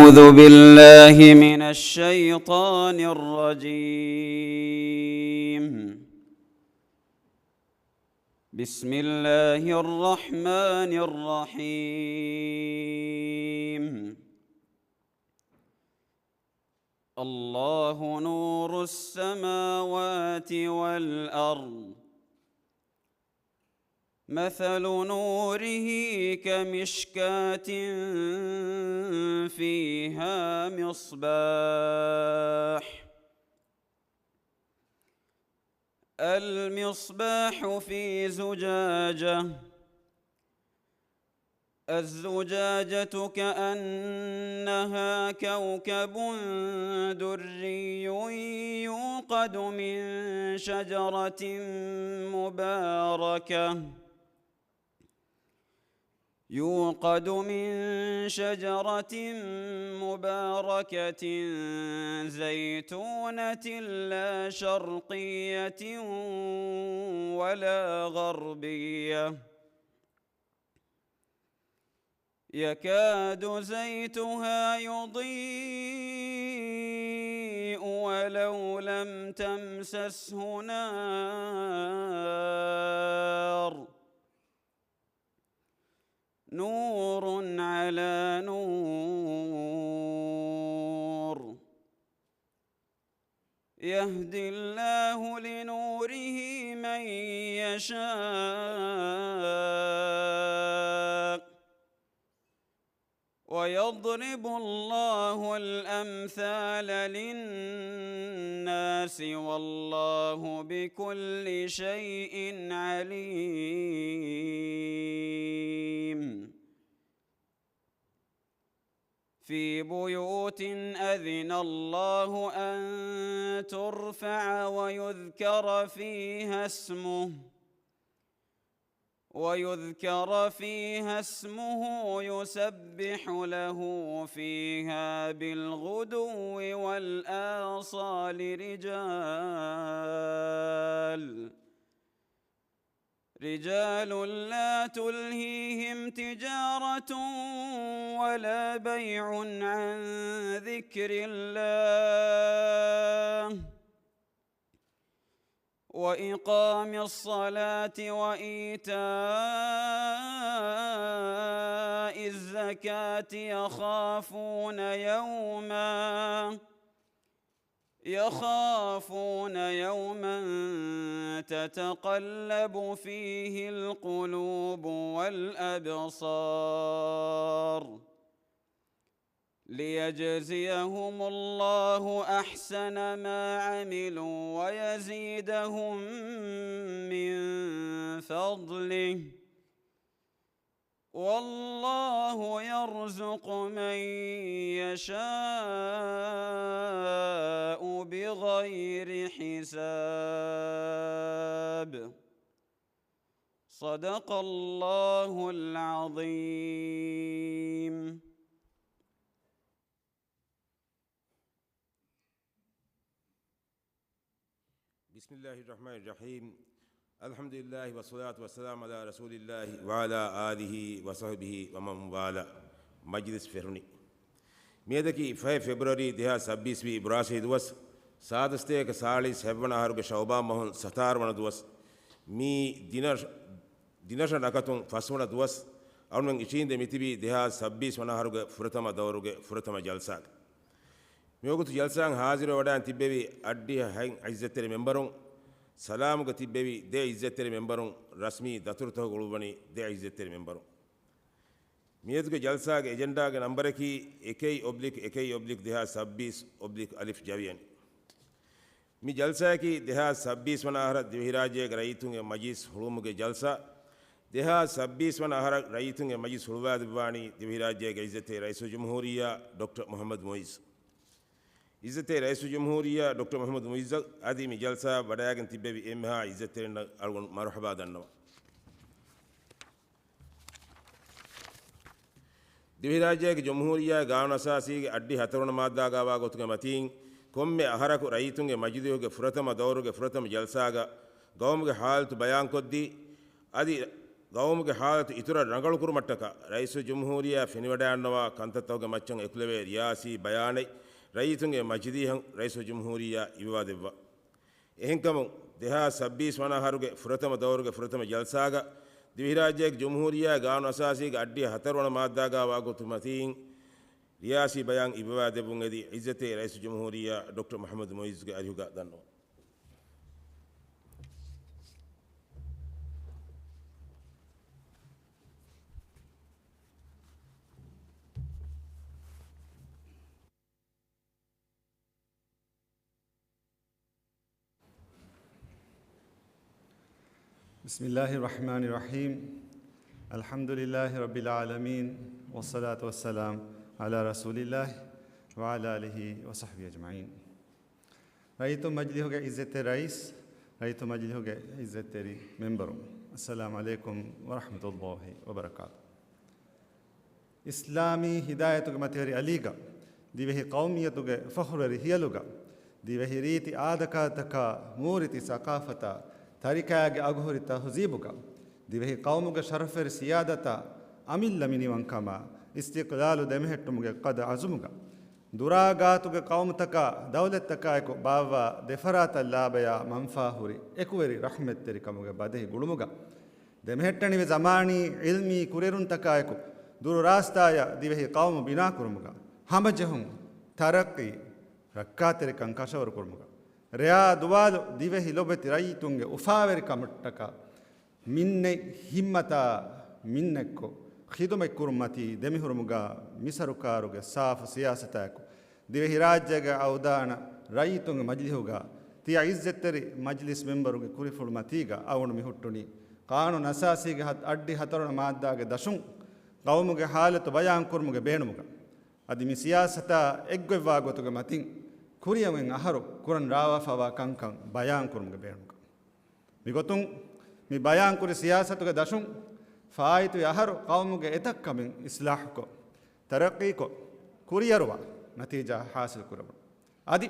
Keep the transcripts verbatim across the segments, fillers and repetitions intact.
أعوذ بالله من الشيطان الرجيم. بسم الله الرحمن الرحيم. الله نور السماوات والأرض. مثل نوره كمشكاة فيها مصباح. المصباح في زجاجة. الزجاجة كأنها كوكب دري يوقد من شجرة مباركة، يوقد من شجرة مباركة زيتونة لا شرقية ولا غربية يكاد زيتها يضيء ولو لم تمسسه نار، نور على نور، يهدي الله لنوره من يشاء، ويضرب الله الأمثال للناس، والله بكل شيء عليم. في بيوت أذن الله أن ترفع ويذكر فيها اسمه، ويذكر فيها اسمه يسبح له فيها بالغدو والآصال رجال، رجال لا تلهيهم تجارة ولا بيع عن ذكر الله وإقام الصلاة وإيتاء الزكاة يخافون يوما يخافون يوما تتقلب فيه القلوب والأبصار ليجزيهم الله أحسن ما عملوا ويزيدهم من فضله، والله يرزق من يشاء بغير حساب. صدق الله العظيم. بسم الله الرحمن الرحيم. الحمد لله والصلاة والسلام على رسول الله وعلى آله وصحبه ومن والاه. މަޖިލިސް ފެށުނީ. މިއަދަކީ ފަހެއް ފެބްރުއަރީ ދެހާސް ސައްބީސް ވީ ބުރާސީ ދުވަސް، ސާދަ ސަތޭކަ ސާޅީސް ހަތްވަނަ އަހަރުގެ ޝައުބާން މަހުން ސަތާރަ ވަނަ ދުވަސް. މީ ދިނަށް، ދިނަށަށް ނަކަތުން ފަސްވަނަ ދުވަސް. އަޅުމެން އިށީނދެ މިތިބީ ދެހާސް ސައްބީސް ވަނަ އަހަރުގެ ފުރަތަމަ ދައުރުގެ ފުރަތަމަ ޖަލްސާގަ. މިވަގުތު ޖަލްސާއަށް ހާޒިރުވެވަޑައިގެން ތިއްބެވި އަށްޑިހަ ހަތް އިއްޒަތްތެރި މެމްބަރުން، ސަލާމުގަ ތިއްބެވި ދެ އިއްޒަތްތެރި މެމްބަރުން، ރަސްމީ ދަތުރުތަކުގަ އުޅުއްވަނީ ދެ އިއްޒަތްތެރި މެމްބަރުން. މިއަދުގެ ޖަލްސާގެ އެޖެންޑާގެ ނަމްބަރަކީ އެކެއް އޮބްލިކް އެކެއް އޮބްލިކް ދެހާސް ސައްބީސް އޮބްލިކް އަލިފް ޖަވިޔަނީ. މި ޖަލްސާއަކީ ދެހާސް ސައްބީސް ވަނަ އަހަރަށް ދިވެހިރާއްޖޭގެ ރައްޔިތުންގެ މަޖިލިސް ހުޅުވުމުގެ ޖަލްސާ. ދެހާސް ސައްބީސް ވަނަ އަހަރަށް ރައްޔިތުންގެ މަޖިލިސް ހުޅުވާލެއްވާނީ ދިވެހިރާއްޖޭގެ އިއްޒަތްތެރި ރައީސުލްޖުމްހޫރިއްޔާ ޑޮކްޓަރ މުޙައްމަދު މުޢިއްޒު. އިއްޒަތްތެރި ރައީސުލްޖުމްހޫރިއްޔާ ޑޮކްޓަރ މުޙައްމަދު މުޢިއްޒަށް އަދި މި ޖަލްސާއަށް ވަޑައިގެން ތިއްބެވި އެންމެހާ އިއްޒަތްތެރިންނަށް އަޅުގަނޑު މަރުޙަބާ ދަންނަވަން. ދިވެހިރާއްޖޭގެ ޖުމްހޫރިއްޔާގެ ގާނޫނުއަސާސީގެ އަށްޑިހަ ހަތަރުވަނަ މާއްދާގައިވާ ގޮތުގެ މަތީން، ކޮންމެ އަހަރަކު ރައްޔިތުންގެ މަޖިލީހުގެ ފުރަތަމަ ދައުރުގެ ފުރަތަމަ ޖަލްސާގަ ގައުމުގެ ހާލަތު ބަޔާންކޮށްދީ، އަދި ގައުމުގެ ހާލަތު އިތުރަށް ރަނގަޅުކުރުމަށްޓަކާ ރައީސުލްޖުމްހޫރިއްޔާ ފެނިވަޑައިގަންނަވާ ކަންތައްތަކުގެ މައްޗަށް އެކުލެވޭ ރިޔާސީ ބަޔާނެއް ރައްޔިތުންގެ މަޖިލީހަށް ރައީސުލްޖުމްހޫރިއްޔާ އިވިވާދެއްވާ. އެހެންކަމުން، ދެހާސް ސައްބީސް ވަނަ އަހަރުގެ ފުރަތަމަ ދައުރުގެ ފުރަތަމަ ޖަލްސާގަ ދިވެހިރާއްޖޭގެ ޖުމްހޫރިއްޔާގެ ގާނޫނު އަސާސީގެ އައްޑިހަ ހަތަރު ވަނަ މާއްދާގަ ވާގޮތު މަތީން ރިޔާސީ ބަޔާން އިވިވާދެއްވުން އެދި އިއްޒަތްތެރި ރައީސުލްޖުމްހޫރިއްޔާ ޑޮކްޓަރ މުޙައްމަދު މުޢިއްޒުގެ އަރިހުގަ ދަންނަވަން. بسم الله الرحمن الرحيم. الحمد لله رب العالمين، والصلاة والسلام على رسول الله وعلى آله وصحبه أجمعين. ރައްޔިތުން މަޖިލީހުގެ އިއްޒަތްތެރި ރައީސް، ރައްޔިތުން މަޖިލީހުގެ އިއްޒަތްތެރި މެމްބަރުން، އައްސަލާމު ޢަލައިކުމް ވަރަޙްމަތުﷲި ވަބަރަކާތު. އިސްލާމީ ހިދާޔަތުގެ މަތިވެރި އަލީގަ، ދިވެހި ޤައުމިއްޔަތުގެ ފަޚުރުވެރި ހިޔަލުގަ، ދިވެހި ރީތި އާދަކާދަތަކާ، މޫރިތި ސަޤާފަތާ، ތަރިކާގެ އަގުހުރި ތަހުޒީބުގަ، ދިވެހި ޤައުމުގެ ޝަރަފްވެރި ސިޔާދަތާ، އަމިއްލަ މިނިވަންކަމާ، އިސްތިޤްލާލު ދެމެހެއްޓުމުގެ ޤަދަ ޢަޒުމުގަ، ދުރާ ގާތުގެ ޤައުމުތަކާ، ދައުލަތްތަކާއެކު ބާއްވާ ދެފަރާތަށް ލާބަޔާ މަންފާހުރި އެކުވެރި ރަޙްމަތްތެރިކަމުގެ ބަދަހި ގުޅުމުގަ، ދެމެހެއްޓެނިވި ޒަމާނީ ޢިލްމީ ކުރިއެރުންތަކާއެކު ދުރު ރާސްތާޔަށް ދިވެހި ޤައުމު ބިނާކުރުމުގަ، ހަމަޖެހުން، ތަރައްޤީ، ރައްކާތެރިކަން ކަށަވަރުކުރުމުގަ، ރެޔާ ދުވާލު ދިވެހި ލޮބެތި ރައްޔިތުންގެ އުފާވެރިކަމަށްޓަކާ މިންނެތް ހިއްމަތާ މިންނެއްކޮށް، ޚިދުމަތްކުރުން މަތީ ދެމިހުރުމުގަ، މިސަރުކާރުގެ ސާފު ސިޔާސަތާއެކު، ދިވެހިރާއްޖޭގެ އަވަދާނަ ރައްޔިތުންގެ މަޖިލިހުގަ ތިޔަ އިއްޒަތްތެރި މަޖިލިސް މެމްބަރުގެ ކުރިފުޅު މަތީގަ އަވަނު މި ހުއްޓުނީ، ޤާނޫނު އަސާސީގެ ހަތް، އައްޑި ހަތަރުވަނަ މާއްދާގެ ދަށުން ޤައުމުގެ ހާލަތު ބަޔާންކުރުމުގެ ބޭނުމުގަ، އަދި މި ސިޔާސަތާ އެއްގޮތްވާ ގޮތުގެ މަތިން ކުރިއަށް އަހަރު ކުރަން ރާވާފަވާ ކަންކަން ބަޔާންކުރުމުގެ ބޭނުމުގަ. މިގޮތުން މި ބަޔާންކުރި ސިޔާސަތުގެ ދަށުން ފާއިތުވި އަހަރު ޤައުމުގެ އެތައް ކަމެއް އިސްލާޙުކޮށް، ތަރައްޤީކޮށް، ކުރިއަރުވާ ނަތީޖާ ޙާޞިލް ކުރެވުނު. އަދި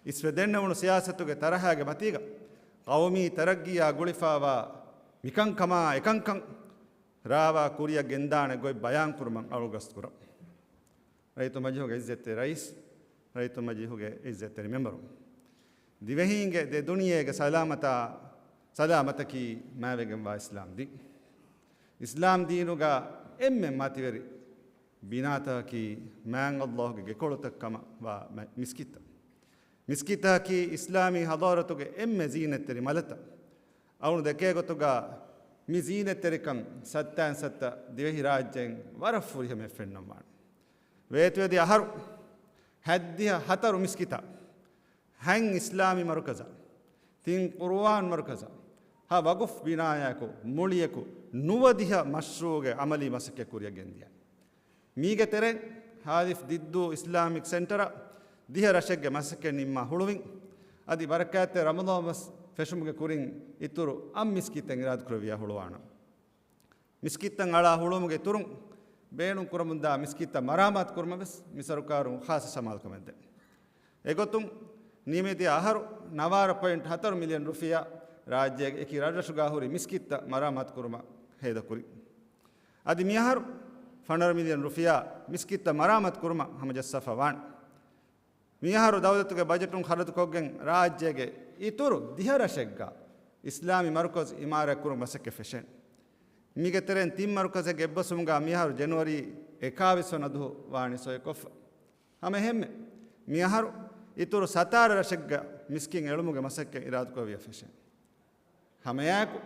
އިސްވެ ދެންނެވުނު ސިޔާސަތުގެ ތަރަހާގެ މަތީގަ ޤައުމީ ތަރައްގީއާ ގުޅިފާވާ މިކަންކަމާ އެކަންކަން ރާވާ ކުރިއަށް ގެންދާނެ ގޮތް ބަޔާންކުރުމަށް އަޅުގަސްތު ކުރަން. ރައްޔިތުން މަޖިލިހުގެ އިއްޒަތްތެރި ރައީސް، ރައްޔިތުން މަޖިލިހުގެ އިއްޒަތްތެރި މެމްބަރު، ދިވެހީންގެ ދެ ދުނިޔޭގެ ސަލާމަތާ، ސަލާމަތަކީ މާވެގެންވާ އިސްލާމް ދީން. އިސްލާމް ދީނުގަ އެންމެ މަތިވެރި ބިނާތަކަކީ މާތް ﷲ ގެ ގެކޮޅުތައް ކަމަށް ވާ މަ-، މިސްކިތްތައް. މިސްކިތަކީ އިސްލާމީ ޙަޟާރަތުގެ އެންމެ ޒީނަތްތެރި މަލަތައް. އަޅުގަނޑު ދެކޭ ގޮތުގަ މި ޒީނަތްތެރިކަން ސައްތައިން ސައްތަ ދިވެހިރާއްޖެއިން ވަރަށް ފުރިހަމައަށް ފެންނަން ވާނެ. ވޭތުވެދިޔަ އަހަރު ހަތްދިހަ ހަތަރު މިސްކިތަށް ހަތް އިސްލާމީ މަރުކަޒަށް، ތިން ޤުރުއާން މަރުކަޒަށް، ހަ ވަގުފް ބިނާޔާއެކު މުޅިއަކު ނުވަދިހަ މަޝްރޫޢުގެ ޢަމަލީ މަސައްކަތް ކުރިއަށް ގެންދިޔަ. މީގެ ތެރެއިން ހާލިފް ދިއްދޫ އިސްލާމިކް ސެންޓަރަށް ދިހަ ރަށެއްގެ މަސައްކަތް ނިންމާ ހުޅުވިން، އަދި ބަރަކާތްތެރި ރަމަޟާން މަސް ފެށުމުގެ ކުރިން އިތުރު އަށް މިސްކިތެއް އިރާދަކުރެއްވިޔާ ހުޅުވާނަން. މިސްކިތްތައް އަޅާ ހުޅުވުމުގެ އިތުރުން ބޭނުން ކުރަމުންދާ މިސްކިތްތައް މަރާމާތު ކުރުމަށް ވެސް މި ސަރުކާރުން ޚާއްޞަ ސަމާލުކަމެއް ދޭ. އެގޮތުން ނިމިދިޔަ އަހަރު ނަވާރަ ޕޮއިންޓް ހަތަރު މިލިއަން ރުފިޔާ ރާއްޖޭގެ އެކި ރަށްރަށުގާ ހުރި މިސްކިތްތައް މަރާމާތު ކުރުމަށް ހޭދަކުރި. އަދި މިއަހަރު ފަނަރަ މިލިއަން ރުފިޔާ މިސްކިތްތައް މަރާމާތު ކުރުމަށް ހަމަޖައްސާފަ ވާނެ. މިއަހަރު ދައުލަތުގެ ބަޖެޓުން ޚަރަދުކޮށްގެން ރާއްޖޭގެ އިތުރު ދިހަ ރަށެއްގަ އިސްލާމީ މަރުކަޒު އިމާރާތް ކުރުމަށް މަސައްކަތް ފެށޭނެ. މީގެ ތެރެއިން ތިން މަރުކަޒެއްގެ އެއްބަސްވުމުގަ މިއަހަރު ޖެނުއަރީ އެކާވީސް ވަނަ ދުވަހު ވާނީ ސޮއިކޮށްފަ. ހަމަ އެހެންމެ، މިއަހަރު އިތުރު ސަތާރަ ރަށެއްގަ މިސްކިތް އެޅުމުގެ މަސައްކަތް އިރާދަކުރެއްވިޔާ ފެށޭނެ. ހަމައެއާއެކު،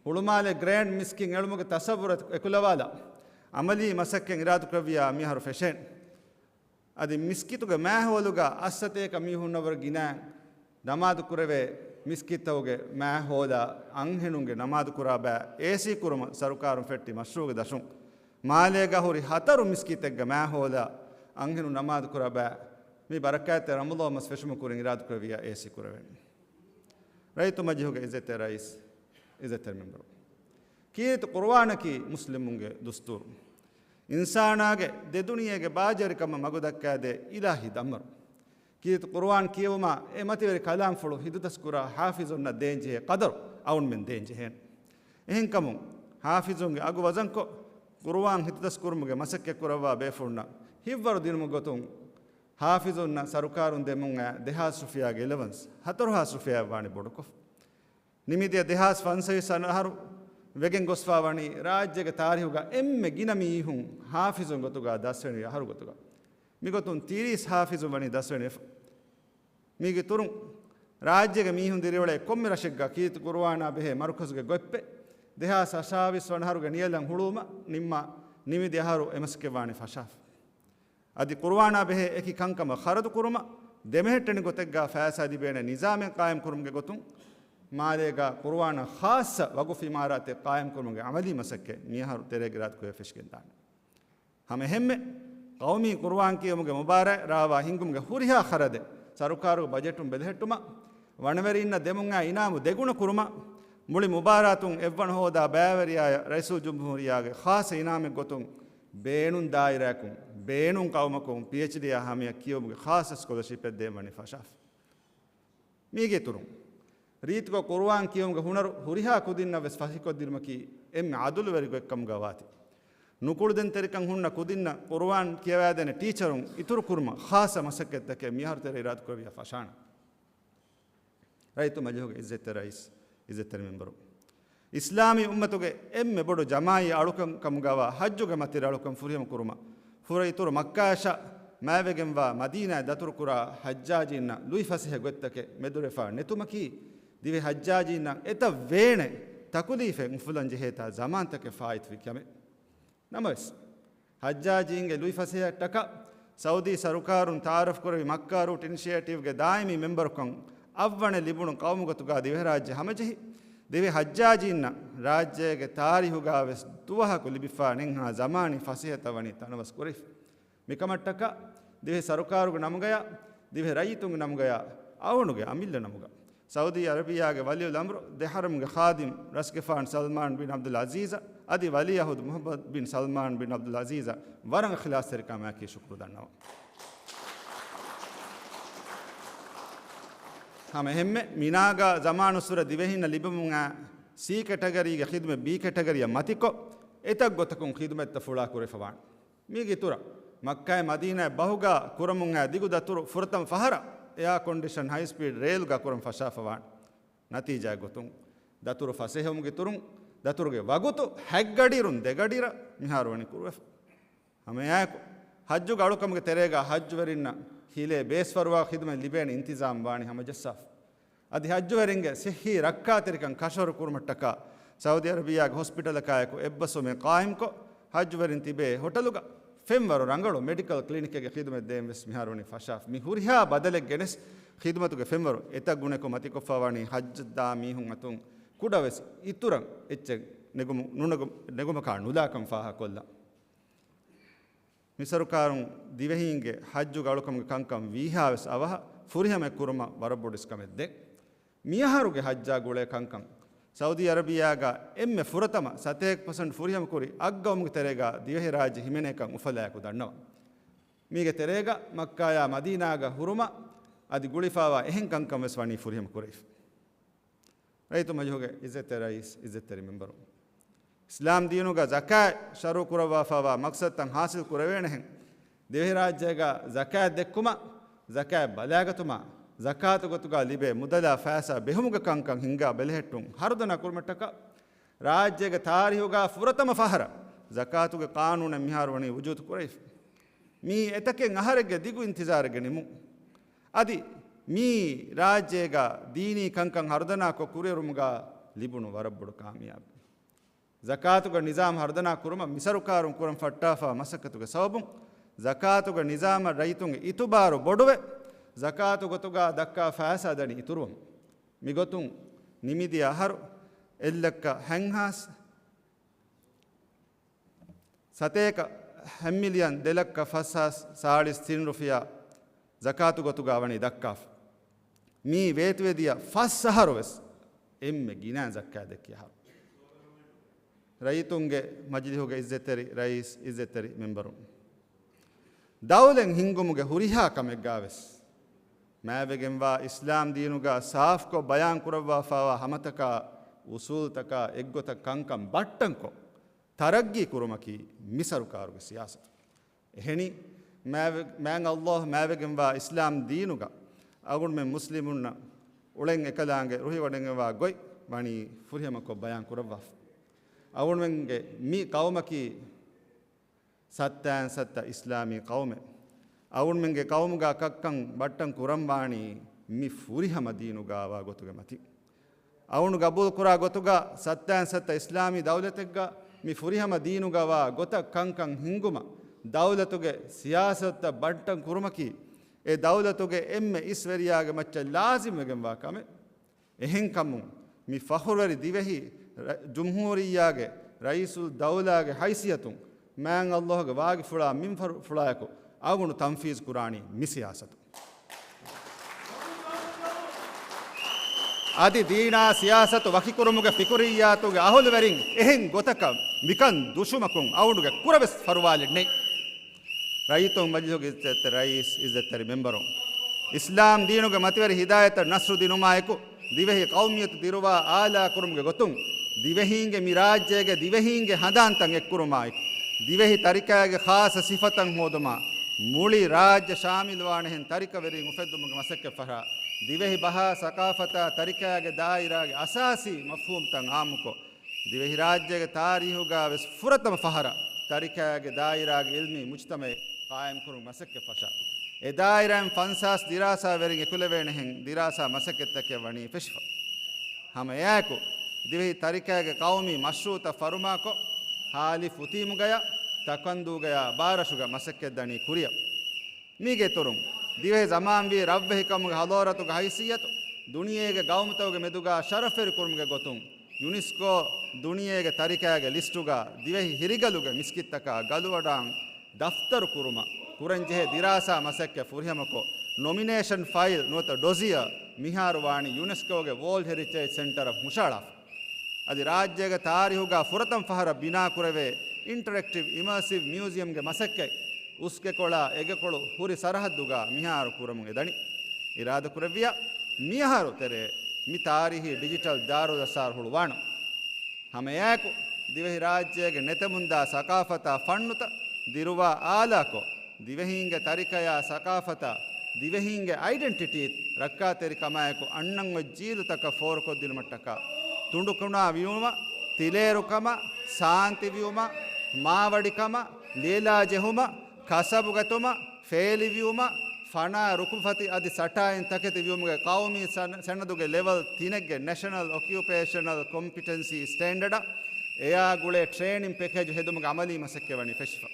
ހުޅުމާލެ ގްރޭންޑް މިސްކިތް އެޅުމުގެ ތަސައްވުރަށް އެކުލަވާލާ، އަމަލީ މަސައްކަތް އިރާދަކުރެއްވިޔާ މިއަހަރު ފެށޭނެ. އަދި މިސްކިތުގެ މާހައުލުގަ އަށްސަތޭކަ މީހުންނަށްވުރެ ގިނައިން ނަމާދު ކުރެވޭ މިސްކިތްތަކުގެ މާހައުލާ އަންހެނުންގެ ނަމާދު ކުރާ ބައި އޭސީ ކުރުމަށް ސަރުކާރުން ފެއްޓި މަޝްރޫޢުގެ ދަށުން، މާލޭގަ ހުރި ހަތަރު މިސްކިތެއްގެ މާހައުލާ އަންހެނުން ނަމާދު ކުރާ ބައި މި ބަރަކާތްތެރި ރަމަޟާން މަސް ފެށުމުގެ ކުރިން އިރާދަ ކުރެއްވިޔާ އޭސީ ކުރެވޭނެ. ރައްޔިތުން މަޖިލީހުގެ އިއްޒަތްތެރި ރައީސް، އިއްޒަތްތެރި މެމްބަރު. ކީރިތި ޤުރުއާނަކީ މުސްލިމުންގެ ދުސްތޫރު. އިންސާނާގެ ދެ ދުނިޔޭގެ ބާޖަވެރިކަމަށް މަގުދައްކާދޭ އިލާހީ ދަންވަރު. ކީރިތި ޤުރުއާން ކިޔެވުމާ އެ މަތިވެރި ކަލާމްފުޅު ހިތުދަސްކުރާ ޙާފިޒުންނަށް ދޭންޖެހޭ ޤަދަރު އަޅުގަނޑުމެން ދޭންޖެހޭނެ. އެހެންކަމުން، ހާފިޒުންގެ އަގު ވަޒަންކޮށް، ޤުރުއާން ހިތުދަސް ކުރުމުގެ މަސައްކަތް ކުރައްވާ ބޭފުޅުންނަށް ހިތްވަރު ދިނުމުގެ ގޮތުން، ހާފިޒުންނަށް ސަރުކާރުން ދެމުން އައި ދެހާސް ރުފިޔާގެ އެލަވަންސް، ހަތަރުހާސް ރުފިޔާއަށް ވާނެ ބޮޑުކޮށް. ނިމިދިޔަ ދެހާސް ފަންސަވީސް އަހަރު ވެގެން ގޮސްފާ ވަނީ، ރާއްޖޭގެ ތާރީހުގަ އެންމެ ގިނަ މީހުން ހާފިޒުން ގޮތުގަ ދަސްވެނިވި އަހަރު ގޮތުގަ. މިގޮތުން ތިރީސް ހާފިޒުން ވަނީ ދަސްވެނިވެފަ. މީގެ ތުރުން، ރާއްޖޭގެ މީހުން ދިރިއުޅޭ ކޮންމެ ރަށެއްގަ ކީރިތި ޤުރުއާނާ ބެހޭ މަރުކަޒުގެ ގޮތްޕެއް، ދެހާސް އަށާވީސް ވަނަ އަހަރުގެ ނިޔަލަން ހުޅުވުމަށް ނިންމާ، ނިމިދި އަހަރު އެމަސައްކަތް ވާނީ ފަށާފަ. އަދި ޤުރުއާނާ ބެހޭ އެކި ކަންކަމަށް ޚަރަދު ކުރުމަށް ދެމެހެއްޓެނި ގޮތެއްގަ ފައިސާ ލިބޭނެ ނިޒާމެއް ޤާއިމް ކުރުމުގެ ގޮތުން، މާލޭގަ ޤުރުއާނަށް ޚާއްޞަ ވަގުފު އިމާރާތެއް ޤާއިމް ކުރުމުގެ އަމަލީ މަސައްކަތް މިއަހަރު ތެރޭގަ އިރާދަކުރެވި ފެށިގެންދާނެ. ހަމައެހެންމެ، ޤައުމީ ޤުރުއާން ކިޔެވުމުގެ މުބާރާތް ރާވާ ހިންގުމުގެ ހުރިހާ ޚަރަދެއް ސަރުކާރުގެ ބަޖެޓުން ބެލެހެއްޓުމަށް، ވަނަވެރިންނަށް ދެމުން އައި އިނާމު ދެގުނަ ކުރުމަށް، މުޅި މުބާރާތުން އެއްވަނަ ހޯދާ ބައިވެރިޔާޔަށް ރައީސުލްޖުމްހޫރިއްޔާގެ ޚާއްޞަ އިނާމެއް ގޮތުން، ބޭނުން ދާއިރާއަކުން، ބޭނުން ޤައުމަކުން ޕީއެޗްޑީއާ ހަމަޔަށް ކިޔެވުމުގެ ޚާއްޞަ ސްކޮލަޝިޕެއް ދޭން ވަނީ ފަށާފަ. މީގެ އިތުރުން، ރީތިކޮށް ޤުރުއާން ކިޔެވުމުގެ ހުނަރު ހުރިހާ ކުދިންނަށް ވެސް ފަހިކޮށްދިނުމަކީ އެންމެ ޢަދުލުވެރި ގޮތްކަމުގަ ވާތީ. ނުކުޅެދުންތެރިކަން ހުންނަ ކުދިންނަށް ޤުރުއާން ކިޔަވައިދޭނެ ޓީޗަރުން އިތުރު ކުރުމަށް ޚާއްޞަ މަސައްކަތްތަކެއް މިއަހަރު ތެރޭ އިރާދަކުރެއްވިޔާ ފަށާނަން. ރައްޔިތު މަޖިލީހުގެ އިއްޒަތްތެރި ރައީސް، އިއްޒަތްތެރި މެންބަރު، އިސްލާމީ އުއްމަތުގެ އެންމެ ބޮޑު ޖަމާޢީ އަޅުކަން ކަމުގަވާ ޙައްޖުގެ މަތި އަޅުކަން ފުރިހަމަ ކުރުމަށް، ފުރައިތުރު މައްކާއަށާ މާތްވެގެންވާ މަދީނާއަށް ދަތުރުކުރާ ޙައްޖާޖީންނަށް ލުއިފަސޭހަ ގޮތްތަކެއް މެދުވެފާ ނެތުމަކީ، ދިވެހި ޙައްޖާޖީންނަށް އެތައް ވޭނެ ތަކުލީފެއް އުފުލަން ޖެހޭތާ ޒަމާންތަކެއް ފާއިތުވި ކަމެއް. ނަމަވެސް، ޙައްޖާޖީންގެ ލުއިފަސޭހައަށްޓަކާ ސައުދީ ސަރުކާރުން ތައާރަފްކުރެއްވި މައްކާ ރޫޓް އިނިޝިއޭޓިވްގެ ދާއިމީ މެންބަރުކަން އަށްވަނަ ލިބުނު ޤައުމުގޮތުގަ ދިވެހިރާއްޖެ ހަމަޖެހި، ދިވެހި ޙައްޖާޖީންނަށް ރާއްޖޭގެ ތާރީހުގަވެސް ދުވަހަކު ލިބިފާ ނެތްހާ ޒަމާނީ ފަސޭހަތައް ވަނީ ތަނަވަސް ކުރެވިފަ. މިކަމަށްޓަކާ ދިވެހި ސަރުކާރުގެ ނަމުގަޔާ، ދިވެހި ރައްޔިތުންގެ ނަމުގަޔާ، އަޅުގަނޑުގެ އަމިއްލަ ނަމުގަ، ސައުދީ އަރަބިއްޔާގެ ވަލިއުލްއަމްރު، ދެ ޙަރަމްގެ ޚާދިމް، ރަސްގެފާނު ސަލްމާން ބިން ޢަބްދުލް ޢަޒީޒަށް އަދި ވަލީޢަހުދު މުޙައްމަދު ބިން ސަލްމާން ބިން ޢަބްދުލް ޢަޒީޒަށް ވަރަށް އިޚްލާޞްތެރިކަމާއެކީ ޝުކުރު ދަންނަވަން. ހަމައެހެންމެ، މިނާގަ ޒަމާނުއްސުރެ ދިވެހިންނަށް ލިބެމުން އައި ސީ ކެޓަގަރީގެ ޚިދުމަތް ބީ ކެޓަގަރީއަށް މަތިކޮށް، އެތައް ގޮތަކުން ޚިދުމަތްތައް ފުޅާ ކުރެފަވާނެ. މީގެ އިތުރަށް، މައްކާއިން މަދީނާއަށް ބަހުގަ ކުރަމުން އައި ދިގު ދަތުރު ފުރަތަމަ ފަހަރަށް އެއާ ކޮންޑިޝަން ހައި ސްޕީޑް ރޭލުގަ ކުރަން ފަށާފަވާނެ. ނަތީޖާއެއް ގޮތުން، ދަތުރު ފަސޭހަވުމުގެ އިތުރުން، ދަތުރުގެ ވަގުތު ހަތް ގަޑިއިރުން ދެ ގަޑިއިރަށް މިހާރު ވަނީ ކުރުވެފަ. ހަމައެއާއެކު، ޙައްޖުގެ އަޅުކަމުގެ ތެރޭގަ ޙައްޖުވެރިންނަށް ހިލޭ ބޭސްފަރުވާ ޚިދުމަތް ލިބޭނެ އިންތިޒާމް ވާނީ ހަމަޖައްސާފަ. އަދި ޙައްޖުވެރިންގެ ޞިއްޙީ ރައްކާތެރިކަން ކަށަވަރު ކުރުމަށްޓަކާ، ސައުދީ އަރަބިއްޔާގެ ހޮސްޕިޓަލަކާއެކު އެއްބަސްވުމެއް ޤާއިމްކޮށް، ޙައްޖުވެރިން ތިބޭ ހޮޓަލުގަ ފެންވަރު ރަނގަޅު މެޑިކަލް ކްލިނިކެއްގެ ޚިދުމަތް ދޭން ވެސް މިހާރު ވަނީ ފަށާފަ. މި ހުރިހާ ބަދަލެއް ގެނެސް، ޚިދުމަތުގެ ފެންވަރު އެތައް ގުނައަކު މަތިކޮށްފަވާނީ ޙައްޖަށް ދާ މީހުން އަތުން ކުޑަވެސް އިތުރަށް އެއްޗެއް ނެގުމު-، ނުނެގު-، ނެގުމަކާ ނުލާކަން ފާހަގަކޮށްލަން. މި ސަރުކާރުން ދިވެހީންގެ ޙައްޖުގެ އަޅުކަމުގެ ކަންކަން ވީހާވެސް އަވަހަށް ފުރިހަމަ ކުރުމަށް ވަރަށް ބޮޑު އިސްކަމެއް ދޭ. މިއަހަރުގެ ޙައްޖާ ގުޅޭ ކަންކަން، ސައުދީ އަރަބިއްޔާގަ އެންމެ ފުރަތަމަ ސަތޭކަ ޕަސެންޓް ފުރިހަމަކުރި އަށްގައުމުގެ ތެރޭގަ ދިވެހިރާއްޖެ ހިމެނޭކަން އުފަލާއެކު ދަންނަވަން. މީގެ ތެރޭގަ މައްކާޔާ މަދީނާގަ ހުރުމަށް އަދި ގުޅިފަވާ އެހެން ކަންކަން ވެސް ވަނީ ފުރިހަމަ ކުރެވިފަ. ރައްޔިތު މަޖިލީހުގެ އިއްޒަތްތެރި ރައީސް، އިއްޒަތްތެރި މެންބަރު، އިސްލާމް ދީނުގަ ޒަކާތް ޝަރުޢު ކުރައްވާފަވާ މަޤްޞަދުތައް ޙާޞިލް ކުރެވޭނެހެން، ދިވެހިރާއްޖޭގަ ޒަކާތް ދެއްކުމަށް، ޒަކާތް ބަލާގަތުމަށް، ޒަކާތު ގޮތުގަ ލިބޭ މުދަލާ ފައިސާ ބެހުމުގެ ކަންކަން ހިންގާ ބެލެހެއްޓުން ހަރުދަނާ ކުރުމަށްޓަކާ، ރާއްޖޭގެ ތާރީހުގަ ފުރަތަމަ ފަހަރަށް ޒަކާތުގެ ޤާނޫނެއް މިހާރު ވަނީ ވުޖޫދު ކުރެވިފަ. މީ އެތަކެއް އަހަރެއްގެ ދިގު އިންތިޒާރެއްގެ ނިމުން. އަދި މީ ރާއްޖޭގަ ދީނީ ކަންކަން ހަރުދަނާކޮށް ކުރިއެރުމުގަ ލިބުނު ވަރަށް ބޮޑު ކާމިޔާބެއް. ޒަކާތުގެ ނިޒާމް ހަރުދަނާ ކުރުމަށް މި ސަރުކާރުން ކުރަން ފައްޓާފަ މަސައްކަތުގެ ސަބަބުން، ޒަކާތުގެ ނިޒާމަށް ރައްޔިތުންގެ އިތުބާރު ބޮޑުވެ، ޒަކާތު ގޮތުގަ ދައްކާ ފައިސާ ދަނީ އިތުރުވަމުން. މިގޮތުން ނިމިދިޔަ އަހަރު އެއްލައްކަ ހަތްހާސް ސަތޭކަ ހަތް މިލިއަން ދެލައްކަ ފަސްހާސް ސާޅީސް ތިން ރުފިޔާ ޒަކާތު ގޮތުގަ ވަނީ ދައްކާފަ. މީ ވޭތުވެދިޔަ ފަސް އަހަރު ވެސް އެންމެ ގިނަ ޒައްކާތް ދެއްކި އަހަރު. ރައްޔިތުންގެ މަޖިލީހުގެ އިއްޒަތްތެރި ރައީސް، އިއްޒަތްތެރި މެންބަރުން، ދައުލަތް ހިންގުމުގެ ހުރިހާ ކަމެއްގަވެސް މާތްވެގެންވާ އިސްލާމް ދީނުގަ ސާފުކޮށް ބަޔާން ކުރައްވާފަވާ ހަމަތަކާ އުސޫލުތަކާ އެއްގޮތަށް ކަންކަން ބައްޓަންކޮށް، ތަރައްގީ ކުރުމަކީ މި ސަރުކާރުގެ ސިޔާސަތު. އެހެނީ، މާތް، މާތް ﷲ މާތްވެގެންވާ އިސްލާމް ދީނުގަ އަޅުގަނޑުމެން މުސްލިމުންނަށް އުޅެން އެކަލާނގެ ރުހިވަޑައިގެންވާ ގޮތް ވަނީ ފުރިހަމަކޮށް ބަޔާން ކުރައްވާފަ. އަޅުގަނޑުމެންގެ މި ޤައުމަކީ ސައްތައިން ސައްތަ އިސްލާމީ ޤައުމެއް. އަޅުގަނޑުމެންގެ ޤައުމުގަ ކަންކަން ބައްޓަން ކުރަން ވާނީ މި ފުރިހަމަ ދީނުގަ ވާ ގޮތުގެ މަތިން. އަޅުގަނޑު ގަބޫލުކުރާ ގޮތުގަ ސައްތައިން ސައްތަ އިސްލާމީ ދައުލަތެއްގަ މި ފުރިހަމަ ދީނުގަ ވާ ގޮތަށް ކަންކަން ހިންގުމަށް ދައުލަތުގެ ސިޔާސަތުތައް ބައްޓަން ކުރުމަކީ، އެ ދައުލަތުގެ އެންމެ އިސްވެރިޔާގެ މައްޗަށް ލާޒިމްވެގެންވާ ކަމެއް. އެހެންކަމުން، މި ފަޚުރުވެރި ދިވެހި ރަ-، ޖުމްހޫރިއްޔާގެ ރައީސުލް ދައުލާގެ ހައިސިއްޔަތުން މާތް ﷲ ގެ ވާގިފުޅާ މިންބަރުފުޅާއެކު އަޅުގަނޑު ތަންފީޒު ކުރާނީ މި ސިޔާސަތު. އަދި ދީނާ ސިޔާސަތު ވަކިކުރުމުގެ ފިކުރިއްޔާތުގެ އަހުލުވެރިން އެހެން ގޮތަކަށް މިކަން ދުށުމަކުން އަޅުގަނޑުގެ ކުރަވެސް ފަރުވާލެއް ނެތް. ރައްޔިތުން، މަޖިލިހުގެ އިއްޒަތްތެރި ރައީސް، އިއްޒަތްތެރި މެމްބަރުން، އިސްލާމް ދީނުގެ މަތިވެރި ހިދާޔަތަށް ނަޞްރު ދިނުމާއެކު، ދިވެހި ޤައުމިއްޔަތު ދިރުވާ އާލާ ކުރުމުގެ ގޮތުން، ދިވެހީންގެ މި ރާއްޖޭގެ ދިވެހީންގެ ހަނދާންތައް އެއްކުރުމާއެކު، ދިވެހި ތަރިކައިގެ ޚާއްޞަ ސިފަތައް ހޯދުމާ، މުޅި ރާއްޖެ ޝާމިލުވާނެހެން ތަރިކަވެރިން އުފެއްދުމުގެ މަސައްކަތް ފަށާ، ދިވެހި ބަހާ ސަޤާފަތާ ތަރިކައިގެ ދާއިރާގެ އަސާސީ މަފްހޫމްތައް އާއްމުކޮށް، ދިވެހިރާއްޖޭގެ ތާރީހުގަ ވެސް ފުރަތަމަ ފަހަރަށް ތަރިކައިގެ ދާއިރާގެ އިލްމީ މުޖްތަމައެއް ޤާއިމްކުރުމުގެ މަސައްކަތް ފަށާ، އެ ދާއިރާއިން ފަންސާސް ދިރާސާވެރިން އެކުލެވޭނެހެން ދިރާސާ މަސައްކަތްތަކެއް ވަނީ ފެށިފަ. ހަމަ އެއާއެކު، ދިވެހި ތަރިކައިގެ ޤައުމީ މަޝްރޫޢުތައް ފަރުމާކޮށް، ހާލި ފުތީމުގަޔަށް، ތަކަންދޫގަޔާ ބާރަށުގަ މަސައްކަތް ދަނީ ކުރިއަށް. މީގެ އިތުރުން، ދިވެހި ޒަމާންވީ ރަށްވެހިކަމުގެ ޙަޟާރަތުގެ ހައިސިއްޔަތު ދުނިޔޭގެ ޤައުމުތަކުގެ މެދުގަ ޝަރަފުވެރިކުރުމުގެ ގޮތުން، ޔުނެސްކޯ ދުނިޔޭގެ ތަރިކައިގެ ލިސްޓުގަ ދިވެހި ހިރިގަލުގެ މިސްކިތްތަކާ ގަލުވަޑާން ދަފްތަރު ކުރުމަށް ކުރަންޖެހޭ ދިރާސާ މަސައްކަތް ފުރިހަމަކޮށް، ނޮމިނޭޝަން ފައިލް ނުވަތަ ޑޮޒިއަރ މިހާރު ވާނީ ޔުނެސްކޯގެ ވޯލްޑް ހެރިޓޭޖް ސެންޓަރަށް ހުށަހަޅާފަ. އަދި ރާއްޖޭގެ ތާރީހުގަ ފުރަތަމަ ފަހަރަށް ބިނާކުރެވޭ އިންޓަރެކްޓިވް އިމާސިވް މިއުޒިއަމްގެ މަސައްކަތް އުސްގެކޮޅާ އެގެކޮޅު ހުރި ސަރަހައްދުގަ މިހާރު ކުރަމުން އެދަނީ. އިރާދަކުރެއްވިޔާ، މިއަހަރު ތެރޭ މި ތާރީހީ ޑިޖިޓަލް ދާރުލްއަސްރާރު ހުޅުވާނަން. ހަމައެއާއެކު، ދިވެހިރާއްޖޭގެ ނެތެމުންދާ ސަޤާފަތާ ފަންނުތައް ދިރުވާ އާލާކޮށް، ދިވެހީންގެ ތަރިކަޔާ ސަޤާފަތާ ދިވެހީންގެ އައިޑެންޓިޓީ ރައްކާތެރިކަމާއެކު އަންނަން އޮތް ޖީލުތަކަށް ފޯރުކޮށްދިނުމަށްޓަކާ، ތުނޑުކުނާ ވިޔުމަށް، ތިލޭރުކަމަށް، ސާންތި ވިޔުމަށް، މާވަޑިކަމަށް، ލިޔެލާ ޖެހުމަށް، ކަސަބުގަތުމަށް، ފޭލި ވިޔުމަށް، ފަނާ ރުކުންފަތި އަދި ސަޓާއިން ތަކެތި ވިޔުމުގެ ޤައުމީ ސަނަ-، ސަނަދުގެ ލެވެލް ތިނެއްގެ ނެޝަނަލް އޮކިއުޕޭޝަނަލް ކޮމްޕިޓެންސީ ސްޓޭންޑަޑަށް އެއާ ގުޅޭ ޓްރޭނިން ޕެކޭޖު ހެދުމުގެ އަމަލީ މަސައްކަތް ވަނީ ފެށިފަ.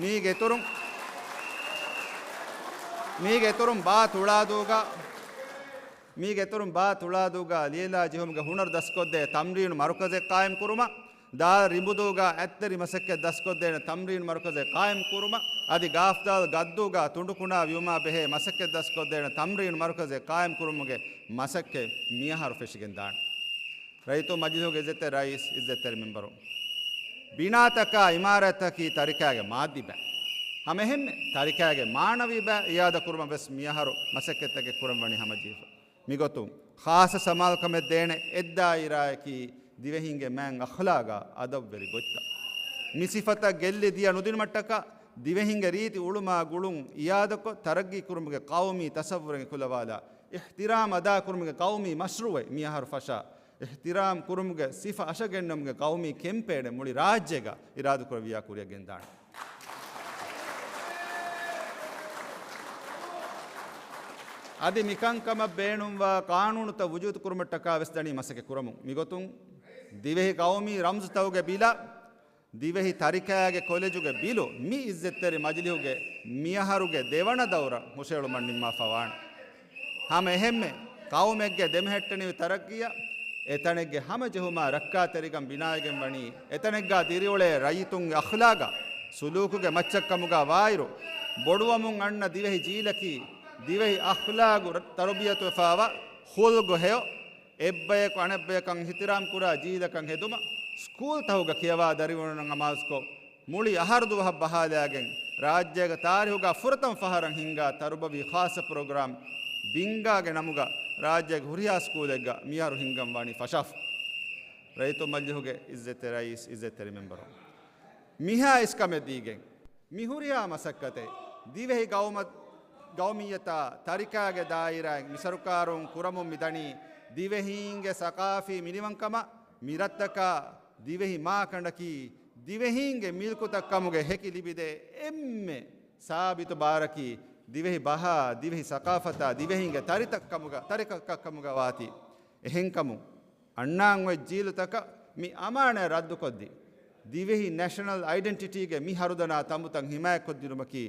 މީގެ އިތުރުން، މީގެ އިތުރުން ބާ ތުޅާދޫގަ، މީގެ އިތުރުން ބާ ތުޅާދޫގަ ލިޔެލާ ޖެހުމުގެ ހުނަރު ދަސްކޮށްދޭ ތަމްރީނު މަރުކަޒެއް ޤާއިމް ކުރުމަށް، ދާ ރިނބުދޫގަ އަތްތެރި މަސައްކަތް ދަސްކޮށްދޭނެ ތަމްރީނު މަރުކަޒެއް ޤާއިމް ކުރުމަށް، އަދި ގާފްދާލް ގައްދޫގަ ތުނޑުކުނާ ވިޔުމާ ބެހޭ މަސައްކަތް ދަސްކޮށްދޭނެ ތަމްރީނު މަރުކަޒެއް ޤާއިމް ކުރުމުގެ މަސައްކަތް މިއަހަރު ފެށިގެންދާނެ. ރައްޔިތުން، މަޖިލީހުގެ އިއްޒަތްތެރި ރައީސް، އިއްޒަތްތެރި މެމްބަރުން، ބިނާތަކާ އިމާރާތްތަކީ ތަރިކައިގެ މާއްދީ ބައެއް. ހަމައެހެންމެ ތަރިކައިގެ މާނަވީ ބައެއް އިއާދަކުރުމަށް ވެސް މިއަހަރު މަސައްކަތްތަކެއް ކުރަން ވަނީ ހަމަޖެހިފަ. މިގޮތުން، ޚާއްޞަ ސަމާލުކަމެއް ދޭނެ އެއްދާއިރާއަކީ ދިވެހީންގެ މާތް އަޚްލާގާ އަދަބުވެރި ގޮތްތައް. މި ސިފަތައް ގެއްލި ދިޔަ ނުދިނުމަށްޓަކާ، ދިވެހީންގެ ރީތި އުޅުމާ ގުޅުން އިއާދަކޮށް، ތަރައްގީ ކުރުމުގެ ޤައުމީ ތަސައްވުރެއް އެކުލަވާލާ، އިޙްތިރާމް އަދާކުރުމުގެ ޤައުމީ މަޝްރޫޢެއް މިއަހަރު ފަށާ، އިޙްތިރާމް ކުރުމުގެ ސިފަ އަށަގެންނެވުމުގެ ޤައުމީ ކެމްޕޭނެއް މުޅި ރާއްޖޭގަ އިރާދަކުރެއްވިޔާ ކުރިއަށް ގެންދާނެ. އަދި މިކަންކަމަށް ބޭނުންވާ ޤާނޫނުތައް ވުޖޫދު ކުރުމަށްޓަކާ ވެސް ދަނީ މަސައްކަތް ކުރަމުން. މިގޮތުން ދިވެހި ޤައުމީ ރަމްޒުތަކުގެ ބިލަށް، ދިވެހި ތަރިކައިގެ ކޮލެޖުގެ ބިލު މި އިއްޒަތްތެރި މަޖިލިހުގެ މިއަހަރުގެ ދެވަނަ ދައުރަށް ހުށައެޅުމަށް ނިންމާފަ ވާނެ. ހަމަ އެހެންމެ، ޤައުމެއްގެ ދެމެހެއްޓެނިވި ތަރައްގީއަށް އެތަނެއްގެ ހަމަޖެހުމާ ރައްކާތެރިކަން ބިނާވެގެން ވަނީ، އެތަނެއްގާ ދިރިއުޅޭ ރައްޔިތުންގެ އަޚްލާގާ، ސުލޫކުގެ މައްޗަށްކަމުގާ ވާއިރު، ބޮޑުވަމުން އަންނަ ދިވެހި ޖީލަކީ، ދިވެހި އަޚްލާގު ތަރުބިޔަތުވެފާވާ ޚުލްޤު ހެޔޮ، އެއްބަޔަކު އަނެއްބަޔަކަށް އިޙްތިރާމް ކުރާ ޖީލަކަށް ހެދުމަށް، ސްކޫލްތަކުގަ ކިޔަވާ ދަރިވަރުންނަށް އަމާޒުކޮށް، މުޅި އަހަރު ދުވަހަށް ބަހާލާގެން، ރާއްޖޭގެ ތާރީހުގަ ފުރަތަމަ ފަހަރަށް ހިންގާ ތަރުބަވީ ޚާއްޞަ ޕްރޮގްރާމް ބިންގާގެ ނަމުގަ ރާއްޖޭގެ ހުރިހާ ސްކޫލެއްގަ މިއަހަރު ހިންގަން ވަނީ ފަށާފަ. ރައްޔިތު މަޖިލީހުގެ އިއްޒަތްތެރި ރައީސް، އިއްޒަތްތެރި މެމްބަރު، މިހާ އިސްކަމެއް ދީގެން މި ހުރިހާ މަސައްކަތެއް ދިވެހި ގައުމަ-، ގައުމިއްޔަތާ ތަރިކާގެ ދާއިރާއިން މި ސަރުކާރުން ކުރަމުން މިދަނީ ދިވެހީންގެ ސަޤާފީ މިނިވަންކަމަށް، މި ރަށްތަކާ ދިވެހި މާކަނޑަކީ ދިވެހީންގެ މިލްކުތައް ކަމުގެ ހެކި ލިބިދޭ އެންމެ ސާބިތު ބާރަކީ ދިވެހި ބަހާ، ދިވެހި ސަޤާފަތާ، ދިވެހީންގެ ތަރިތައް ކަމުގަ-، ތަރިކައްކަ ކަމުގަ ވާތީ. އެހެންކަމުން، އަންނާން އޮތް ޖީލުތަކަށް މި އަމާނާތް ރައްދުކޮށްދީ، ދިވެހި ނޭޝަނަލް އައިޑެންޓިޓީގެ މި ހަރުދަނާ ތަނބުތައް ހިމާޔަތްކޮށްދިނުމަކީ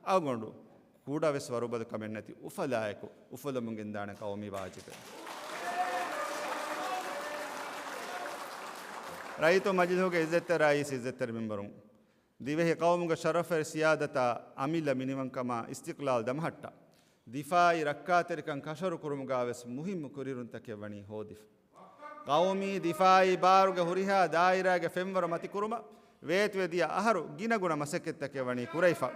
އަޅުގަނޑު ކުޑަވެސް ވަރުބަލިކަމެއް ނެތި އުފަލާއެކު އުފުލަމުން ގެންދާނެ ޤައުމީ ވާޖިބެއް. ރައްޔިތު މަޖިލީހުގެ އިއްޒަތްތެރި ރައީސް، އިއްޒަތްތެރި މެމްބަރުން، ދިވެހި ޤައުމުގެ ޝަރަފްވެރި ސިޔާދަތާ އަމިއްލަ މިނިވަންކަމާ އިސްތިޤްލާލް ދަމަހައްޓާ، ދިފާއީ ރައްކާތެރިކަން ކަށަވަރު ކުރުމުގަ ވެސް މުހިއްމު ކުރިއެރުންތަކެއް ވަނީ ހޯދިފަ. ޤައުމީ ދިފާއީ ބާރުގެ ހުރިހާ ދާއިރާގެ ފެންވަރު މަތިކުރުމަށް ވޭތުވެދިޔަ އަހަރު ގިނަގުނަ މަސައްކަތްތަކެއް ވަނީ ކުރެވިފަ.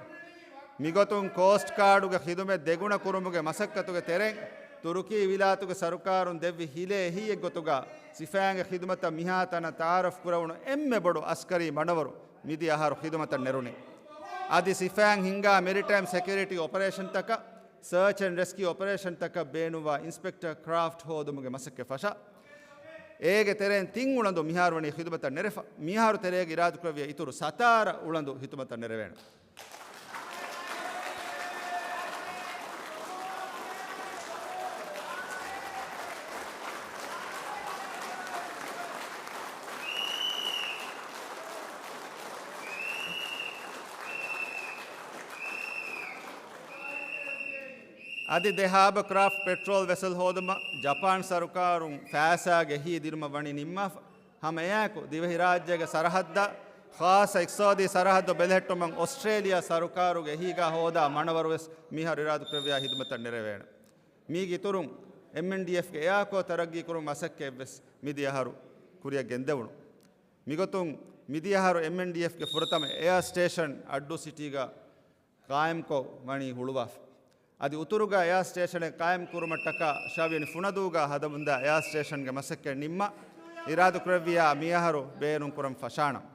މިގޮތުން ކޯސްޓް ގާޑުގެ ޚިދުމަތް ދެގުނަ ކުރުމުގެ މަސައްކަތުގެ ތެރެއިން، ތުރުކީ ވިލާތުގެ ސަރުކާރުން ދެއްވި ހިލޭ އެހީއެއްގޮތުގަ ސިފައިންގެ ޚިދުމަތަށް މިހާތަނަށް ތައާރަފް ކުރެވުނު އެންމެ ބޮޑު އަސްކަރީ މަނަވަރު މިދިޔަ އަހަރު ޚިދުމަތަށް ނެރުނީ. އަދި ސިފައިން ހިންގާ މެރިޓައިމް ސެކިއުރިޓީ އޮޕަރޭޝަންތަކަށް، ސަރޗް އެންޑް ރެސްކިއު އޮޕަރޭޝަންތަކަށް ބޭނުންވާ އިންސްޕެކްޓަ ކްރާފްޓް ހޯދުމުގެ މަސައްކަތް ފަށާ، އޭގެ ތެރެއިން ތިން އުޅަނދު މިހާރު ވަނީ ޚިދުމަތަށް ނެރެފަ. މިހާރު ތެރޭގަ އިރާދަކުރެއްވިޔާ އިތުރު ސަތާރަ އުޅަނދު ޚިދުމަތަށް ނެރެވޭނެ. އަދި ދެ ހާބަ ކްރާފްޓް ޕެޓްރޯލް ވެސަލް ހޯދުމަށް ޖަޕާން ސަރުކާރުން ފައިސާގެ އެހީ ދިނުމަށް ވަނީ ނިންމާފަ. ހަމަ އެއާއެކު، ދިވެހިރާއްޖޭގެ ސަރަހައްދަށް ޚާއްޞަ އިޤްތިޞާދީ ސަރަހައްދު ބެލެހެއްޓުމަށް އޮސްޓްރޭލިޔާ ސަރުކާރުގެ އެހީގަ ހޯދާ މަނަވަރު ވެސް މިހާރު އިރާދަކުރެއްވިޔާ ޚިދުމަތަށް ނެރެވޭނެ. މީގެ އިތުރުން، އެމްއެންޑީއެފްގެ އެއާކޯ ތަރައްގީ ކުރުމުގެ މަސައްކަތް ވެސް މިދިޔަ އަހަރު ކުރިއަށް ގެންދެވުނު. މިގޮތުން، މިދިޔަ އަހަރު އެމްއެންޑީއެފްގެ ފުރަތަމަ އެއާ ސްޓޭޝަން އައްޑޫ ސިޓީގަ ޤާއިމްކޮށް ވަނީ ހުޅުވާފަ. އަދި އުތުރުގަ އެއާ ސްޓޭޝަނެއް ޤާއިމް ކުރުމަށްޓަކާ ޝަވިޔަނި ފުނަދޫގަ ހަދަމުންދާ އެއާ ސްޓޭޝަންގެ މަސައްކަތް ނިންމާ އިރާދަކުރެއްވިޔާ މިއަހަރު ބޭނުންކުރަން ފަށާނަން.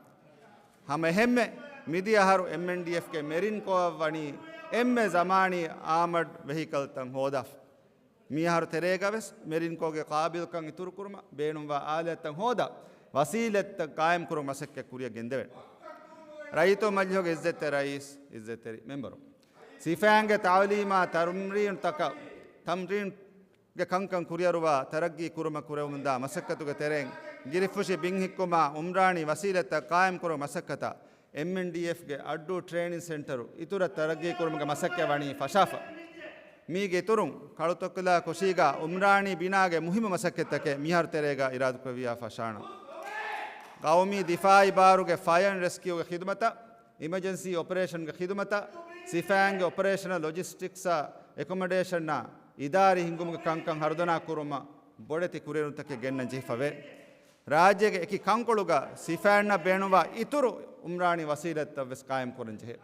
ހަމަ އެހެންމެ، މިދިޔަ އަހަރު އެމްއެންޑީއެފްގެ މެރިން ކޯއަށް ވަނީ އެންމެ ޒަމާނީ އާމަޑް ވެހިކަލްތައް ހޯދާފަ. މިއަހަރު ތެރޭގަ ވެސް މެރިން ކޯގެ ޤާބިލްކަން އިތުރުކުރުމަށް ބޭނުންވާ އާލާތްތައް ހޯދާ، ވަސީލަތްތައް ޤާއިމްކުރުމުގެ މަސައްކަތް ކުރިއަށް ގެންދެވޭނެ. ރައްޔިތު މަޖިލީހުގެ އިއްޒަތްތެރި ރައީސް، އިއްޒަތްތެރި މެމްބަރު، ސިފައިންގެ ތަޢުލީމާ ތަމްރީނުތަކަށް، ތަމްރީންގެ ކަންކަން ކުރިއަރުވާ ތަރައްގީ ކުރުމަށް ކުރެވެމުންދާ މަސައްކަތުގެ ތެރެއިން، ގިރިފުށި ބިން ހިއްކުމާ އުމްރާނީ ވަސީލަތްތައް ޤާއިމްކުރުމުގެ މަސައްކަތަށް އެމްއެންޑީއެފްގެ އައްޑޫ ޓްރޭނިން ސެންޓަރު އިތުރަށް ތަރައްގީކުރުމުގެ މަސައްކަތް ވަނީ ފަށާފަ. މީގެ އިތުރުން، ކަޅުތޮކިލާ ކުށީގަ އުމްރާނީ ބިނާގެ މުހިއްމު މަސައްކަތްތަކެއް މިހާރު ތެރޭގަ އިރާދަކުރެއްވިޔާ ފަށާނަން. ޤައުމީ ދިފާއީ ބާރުގެ ފަޔަރ އެންޑް ރެސްކިއުގެ ޚިދުމަތަށް، އިމަޖެންސީ އޮޕަރޭޝަންގެ ޚިދުމަތަށް، ސިފައިންގެ އޮޕަރޭޝަނަލް ލޮޖިސްޓިކްސްއާ އެކޮމޮޑޭޝަނާ އިދާރީ ހިންގުމުގެ ކަންކަން ހަރުދަނާ ކުރުމަށް ބޮޑެތި ކުރިއެރުންތަކެއް ގެންނަން ޖެހިފަވޭ. ރާއްޖޭގެ އެކި ކަންކޮޅުގަ ސިފައިންނަށް ބޭނުންވާ އިތުރު އުމްރާނީ ވަސީލަތްތައް ވެސް ޤާއިމްކުރަން ޖެހޭ.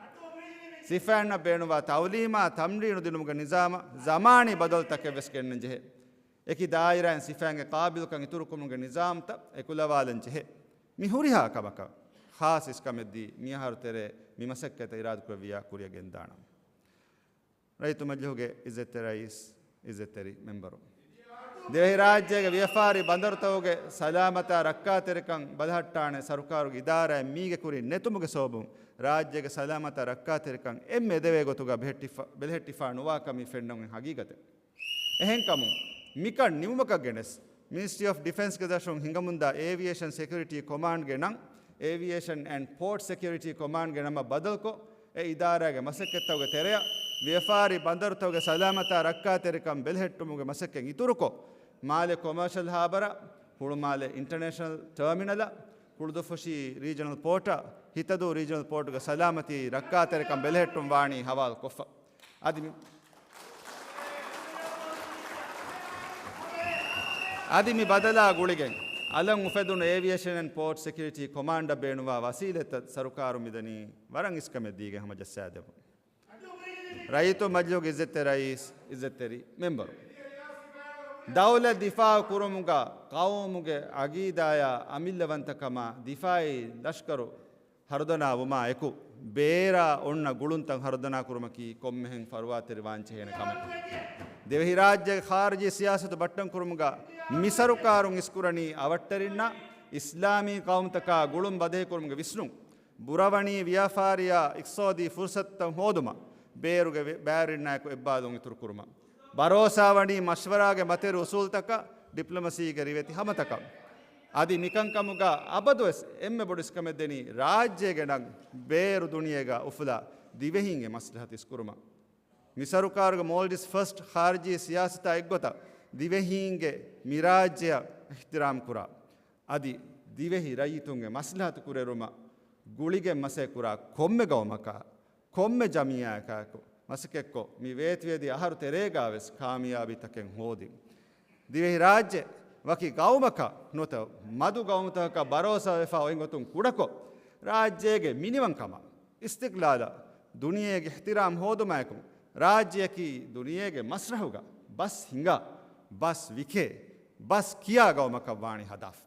ސިފައިންނަށް ބޭނުންވާ ތަޢުލީމާ ތަމްރީނު ދިނުމުގެ ނިޒާމަށް ޒަމާނީ ބަދަލުތަކެއް ވެސް ގެންނަން ޖެހޭ. އެކި ދާއިރާއިން ސިފައިންގެ ޤާބިލްކަން އިތުރުކުރުމުގެ ނިޒާމްތައް އެކުލަވާލަން ޖެހޭ. މި ހުރިހާ ކަމަކަށް ޚާއްޞަ އިސްކަމެއްދީ، މިއަހަރު ތެރޭ މި މަސައްކަތަށް އިރާދަކުރެއްވިޔާ ކުރިއަށް ގެންދާނަން. ރައްޔިތު މަޖިލީހުގެ އިއްޒަތްތެރި ރައީސް، އިއްޒަތްތެރި މެމްބަރު، ދިވެހިރާއްޖޭގެ ވިޔަފާރި ބަނދަރުތަކުގެ ސަލާމަތާ ރައްކާތެރިކަން ބަލަހައްޓާނެ ސަރުކާރުގެ އިދާރާއެއް މީގެ ކުރިން ނެތުމުގެ ސަބަބުން ރާއްޖޭގެ ސަލާމަތާ ރައްކާތެރިކަން އެންމެ އެދެވޭ ގޮތުގަ ބެހެއްޓިފަ-، ބެލެހެއްޓިފާ ނުވާކަމީ ފެންނަން އޮތް ހަގީގަތެއް. އެހެންކަމުން، މިކަން ނިމުމަކަށް ގެނެސް، މިނިސްޓްރީ އޮފް ޑިފެންސްގެ ދަށުން ހިނގަމުންދާ އޭވިއޭޝަން ސެކިއުރިޓީ ކޮމާންޑްގެ ނަން، އޭވިއޭޝަން އެންޑް ޕޯޓް ސެކިއުރިޓީ ކޮމާންޑްގެ ނަމަށް ބަދަލުކޮށް، އެ އިދާރާގެ މަސައްކަތްތަކުގެ ތެރެއަށް ވިޔަފާރި ބަނދަރުތަކުގެ ސަލާމަތާ ރައްކާތެރިކަން ބެލެހެއްޓުމުގެ މަސައްކަތް އިތުރުކޮށް، މާލެ ކޮމާޝަލް ހާބަރ، ހުޅުމާލެ އިންޓަރނޭޝަނަލް ޓާމިނަލަށް، ކުޅުދުއްފުށި ރީޖަނަލް ޕޯޓަށް، ހިތަދޫ ރީޖަނަލް ޕޯޓުގެ ސަލާމަތީ ރައްކާތެރިކަން ބެލެހެއްޓުން ވާނީ ހަވާލުކޮށްފަ. އަދި މި-، އަދި މި ބަދަލާ ގުޅިގެން، އަލަށް އުފެދުނު އޭވިއޭޝަން އެންޑް ޕޯޓް ސެކިއުރިޓީ ކޮމާންޑަށް ބޭނުންވާ ވަސީލަތްތައް ސަރުކާރުން މިދަނީ ވަރަށް އިސްކަމެއް ދީގެން ހަމަޖައްސާދެމުން. ރައްޔިތު މަޖިލީހުގެ އިއްޒަތްތެރި ރައީސް، އިއްޒަތްތެރި މެމްބަރު، ދައުލަތް ދިފާއު ކުރުމުގަ ޤައުމުގެ ޢަގީދާޔާ އަމިއްލަވަންތަކަމާ ދިފާޢީ ލަޝްކަރު ހަރުދަނާ ވުމާ އެކު، ބޭރާ އޮންނަ ގުޅުންތައް ހަރުދަނާ ކުރުމަކީ ކޮންމެހެން ފަރުވާތެރިވާންޖެހޭނެ ކަމެއް. ދިވެހިރާއްޖޭގެ ޚާރިޖީ ސިޔާސަތު ބައްޓަން ކުރުމުގަ މި ސަރުކާރުން އިސްކުރަނީ އަވަށްޓެރިންނާ އިސްލާމީ ޤައުމުތަކާ ގުޅުން ބަދަހިކުރުމުގެ ވިސްނުން. ބުރަވަނީ ވިޔަފާރިއާ އިޤްތިޞާދީ ފުރުޞަތުތައް ހޯދުމަށް، ބޭރުގެ ވެ-، ބައިވެރިންނާއެކު އެއްބާލުން އިތުރުކުރުމަށް. ބަރޯސާވަނީ މަޝްވަރާގެ މަތިވެރި އުސޫލުތަކަށް، ޑިޕްލޮމަސީގެ ރިވެތި ހަމަތަކަށް. އަދި މިކަންކަމުގަ އަބަދުވެސް އެންމެ ބޮޑު އިސްކަމެއް ދެނީ ރާއްޖޭގެ ނަން ބޭރު ދުނިޔޭގަ އުފުލާ ދިވެހީންގެ މަސްލަހަތު އިސްކުރުމަށް. މި ސަރުކާރުގެ މޯލްޑިވްސް ފަސްޓް ޚާރިޖީ ސިޔާސަތާ އެއްގޮތަށް ދިވެހީންގެ މި ރާއްޖެއަށް އިޙްތިރާމް ކުރާ، އަދި ދިވެހި ރައްޔިތުންގެ މަސްލަހަތު ކުރިއެރުމަށް ގުޅިގެން މަސައްކަތް ކުރާ ކޮންމެ ގައުމަކާ، ކޮންމެ ޖަމިއްޔާއަކާއެކު މަސައްކަތްކޮށް، މި ވޭތުވެދިޔަ އަހަރު ތެރޭގާވެސް ކާމިޔާބީތަކެއް ހޯދިން. ދިވެހިރާއްޖެ ވަކި ގައުމަކަށް ނުވަތަ މަދު ގައުމުތަކަކަށް ބަރޯސާވެފާ އޮތްގޮތުން ކުޑަކޮށް، ރާއްޖޭގެ މިނިވަންކަމާ، އިސްތިޤްލާލާ، ދުނިޔޭގެ އިޙްތިރާމް ހޯދުމާއެކު، ރާއްޖެއަކީ ދުނިޔޭގެ މަސްރަޙުގަ ބަސް ހިނގާ، ބަސް ވިކޭ، ބަސް ކިޔާ ގައުމަކަށް ވާނީ ހަދާފަ.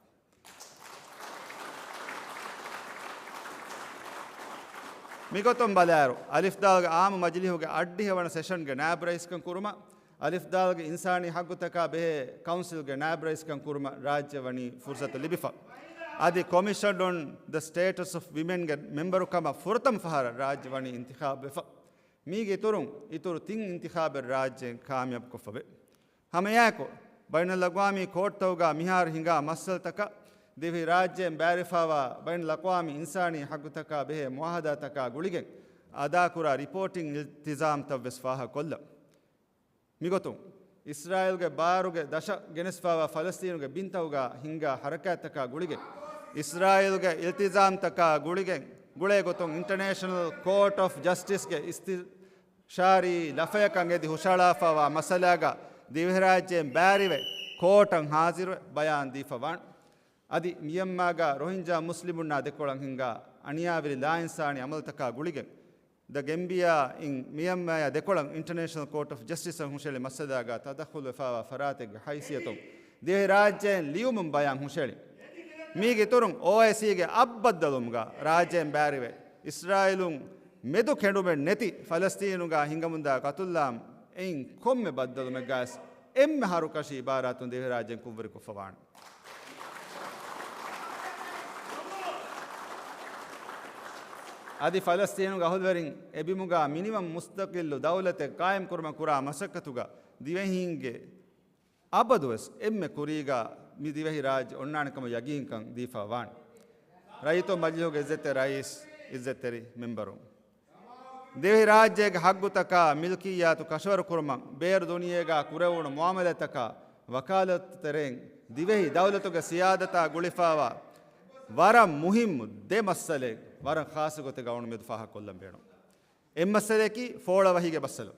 މިގޮތުން ބަލާއިރު، އަލިފްދާލްގެ އާއްމު މަޖިލީހުގެ އަށްޑިހަ ވަނަ ސެޝަންގެ ނާއިބު ރައީސްކަން ކުރުމަށް، އަލިފްދާލްގެ އިންސާނީ ޙައްޤުތަކާ ބެހޭ ކައުންސިލްގެ ނާއިބު ރައީސްކަން ކުރުމަށް ރާއްޖެ ވަނީ ފުރުޞަތު ލިބިފަ. އަދި ކޮމިޝަން އޮން ދަ ސްޓޭޓަސް އޮފް ވިމެންގެ މެމްބަރުކަމަށް ފުރަތަމަ ފަހަރަށް ރާއްޖެ ވަނީ އިންތިޚާބުވެފަ. މީގެ އިތުރުން، އިތުރު ތިން އިންތިޚާބެއް ރާއްޖޭން ކާމިޔާބުކޮށްފަވޭ. ހަމައެއާއެކު، ބައިނަލްއަގްވާމީ ކޯޓްތަކުގަ މިހާރު ހިނގާ މައްސަލަތަކަށް ދިވެހިރާއްޖޭން ބައިވެރިވެފަވާ ބައިނަލްއަގްވާމީ އިންސާނީ ޙައްޤުތަކާ ބެހޭ މުޢާހަދާތަކާ ގުޅިގެން އަދާކުރާ ރިޕޯޓިން އިލްތިޒާމްތައްވެސް ފާހަގަކޮށްލަން. މިގޮތުން، އިސްރާއީލްގެ ބާރުގެ ދަށަށް ގެނެސްފަވާ ފަލަސްޠީނުގެ ބިންތަކުގަ ހިންގާ ޙަރަކާތްތަކާ ގުޅިގެން، އިސްރާއީލްގެ އިލްތިޒާމްތަކާ ގުޅިގެން ގުޅޭ ގޮތުން އިންޓަރނޭޝަނަލް ކޯޓް އޮފް ޖަސްޓިސްގެ އިސްތިޝާރީ ލަފަޔަކަށް އެދި ހުށަހަޅާފަވާ މައްސަލާގަ ދިވެހިރާއްޖޭން ބައިވެރިވެ، ކޯޓަށް ހާޒިރުވެ، ބަޔާން ދީފަ ވާން. އަދި މިޔަންމާގަ ރޮހިންޖާ މުސްލިމުންނާ ދެކޮޅަށް ހިންގާ އަނިޔާވެރި ލާއިންސާނީ އަމަލުތަކާ ގުޅިގެން، ދަ ގެމްބިޔާ އިން މިޔަންމާއާ ދެކޮޅަށް އިންޓަރނޭޝަނަލް ކޯޓް އޮފް ޖަސްޓިސްއަށް ހުށަހެޅި މައްސަލާގަ ތަދަޚުލުވެފަވާ ފަރާތެއްގެ ހައިސިއްޔަތުން ދިވެހިރާއްޖޭން ލިޔުމުން ބަޔާން ހުށަހެޅި. މީގެ އިތުރުން އޯއައިސީގެ އަށް ބައްދަލުވުމުގަ ރާއްޖޭން ބައިވެރިވެ، އިސްރާއީލުން މެދު ކެނޑުމެއް ނެތި ފަލަސްޠީނުގަ ހިނގަމުންދާ ގަތުލާމް އެއިން ކޮންމެ ބައްދަލުމެއްގަވެސް އެންމެ ހަރުކަށި އިބާރާތުން ދިވެހިރާއްޖޭން ކުށްވެރިކޮށްފަވާނެ. އަދި ފަލަސްޠީނުގެ އަހުލުވެރިން އެބިމުގަ މިނިވަން މުސްތަޤިއްލު ދައުލަތެއް ޤާއިމްކުރުމަށް ކުރާ މަސައްކަތުގަ ދިވެހީންގެ އަބަދުވެސް އެންމެ ކުރީގަ މި ދިވެހިރާއްޖެ އޮންނާނެ ކަމަށް ޔަގީންކަން ދީފަ ވާނެ. ރައްޔިތު މަޖިލީހުގެ އިއްޒަތްތެރި ރައީސް، އިއްޒަތްތެރި މެމްބަރުން. ދިވެހިރާއްޖޭގެ ހައްގުތަކާ މިލްކިއްޔާތު ކަށަވަރުކުރުމަށް ބޭރު ދުނިޔޭގާ ކުރެވުނު މުޢާމަލާތްތަކާ ވަކާލަތު ތެރެއިން ދިވެހި ދައުލަތުގެ ސިޔާދަތާ ގުޅިފަވާ ވަރަށް މުހިއްމު ދެ މައްސަލައެއް ވަރަށް ޚާއްޞަ ގޮތެއްގަ އަޅުގަނޑު މެދު ފާހަގަކޮށްލަން ބޭނުން. އެއް މައްސަލައަކީ ފޯޅަވަހީގެ މައްސަލަ.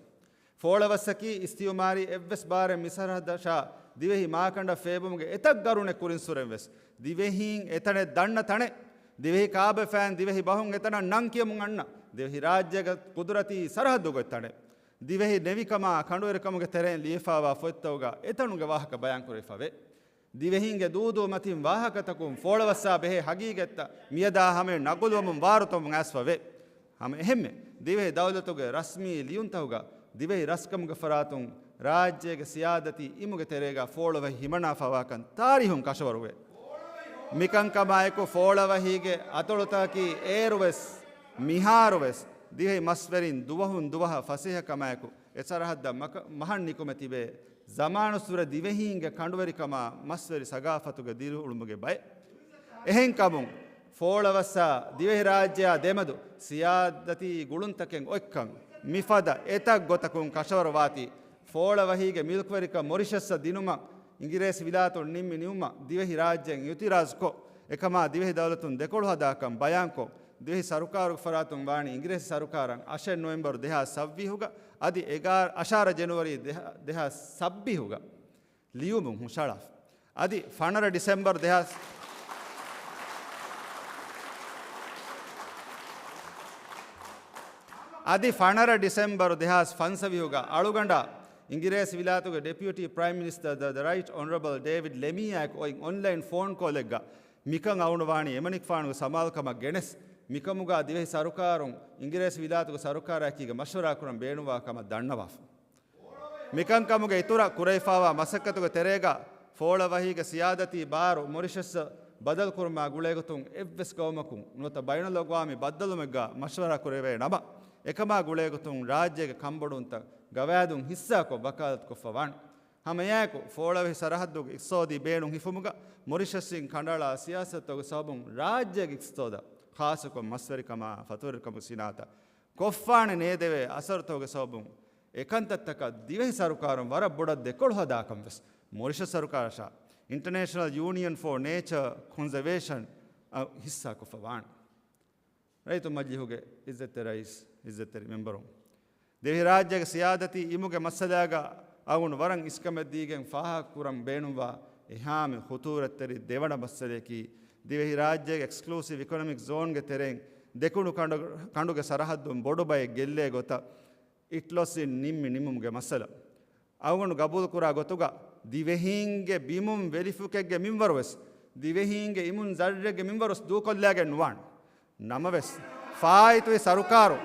ފޯޅަވައްސަކީ އިސްތިއުމާރީ އެއްވެސް ބާރެއް މި ސަރަހައްދަށާ ދިވެހި މާކަނޑަށް ފޭބުމުގެ އެތައް ގަރުނެއް ކުރިންސުރެން ވެސް، ދިވެހީން އެތަނެއް ދަންނަ ތަނެއް، ދިވެހި ކާބަފައިން ދިވެހި ބަހުން އެތަނަށް ނަން ކިޔަމުން އަންނަ، ދިވެހިރާއްޖޭގެ ޤުދުރަތީ ސަރަހައްދުގެ ތަނެއް، ދިވެހި ނެވިކަމާ ކަނޑުވެރިކަމުގެ ތެރެއިން ލިޔެފަވާ ފޮތްތަކުގަ އެތަނުގެ ވާހަކަ ބަޔާންކުރެވިފަވޭ. ދިވެހީންގެ ދޫދޫ މަތިން ވާހަކަތަކުން ފޯޅަވައްސާ ބެހޭ ހަގީގަތްތައް މިއަދާ ހަމަޔަށް ނަގުލުވަމުން ވާރުތަމުން އައިސްފަވޭ. ހަމަ އެހެންމެ، ދިވެހި ދައުލަތުގެ ރަސްމީ ލިޔުންތަކުގަ ދިވެހި ރަސްކަމުގެ ފަރާތުން ރާއްޖޭގެ ސިޔާދަތީ އިމުގެ ތެރޭގަ ފޯޅަވަހި ހިމަނާފަވާކަން ތާރީހުން ކަށަވަރުވޭ. މިކަންކަމާއެކު ފޯޅަވަހީގެ އަތޮޅުތަކަކީ އޭރުވެސް މިހާރުވެސް ދިވެހި މަސްވެރިން ދުވަހުން ދުވަހަށް ފަސޭހަކަމާއެކު އެ ސަރަހައްދަށް މަކަ-، މަހަށް ނިކުމެ ތިބޭ. ޒަމާނުއްސުރެ ދިވެހީންގެ ކަނޑުވެރިކަމާ މަސްވެރި ސަގާފަތުގެ ދިރިއުޅުމުގެ ބައެއް. އެހެންކަމުން، ފޯޅަވައްސާ ދިވެހިރާއްޖެއާ ދެމެދު ސިޔާދަތީ ގުޅުންތަކެއް އޮތްކަން މިފަދަ އެތައް ގޮތަކުން ކަށަވަރުވާތީ، ފޯޅަވަހީގެ މިލްކުވެރިކަން މޮރިޝަސްއަށް ދިނުމަށް އިނގިރޭސި ވިލާތުން ނިންމި ނިމުމަށް ދިވެހިރާއްޖެއިން އިއުތިރާޒުކޮށް، އެކަމާ ދިވެހި ދައުލަތުން ދެކޮޅު ހަދާކަން ބަޔާންކޮށް، ދިވެހި ސަރުކާރުގެ ފަރާތުން ވާނީ އިނގިރޭސި ސަރުކާރަށް އަށެއް ނޮވެމްބަރު ދެހާސް ސައްބީހުގަ އަދި އެގާރަ، އަށާރަ ޖެނުއަރީ ދެހާ-، ދެހާސް ސައްބީހުގަ ލިޔުމުން ހުށަހަޅާފަ. އަދި ފަނަރަ ޑިސެމްބަރު ދެހާސް، އަދި ފަނަރަ ޑިސެމްބަރު ދެހާސް ފަންސަވީހުގަ އަޅުގަނޑަށް އިނގިރޭސި ވިލާތުގެ ޑެޕިއުޓީ ޕްރައިމް މިނިސްޓަރ ދަ ރައިޓް އޮނަރަބަލް ޑޭވިޑް ލެމީއާއެކު އޮތް އޮންލައިން ފޯން ކޯލެއްގަ މިކަން އައުނުވާނީ އެމަނިކުފާނުގެ ސަމާލުކަމަށް ގެނެސް، މިކަމުގަ ދިވެހި ސަރުކާރުން އިނގިރޭސި ވިލާތުގެ ސަރުކާރާއެކީގަ މަޝްވަރާ ކުރަން ބޭނުންވާ ކަމަށް ދަންނަވާފަ. މިކަންކަމުގެ އިތުރަށް ކުރެވިފާވާ މަސައްކަތުގެ ތެރޭގަ ފޯޅަވަހީގެ ސިޔާދަތީ ބާރު މޮރިޝަސްއަށް ބަދަލުކުރުމާ ގުޅޭގޮތުން އެއްވެސް ގައުމަކުން ނުވަތަ ބައިނަލްއަގްވާމީ ބައްދަލުމެއްގަ މަޝްވަރާ ކުރެވޭ ނަމަ، އެކަމާ ގުޅޭގޮތުން ރާއްޖޭގެ ކަންބޮޑުވުންތައް ގަވާއިދުން ހިއްސާކޮށް ވަކާލަތުކޮށްފަ ވާނެ. ހަމައެއާއެކު، ފޯޅަވަހި ސަރަހައްދުގެ އިޤްތިޞާދީ ބޭނުން ހިފުމުގަ މޮރިޝަސްއިން ކަނޑައަޅާ ސިޔާސަތުގެ ސަބަބުން ރާއްޖޭގެ އިޤްތިޞާދަށް ޚާއްޞަކޮށް މަސްވެރިކަމާ ފަތުރުވެރިކަމުގެ ސިނާއަތަށް ކޮށްފާނެ ނޭދެވޭ އަސަރުތަކުގެ ސަބަބުން އެކަންތައްތަކަށް ދިވެހި ސަރުކާރުން ވަރަށް ބޮޑަށް ދެކޮޅު ހަދާކަން ވެސް މޮރިޝަސް ސަރުކާރަށާ އިންޓަރނޭޝަނަލް ޔޫނިއަން ފޯ ނޭޗަރ ކޮންޒަވޭޝަން އަށް ހިއްސާކޮށްފަ ވާނެ. ރައްޔިތު މަޖިލީހުގެ އިއްޒަތްތެރި ރައީސް، އިއްޒަތްތެރި މެމްބަރުން، ދިވެހިރާއްޖޭގެ ސިޔާދަތީ އިމުގެ މައްސަލާގަ އަޅުގަނޑު ވަރަށް އިސްކަމެއް ދީގެން ފާހަގަކުރަން ބޭނުންވާ އެހާމެ ޚުޠޫރަތްތެރި ދެވަނަ މައްސަލަޔަކީ، ދިވެހިރާއްޖޭގެ އެކްސްކްލޫސިވް އިކޮނޮމިކް ޒޯންގެ ތެރެއިން ދެކުނު ކަނޑު، ކަނޑުގެ ސަރަހައްދުން ބޮޑު ބައެއް ގެއްލޭ ގޮތަށް އިޓްލޮސްއިން ނިންމި ނިންމުމުގެ މައްސަލަ. އަޅުގަނޑު ގަބޫލުކުރާ ގޮތުގަ، ދިވެހީންގެ ބިމުން ވެލިފުކެއްގެ މިންވަރުވެސް، ދިވެހީންގެ އިމުން ޒައްރެއްގެ މިންވަރުވެސް ދޫކޮށްލާގެން ނުވާނެ. ނަމަވެސް، ފާއިތުވި ސަރުކާރު،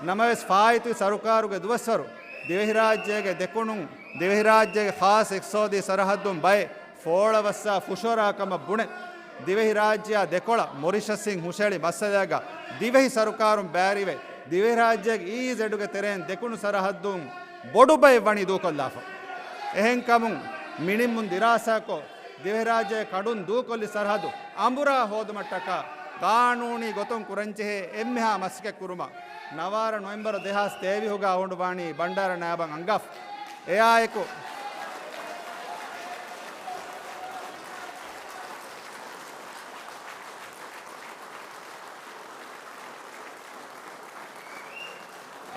ނަމަވެސް ފާއިތުވި ސަރުކާރުގެ ދުވަސްވަރު، ދިވެހިރާއްޖޭގެ ދެކުނުން، ދިވެހިރާއްޖޭގެ ޚާއްޞަ އިޤްތިޞާދީ ސަރަހައްދުން ބައެއް ފޯޅަވައްސާ ފުށުއަރާ ކަމަށް ބުނެ، ދިވެހިރާއްޖެއާ ދެކޮޅަށް މޮރިޝަސްއިން ހުށައެޅި މައްސަލާގަ ދިވެހި ސަރުކާރުން ބައިވެރިވެ، ދިވެހިރާއްޖޭގެ އީއީޒެޑުގެ ތެރެއިން ދެކުނު ސަރަހައްދުން ބޮޑުބައެއް ވަނީ ދޫކޮށްލާފަ. އެހެންކަމުން މިނިންމުން ދިރާސާކޮށް، ދިވެހިރާއްޖޭގެ ކަނޑުން ދޫކޮށްލި ސަރަހައްދު އަނބުރާ ހޯދުމަށްޓަކާ ގާނޫނީ ގޮތުން ކުރަންޖެހޭ އެންމެހާ މަސައްކަތްކުރުމަށް ނަވާރަ ނޮވެމްބަރު ދެހާސް ތޭވީހުގަ އަޅުގަނޑު ވާނީ ބަންޑާރަ ނާބަށް އަންގާފަ. އެއާއެކު،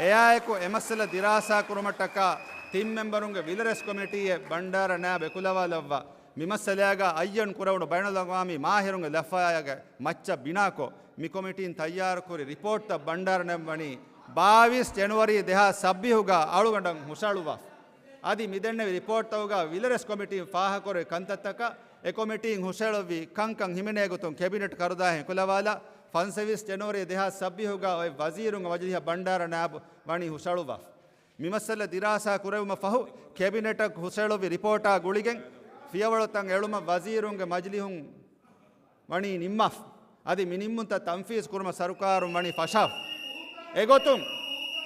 އެއާއެކު އެމައްސަލަ ދިރާސާ ކުރުމަށްޓަކާ ތިން މެމްބަރުންގެ ވިލަރެސް ކޮމިޓީއެއް ބަންޑާރަ ނާބް އެކުލަވާލައްވާ. މިމައްސަލާގަ އައްޔަން ކުރެވުނު ބައިނަލްއަގްވާމީ މާހިރުންގެ ލަފާޔާގެ މައްޗަށް ބިނާކޮށް، މި ކޮމިޓީން ތައްޔާރުކުރި ރިޕޯޓްތައް ބަންޑާރަ ނާބް ވަނީ ބާވީސް ޖެނުއަރީ ދެހާސް ސައްބީހުގަ އަޅުގަނޑަށް ހުށައަޅުއްވާފަ. އަދި މިދެންނެވި ރިޕޯޓްތަކުގަ ވިލަރެސް ކޮމިޓީން ފާހަގަކުރެއްވި ކަންތައްތަކަށް އެ ކޮމިޓީން ހުށައެޅުއްވި ކަންކަން ހިމެނޭ ގޮތުން ކެބިނެޓް ކަރުދާހެން އެކުލަވާލާ، ފަންސަވީސް ޖެނުއަރީ ދެހާސް ސައްބީހުގަ އޮތް ވަޒީރުންގެ މަޖިލީހަށް ބަންޑާރަ ނާބް ވަނީ ހުށައަޅުއްވާފަ. މިމައްސަލަ ދިރާސާ ކުރެވުމަށް ފަހު، ކެބިނެޓަށް ހުށައެޅުއްވި ރިޕޯޓާ ގުޅިގެން ފިޔަވަޅުތައް އެޅުމަށް ވަޒީރުންގެ މަޖިލީހުން ވަނީ ނިންމާފަ. އަދި މި ނިންމުންތައް ތަންފީޒު ކުރުމަށް ސަރުކާރުން ވަނީ ފަށާފަ. އެގޮތުން،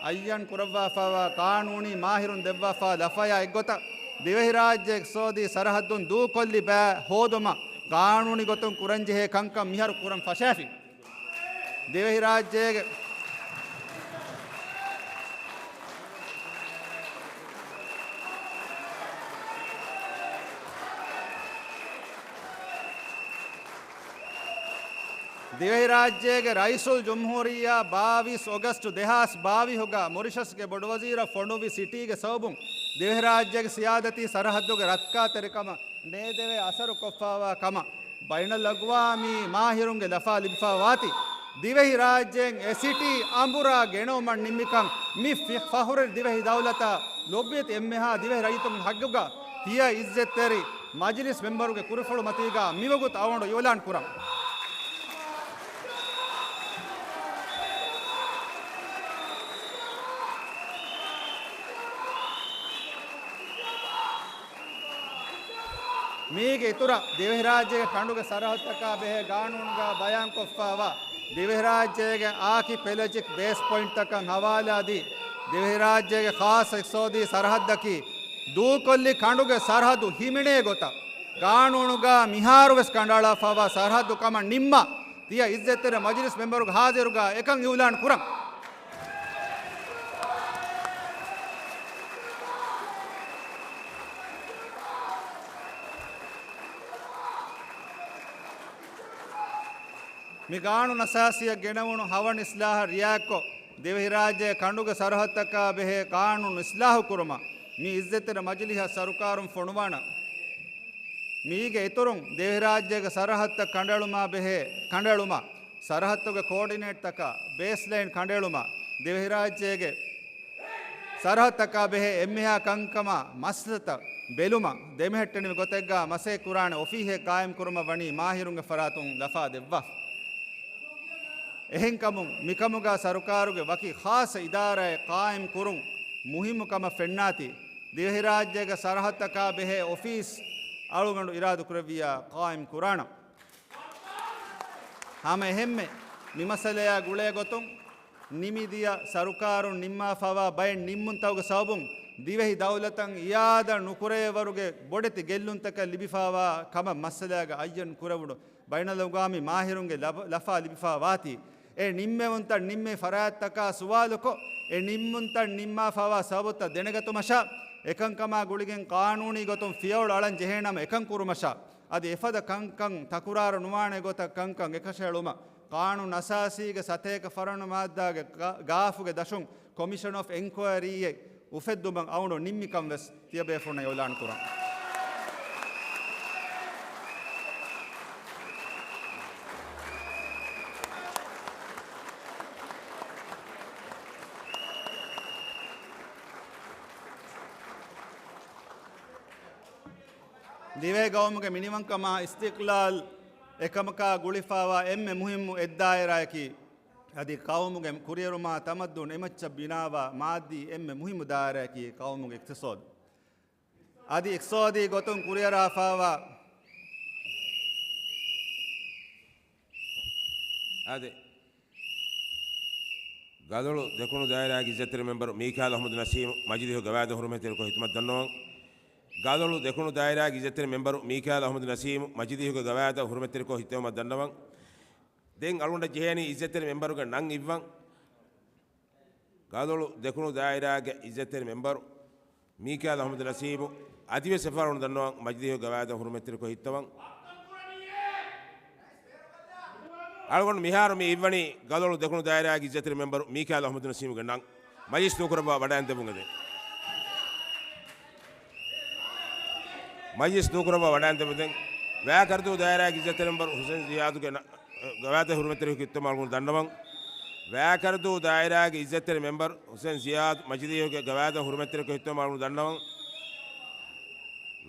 އައްޔަން ކުރައްވާފައިވާ ގާނޫނީ މާހިރުން ދެއްވާފާ ލަފަޔާ އެއްގޮތަށް، ދިވެހިރާއްޖެ އިޤްތިޞާދީ ސަރަހައްދުން ދޫކޮށްލި ބައި ހޯދުމަށް ގާނޫނީ ގޮތުން ކުރަންޖެހޭ ކަންކަން މިހާރު ކުރަން ފަށާފި. ދިވެހިރާއްޖޭގެ ދިވެހިރާއްޖޭގެ ރައީސުލްޖުމްހޫރިއްޔާ ބާވީސް އޮގަސްޓް ދެހާސް ބާވީހުގަ މޮރިޝަސްގެ ބޮޑުވަޒީރަށް ފޮނުއްވި ސިޓީގެ ސަބަބުން ދިވެހިރާއްޖޭގެ ސިޔާދަތީ ސަރަހައްދުގެ ރައްކާތެރިކަމަށް ނޭދެވޭ އަސަރު ކޮށްފައިވާ ކަމަށް ބައިނަލްއަގްވާމީ މާހިރުންގެ ލަފާ ލިބިފައިވާތީ، ދިވެހިރާއްޖޭން އެ ސިޓީ އަނބުރާ ގެނައުމަށް ނިންމިކަން މި ފި-، ފަޚުރުވެރި ދިވެހި ދައުލަތަށް ލޮބުވެތި އެންމެހާ ދިވެހި ރައްޔިތުންގެ ހައްގުގަ ތިޔަ އިއްޒަތްތެރި މަޖިލިސް މެމްބަރުގެ ކުރިފުޅު މަތީގަ މިވަގުތު އަޅުގަނޑު އިއުލާން ކުރަން. މީގެ އިތުރަށް ދިވެހިރާއްޖޭގެ ކަނޑުގެ ސަރަހައްދުތަކާ ބެހޭ ގާނޫނުގަ ބަޔާންކޮށްފައިވާ ދިވެހިރާއްޖޭގެ އާކި ޕެލަޖިކް ބޭސް ޕޮއިންޓްތަކަށް ހަވާލާދީ، ދިވެހިރާއްޖޭގެ ޚާއްޞަ އިޤްތިޞާދީ ސަރަހައްދަކީ ދޫކޮށްލި ކަނޑުގެ ސަރަހައްދު ހިމެނޭ ގޮތަށް ގާނޫނުގަ މިހާރުވެސް ކަނޑައަޅާފައިވާ ސަރަހައްދު ކަމަށް ނިންމާ، ތިޔަ އިއްޒަތްތެރި މަޖިލިސް މެމްބަރުގެ ހާޒިރުގަ އެކަން އިއުލާން ކުރަން. މި ގާނޫނު އަސާސީއަށް ގެނެވުނު ހަވަނި އިސްލާހަށް ރިއާކޮށް، ދިވެހިރާއްޖޭގެ ކަނޑުގެ ސަރަހައްދުތަކާ ބެހޭ ގާނޫނު އިސްލާހު ކުރުމަށް މި އިއްޒަތްތެރި މަޖިލީހަށް ސަރުކާރުން ފޮނުވާނަން. މީގެ އިތުރުން، ދިވެހިރާއްޖޭގެ ސަރަހައްދުތައް ކަނޑައެޅުމާ ބެހޭ، ކަނޑައެޅުމަށް، ސަރަހައްދުގެ ކޯޑިނޭޓްތަކާ ބޭސްލައިން ކަނޑައެޅުމަށް، ދިވެހިރާއްޖޭގެ ސަރަހައްދަކާ ބެހޭ އެންމެހާ ކަންކަމާ މައްސަލަތައް ބެލުމަށް ދެމެހެއްޓެނިވި ގޮތެއްގާ މަސައްކަތް ކުރާނެ އޮފީހެއް ގާއިމް ކުރުމަށް ވަނީ މާހިރުންގެ ފަރާތުން ލަފާ ދެއްވާފަ. އެހެންކަމުން މިކަމުގާ ސަރުކާރުގެ ވަކި ޚާއްޞަ އިދާރާއެއް ޤާއިމް ކުރުން މުހިއްމު ކަމަށް ފެންނާތީ، ދިވެހިރާއްޖޭގެ ސަރަހައްދަކާ ބެހޭ އޮފީސް އަޅުގަނޑު އިރާދަކުރެއްވިއްޔާ ޤާއިމް ކުރާނަން. ހަމަ އެހެންމެ މި މައްސަލަޔާ ގުޅޭ ގޮތުން ނިމިދިޔަ ސަރުކާރުން ނިންމާފައިވާ ބައެއް ނިންމުންތަކުގެ ސަބަބުން ދިވެހި ދައުލަތަށް އިއާދަ ނުކުރެވޭވަރުގެ ބޮޑެތި ގެއްލުންތަކެއް ލިބިފައިވާ ކަމަށް މައްސަލައިގެ އައްޔަން ކުރެވުނު ބައިނަލްއަގްވާމީ މާހިރުންގެ ލަ-، ލަފާ ލިބިފައިވާތީ، އެ ނިންމެވުންތައް ނިންމޭ ފަރާތްތަކާ ސުވާލުކޮށް، އެ ނިންމުންތައް ނިންމާފައިވާ ސަބަބުތައް ދެނެގަތުމަށާ، އެކަންކަމާ ގުޅިގެން ޤާނޫނީ ގޮތުން ފިޔަވަޅު އަޅަން ޖެހޭނަމަ އެކަން ކުރުމަށާ، އަދި އެފަދަ ކަންކަން ތަކުރާރު ނުވާނެ ގޮތަށް ކަންކަން އެކަށައެޅުމަށް، ޤާނޫނު އަސާސީގެ ސަތޭކަ ފަރަނު މާއްދާގެ ގާ-، ގާފުގެ ދަށުން ކޮމިޝަން އޮފް އެންކޮއަރީއެއް އުފެއްދުމަށް އަޅުގަނޑު ނިންމިކަން ވެސް ތިޔަބޭފުޅުންނަށް އިޢުލާން ކުރަން. ދިވެހި ޤައުމުގެ މިނިވަންކަމާ އިސްތިޤްލާލް އެކަމަކާ ގުޅިފައިވާ އެންމެ މުހިއްމު އެއްދާއިރާއަކީ، އަދި ޤައުމުގެ ކުރިއެރުމާ ތަމައްދުން އެމައްޗަށް ބިނާވާ މާއްދީ އެންމެ މުހިއްމު ދާއިރާއަކީ ޤައުމުގެ އިޤްތިޞާދު. އަދި އިޤްތިޞާދީ ގޮތުން ކުރިއަރާފައިވާ އާދެ. ގަދޮޅު ދެކުނު ދާއިރާގެ އިއްޒަތްތެރި މެންބަރު މީކާލް އަޙްމަދު ނަސީމު މަޖިލީހުގެ ގަވާއިދަށް ހުރުމަތްތެރިކޮށް ހިތުމަށް ދަންނަވަން. ގަދޮޅު ދެކުނު ދާއިރާގެ އިއްޒަތްތެރި މެންބަރު މީކާލް އަޙްމަދު ނަސީމު މަޖިލީހުގެ ގަވާއިދަށް ހުރުމަތްތެރިކޮށް ހިތުމަށް ދަންނަވަން. ދެން އަޅުގަނޑަށް ޖެހޭނީ އިއްޒަތްތެރި މެންބަރުގެ ނަން އިއްވަން. ގަދޮޅު ދެކުނު ދާއިރާގެ އިއްޒަތްތެރި މެންބަރު މީކާލް އަޙްމަދު ނަސީމު އަދިވެސް އެފަހަރުން ދަންނަވަން މަޖިލީހުގެ ގަވާއިދަށް ހުރުމަތްތެރިކޮށް ހިއްތަވަން. އަޅުގަނޑު މިހާރު މި އިއްވަނީ ގަދޮޅު ދެކުނު ދާއިރާގެ އިއްޒަތްތެރި މެންބަރު މީކާލް އަޙްމަދު ނަސީމުގެ ނަން. މަޖިލިސް ދޫކުރައްވާ ވަޑައިން ދެއްވުން އެދެން. މަޖިލިސް ދޫކުރައްވާ ވަޑައިން ދެއްވުން ދެން. ވައިކަރަދޫ ދާއިރާގެ އިއްޒަތްތެރި މެންބަރު ހުސެން ޒިޔާދުގެ ނަ-، ގަވާއިދަށް ހުރުމަތްތެރިކޮށް ހިއްތަވަން އަޅުގަނޑު ދަންނަވަން. ވައިކަރަދޫ ދާއިރާގެ އިއްޒަތްތެރި މެންބަރު ހުސެން ޒިޔާދު މަޖިލީހުގެ ގަވާއިދަށް ހުރުމަތްތެރިކޮށް ހިއްތަވަން އަޅުގަނޑު ދަންނަވަން.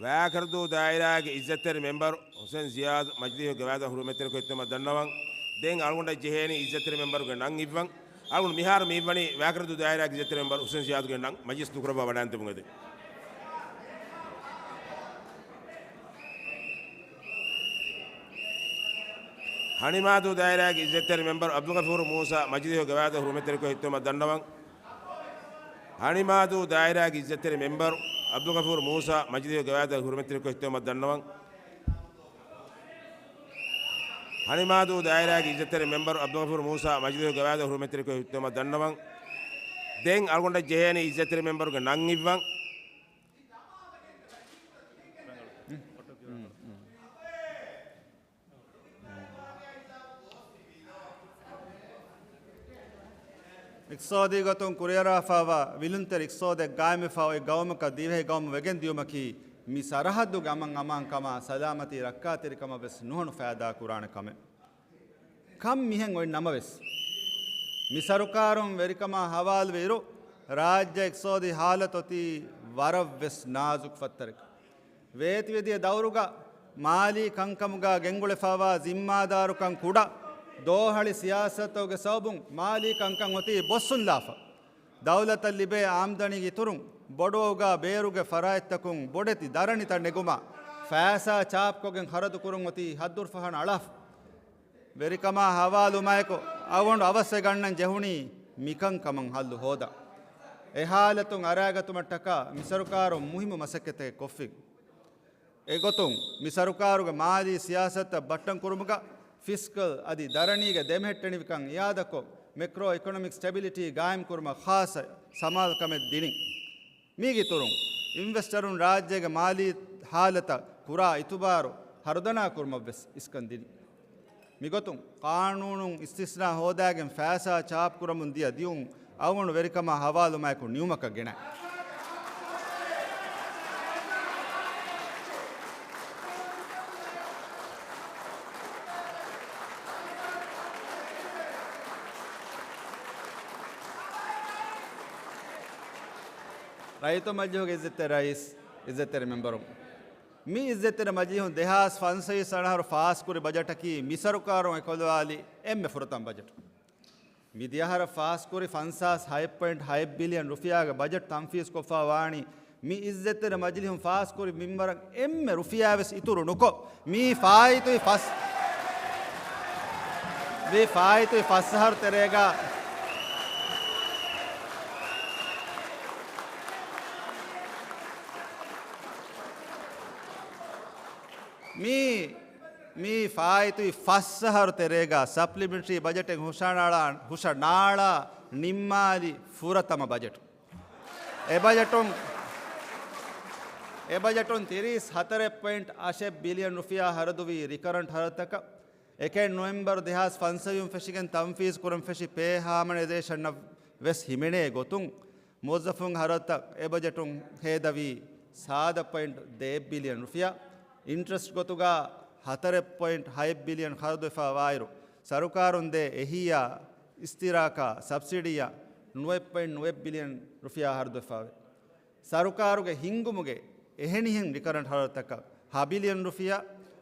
ވައިކަރަދޫ ދާއިރާގެ އިއްޒަތްތެރި މެންބަރު ހުސެން ޒިޔާދު މަޖިލީހުގެ ގަވާއިދަށް ހުރުމަތްތެރިކޮށް ހިއްތަވަން ދަންނަވަން. ދެން އަޅުގަނޑަށް ޖެހޭނީ އިއްޒަތްތެރި މެންބަރުގެ ނަން އިއްވަން. އަޅުގަނޑު މިހާރު މި އިއްވަނީ ވައިކަރަދޫ ދާއިރާގެ އިއްޒަތްތެރި މެންބަރު ހުސެން ޒިޔާދުގެ ނަން. މަޖިލިސް ދޫކުރައްވާ ވަޑައިން ދެއްވުން އެދެން. ހަނިމާދޫ ދާއިރާގެ އިއްޒަތްތެރި މެންބަރު އަބްދުލްޣަފޫރު މޫސާ މަޖިލީހުގެ ގަވާއިދަށް ހުރުމަތްތެރިކޮށް ހިއްތަވަން ދަންނަވަން. ހަނިމާދޫ ދާއިރާގެ އިއްޒަތްތެރި މެންބަރު އަބްދުލްޣަފޫރު މޫސާ މަޖިލީހުގެ ގަވާއިދަށް ހުރުމަތްތެރިކޮށް ހިއްތަވަން ދަންނަވަން. ހަނިމާދޫ ދާއިރާގެ އިއްޒަތްތެރި މެންބަރު އަބްދުލްޣަފޫރު މޫސާ މަޖިލީހުގެ ގަވާއިދަށް ހުރުމަތްތެރިކޮށް ހިއްތަވަން ދަންނަވަން. ދެން އަޅުގަނޑަށް ޖެހޭނީ އިއްޒަތްތެރި މެންބަރުގެ ނަން އިއްވަން. އިޤްތިޞާދީ ގޮތުން ކުރިއަރާފައިވާ ވިލުންތެރި އިޤްތިޞާދެއް ގާއިމްވެފައި އޮތް ގައުމަކަށް ދިވެހި ގައުމު ވެގެން ދިޔުމަކީ، މި ސަރަހައްދުގެ އަމަން އަމާންކަމާ ސަލާމަތީ ރައްކާތެރިކަމަށް ވެސް ނުހަނު ފައިދާ ކުރާނެ ކަމެއް. ކަން މިހެން އޮތް ނަމަވެސް، މި ސަރުކާރުން ވެރިކަމާ ހަވާލުވިއިރު، ރާއްޖެ އިޤްތިޞާދީ ހާލަތު އޮތީ ވަރަށް ވެސް ނާޒުކު ފައްތަރެއް. ވޭތުވެދިޔަ ދައުރުގަ މާލީ ކަންކަމުގަ ގެންގުޅެފައިވާ ޒިންމާދާރުކަން ކުޑަ، ދޯހަޅި ސިޔާސަތުގެ ސަބަބުން މާލީ ކަންކަން އޮތީ ބޮއްސުންލާފަ. ދައުލަތަށް ލިބޭ އާމްދަނީގެ އިތުރުން ބޮޑުވައުގާ ބޭރުގެ ފަރާތްތަކުން ބޮޑެތި ދަރަނިތައް ނެގުމަށް ފައިސާ ޗާޕްކޮށްގެން ޚަރަދުކުރުން އޮތީ ހައްދުރުފަހަނަ އަޅާފަ. ވެރިކަމާ ހަވާލުވުމާއެކު، އަޅުގަނޑު އަވަސްވެގަންނަން ޖެހުނީ މިކަންކަމަށް ހައްލު ހޯދަން. އެ ހާލަތުން އަރާގަތުމަށްޓަކާ މި ސަރުކާރުން މުހިއްމު މަސައްކަތެއް ކޮށްފި. އެގޮތުން، މި ސަރުކާރުގެ މާލީ ސިޔާސަތުތައް ބައްޓަން ކުރުމުގަ ފިސްކަލް އަދި ދަރަނީގެ ދެމެހެއްޓެނިވިކަން އިއާދަކޮށް، މެކްރޯ އިކޮނޮމިކް ސްޓެބިލިޓީ ގާއިމް ކުރުމަށް ޚާއްޞަ ސަމާލުކަމެއް ދިނި. މީގެ އިތުރުން، އިންވެސްޓަރުން ރާއްޖޭގެ މާލީ ހާލަތަށް ކުރާ އިތުބާރު ހަރުދަނާ ކުރުމަށް ވެސް އިސްކަން ދިނި. މިގޮތުން، ޤާނޫނުން އިސްތިސްނާ ހޯދާގެން ފައިސާ ޗާޕް ކުރަމުން ދިޔަ ދިއުން އަޅުގަނޑު ވެރިކަމާ ހަވާލުވުމާއެކު ނިމުމަކަށް ގެނައި. ރައްޔިތު މަޖިލީހުގެ އިއްޒަތްތެރި ރައީސް، އިއްޒަތްތެރި މެމްބަރުން، މި އިއްޒަތްތެރި މަޖިލީހުން ދެހާސް ފަންސަވީސް ވަނަ އަހަރު ފާސްކުރި ބަޖެޓަކީ މި ސަރުކާރުން އެކުލަވާލި އެންމެ ފުރަތަމަ ބަޖެޓު. މި ދިޔަހަރަށް ފާސްކުރި ފަންސާސް ހައެއް ޕޮއިންޓް ހައެއް ބިލިއަން ރުފިޔާގެ ބަޖެޓް ތަންފީޒްކޮށްފަ ވާނީ، މި އިއްޒަތްތެރި މަޖިލީހުން ފާސްކުރި މިންވަރަށް އެންމެ ރުފިޔާވެސް އިތުރު ނުކޮށް، މީ ފާއިތުވި ފަސް، މީ ފާއިތުވި ފަސް އަހަރު ތެރޭގަ މީ، މީ ފާއިތުވި ފަސް އަހަރު ތެރޭގަ ސަޕްލިމެންޓްރީ ބަޖެޓެއް ހުށަނާޅާ، ހުށަނާޅާ ނިންމާލި ފުރަތަމަ ބަޖެޓު. އެ ބަޖެޓުން، އެ ބަޖެޓުން ތިރީސް ހަތަރެއް ޕޮއިންޓް އަށެއް ބިލިއަން ރުފިޔާ ހަރަދުވީ ރިކަރަންޓް ހަރަދުތަކަށް. އެކެއް ނޮވެމްބަރު ދެހާސް ފަންސަވީސް ފެށިގެން ތަންފީޒް ކުރަން ފެށި ޕޭ ހާމަނައިޒޭޝަނަށް ވެސް ހިމެނޭ ގޮތުން، މުވައްޒަފުން ހަރަދުތައް އެ ބަޖެޓުން ހޭދަވީ ސާދަ ޕޮއިންޓް ދޭއް ބިލިއަން ރުފިޔާ، އިންޓްރެސްޓް ގޮތުގަ ހަތަރެއް ޕޮއިންޓް ހައެއް ބިލިއަން ޚަރަދުވެފަ ވާއިރު، ސަރުކާރުން ދޭ އެހީއާ އިސްތިހްރާކާ ސަބްސިޑީއަށް ނުވައެއް ޕޮއިންޓް ނުވައެއް ބިލިއަން ރުފިޔާ ހަރަދުވެފަވޭ. ސަރުކާރުގެ ހިންގުމުގެ އެހެނިހެން ރިކަރަންޓް ހަރަދުތަކަށް ހަ ބިލިއަން ރުފިޔާ،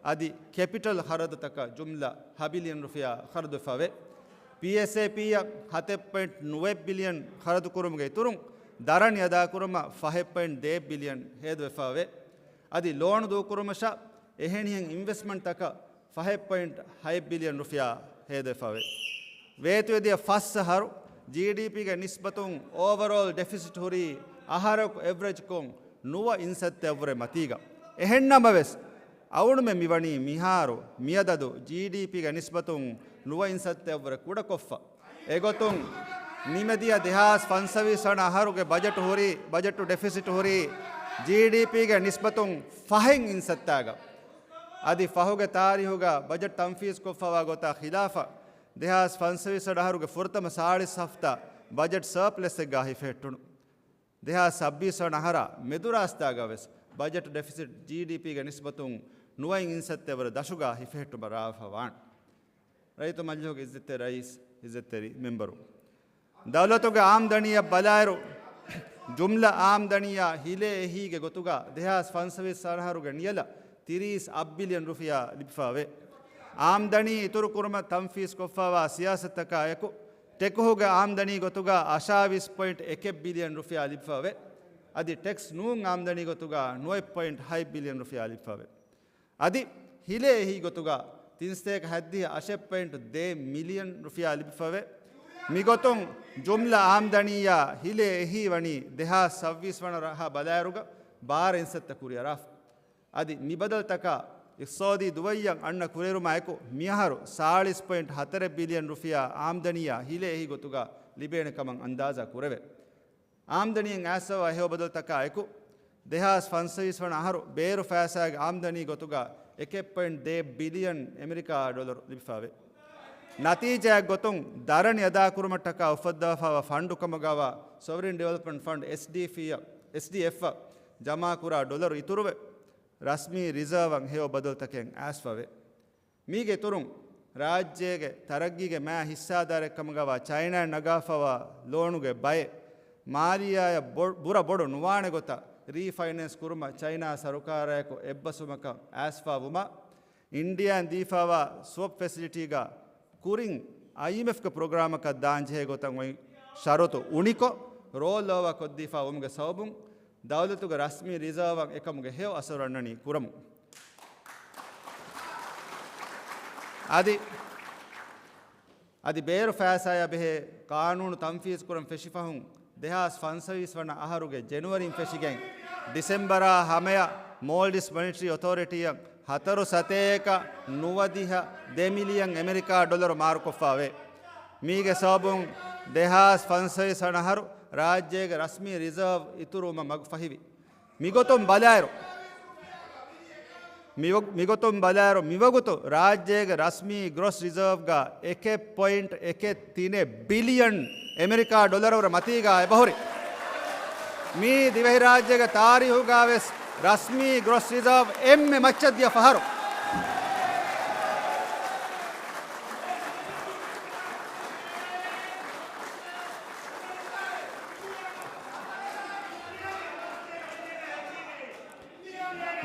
އަދި ކެޕިޓަލް ޚަރަދުތަކަށް ޖުމްލަ ހަ ބިލިއަން ރުފިޔާ ޚަރަދުވެފަވޭ. ޕީއެސްއޭޕީއަށް ހަތެއް ޕޮއިންޓް ނުވައެއް ބިލިއަން ޚަރަދުކުރުމުގެ އިތުރުން، ދަރަނި އަދާކުރުމަށް ފަހެއް ޕޮއިންޓް ދޭއް ބިލިއަން ހޭދަވެފަވޭ. އަދި ލޯނު ދޫކުރުމަށަށް އެހެނިހެން އިންވެސްޓްމަންޓްތަކަށް ފަހެއް ޕޮއިންޓް ހައެއް ބިލިއަން ރުފިޔާ ހޭދަވެފަވޭ. ވޭތުވެދިޔަ ފަސް އަހަރު ޖީޑީޕީގެ ނިސްބަތުން އޯވަރޯލް ޑެފިސިޓް ހުރީ އަހަރަކު އެވްރެޖްކޮށް ނުވަ އިންސައްތައަށްވުރެ މަތީގަ. އެހެންނަމަވެސް، އަޅުގަނޑުމެން މިވަނީ މިހާރު މިއަދަދު ޖީޑީޕީގެ ނިސްބަތުން ނުވަ އިންސައްތައަށްވުރެ ކުޑަކޮށްފަ. އެގޮތުން، ނިމެދިޔަ ދެހާސް ފަންސަވީސް ވަނަ އަހަރުގެ ބަޖެޓު ހުރީ، ބަޖެޓު ޑެފިސިޓް ހުރީ ޖީޑީޕީގެ ނިސްބަތުން ފަހެއް އިންސައްތާގަ. އަދި ފަހުގެ ތާރީހުގަ ބަޖެޓް ތަންފީޒްކޮށްފަވާ ގޮތާ ޚިލާފަށް، ދެހާސް ފަންސަވީސް ވަނަ އަހަރުގެ ފުރަތަމަ ސާޅީސް ހަފްތާ ބަޖެޓް ސަރޕްލަސްއެއްގަ ހިފެހެއްޓުނު. ދެހާސް ސައްބީސް ވަނަ އަހަރާ މެދުރާސްތާގަ ވެސް ބަޖެޓް ޑެފިސިޓް ޖީޑީޕީގެ ނިސްބަތުން ނުވަ އިންސައްތައަށްވުރެ ދަށުގަ ހިފެހެއްޓުމަށް ރާވެފަ ވާނެ. ރައްޔިތު މަޖިލީހުގެ އިއްޒަތްތެރި ރައީސް، އިއްޒަތްތެރި މެމްބަރު، ދައުލަތުގެ އާމްދަނީއަށް ބަލާއިރު، ޖުމްލަ އާމްދަނީއާ ހިލޭ އެހީގެ ގޮތުގަ ދެހާސް ފަންސަވީސް އަހަރުގެ ނިޔަލަށް ތިރީސް އަށް ބިލިއަން ރުފިޔާ ލިބިފަވޭ. އާމްދަނީ އިތުރުކުރުމަށް ތަންފީޒްކޮށްފަވާ ސިޔާސަތަކާއެކު، ޓެކުހުގެ އާމްދަނީ ގޮތުގަ އަށާވީސް ޕޮއިންޓް އެކެއް ބިލިއަން ރުފިޔާ ލިބިފަވޭ. އަދި ޓެކްސް ނޫން އާމްދަނީ ގޮތުގަ ނުވައެއް ޕޮއިންޓް ހަތް ބިލިއަން ރުފިޔާ ލިބިފަވޭ. އަދި ހިލޭ އެހީ ގޮތުގަ ތިންސަތޭކަ ހަތްދިހަ އަށެއް ޕޮއިންޓް ދޭއް މިލިއަން ރުފިޔާ ލިބިފަވޭ. މިގޮތުން ޖުމްލަ އާމްދަނީއާ ހިލޭ އެހީ ވަނީ ދެހާސް ސައްބީސް ވަނަ އަހަރާ ބަލާއިރުގަ ބާރަ އިންސައްތަ ކުރިއަރާފަ. އަދި މި ބަދަލުތަކާ އިޤްތިޞާދީ ދުވައްޔަށް އަންނަ ކުރިއެރުމާއެކު، މިއަހަރު ސާޅީސް ޕޮއިންޓް ހަތަރެއް ބިލިއަން ރުފިޔާ އާމްދަނީއާ ހިލޭ އެހީ ގޮތުގަ ލިބޭނެ ކަމަށް އަންދާޒާ ކުރެވޭ. އާމްދަނީއިން އައިސްފަވާ ހެޔޮ ބަދަލުތަކާ އެކު، ދެހާސް ފަންސަވީސް ވަނަ އަހަރު ބޭރު ފައިސާގެ އާމްދަނީ ގޮތުގަ އެކެއް ޕޮއިންޓް ދޭއް ބިލިއަން އެމެރިކާ ޑޮލަރު ލިބިފަވޭ. ނަތީޖާއެއް ގޮތުން، ދަރަނި އަދާކުރުމަށްޓަކާ އުފައްދާފަވާ ފަންޑު ކަމުގަވާ ސޮވަރިން ޑިވެލޮޕްމަންޓް ފަންޑް، އެސްޑީފީއަށް، އެސްޑީއެފްއަށް ޖަމާކުރާ ޑޮލަރު އިތުރުވެ، ރަސްމީ ރިޒާވަށް ހެޔޮ ބަދަލުތަކެއް އައިސްފަވޭ. މީގެ އިތުރުން، ރާއްޖޭގެ ތަރައްގީގެ މާ ހިއްސާދާރެއްކަމުގަވާ ޗައިނާއަށް ނަގާފަވާ ލޯނުގެ ބައެއް މާލިއްޔާޔަށް ބޮ-، ބުރަ ބޮޑު ނުވާނެ ގޮތަށް ރީފައިނޭންސް ކުރުމަށް ޗައިނާ ސަރުކާރާއެކު އެއްބަސްވުމަކަށް އައިސްފާ ވުމަށް، އިންޑިއާއިން ދީފަވާ ސްވަޕް ފެސިލިޓީގަ ކުރިން އައިއެމްއެފްގެ ޕްރޮގްރާމަކަށް ދާންޖެހޭ ގޮތަށް އޮތް ޝަރުތު އުނިކޮށް، ރޯލް އޯވާ ކޮށްދީފާ ވުމުގެ ސަބަބުން، ދައުލަތުގެ ރަސްމީ ރިޒާވަށް އެކަމުގެ ހެޔޮ އަސަރު އަންނަނީ ކުރަމުން. އަދި، އަދި ބޭރު ފައިސާޔާ ބެހޭ ޤާނޫނު ތަންފީޒު ކުރަން ފެށިފަހުން، ދެހާސް ފަންސަވީސް ވަނަ އަހަރުގެ ޖެނުއަރީން ފެށިގެން، ޑިސެމްބަރާ ހަމަޔަށް މޯލްޑިވްސް މޮނިޓަރީ އޮތޯރިޓީއަށް ހަތަރު ސަތޭކަ ނުވަދިހަ ދެ މިލިއަން އެމެރިކާ ޑޮލަރު މާރުކޮށްފާވޭ. މީގެ ސަބަބުން ދެހާސް ފަންސަވީސް ވަނަ އަހަރު ރާއްޖޭގެ ރަސްމީ ރިޒާވް އިތުރުވުމަށް މަގު ފަހިވި. މިގޮތުން ބަލާއިރު، މިވަ-، މިގޮތުން ބަލާއިރު، މިވަގުތު ރާއްޖޭގެ ރަސްމީ ގްރޮސް ރިޒާވްގަ އެކެއް ޕޮއިންޓް އެކެއް ތިނެއް ބިލިއަން އެމެރިކާ ޑޮލަރު މަތީގަ އެބަހުރި. މީ ދިވެހިރާއްޖޭގެ ތާރީހުގަވެސް ރަސްމީ ގްރޮސް ރިޒާވް އެންމެ މައްޗަށް ދިޔަ ފަހަރު.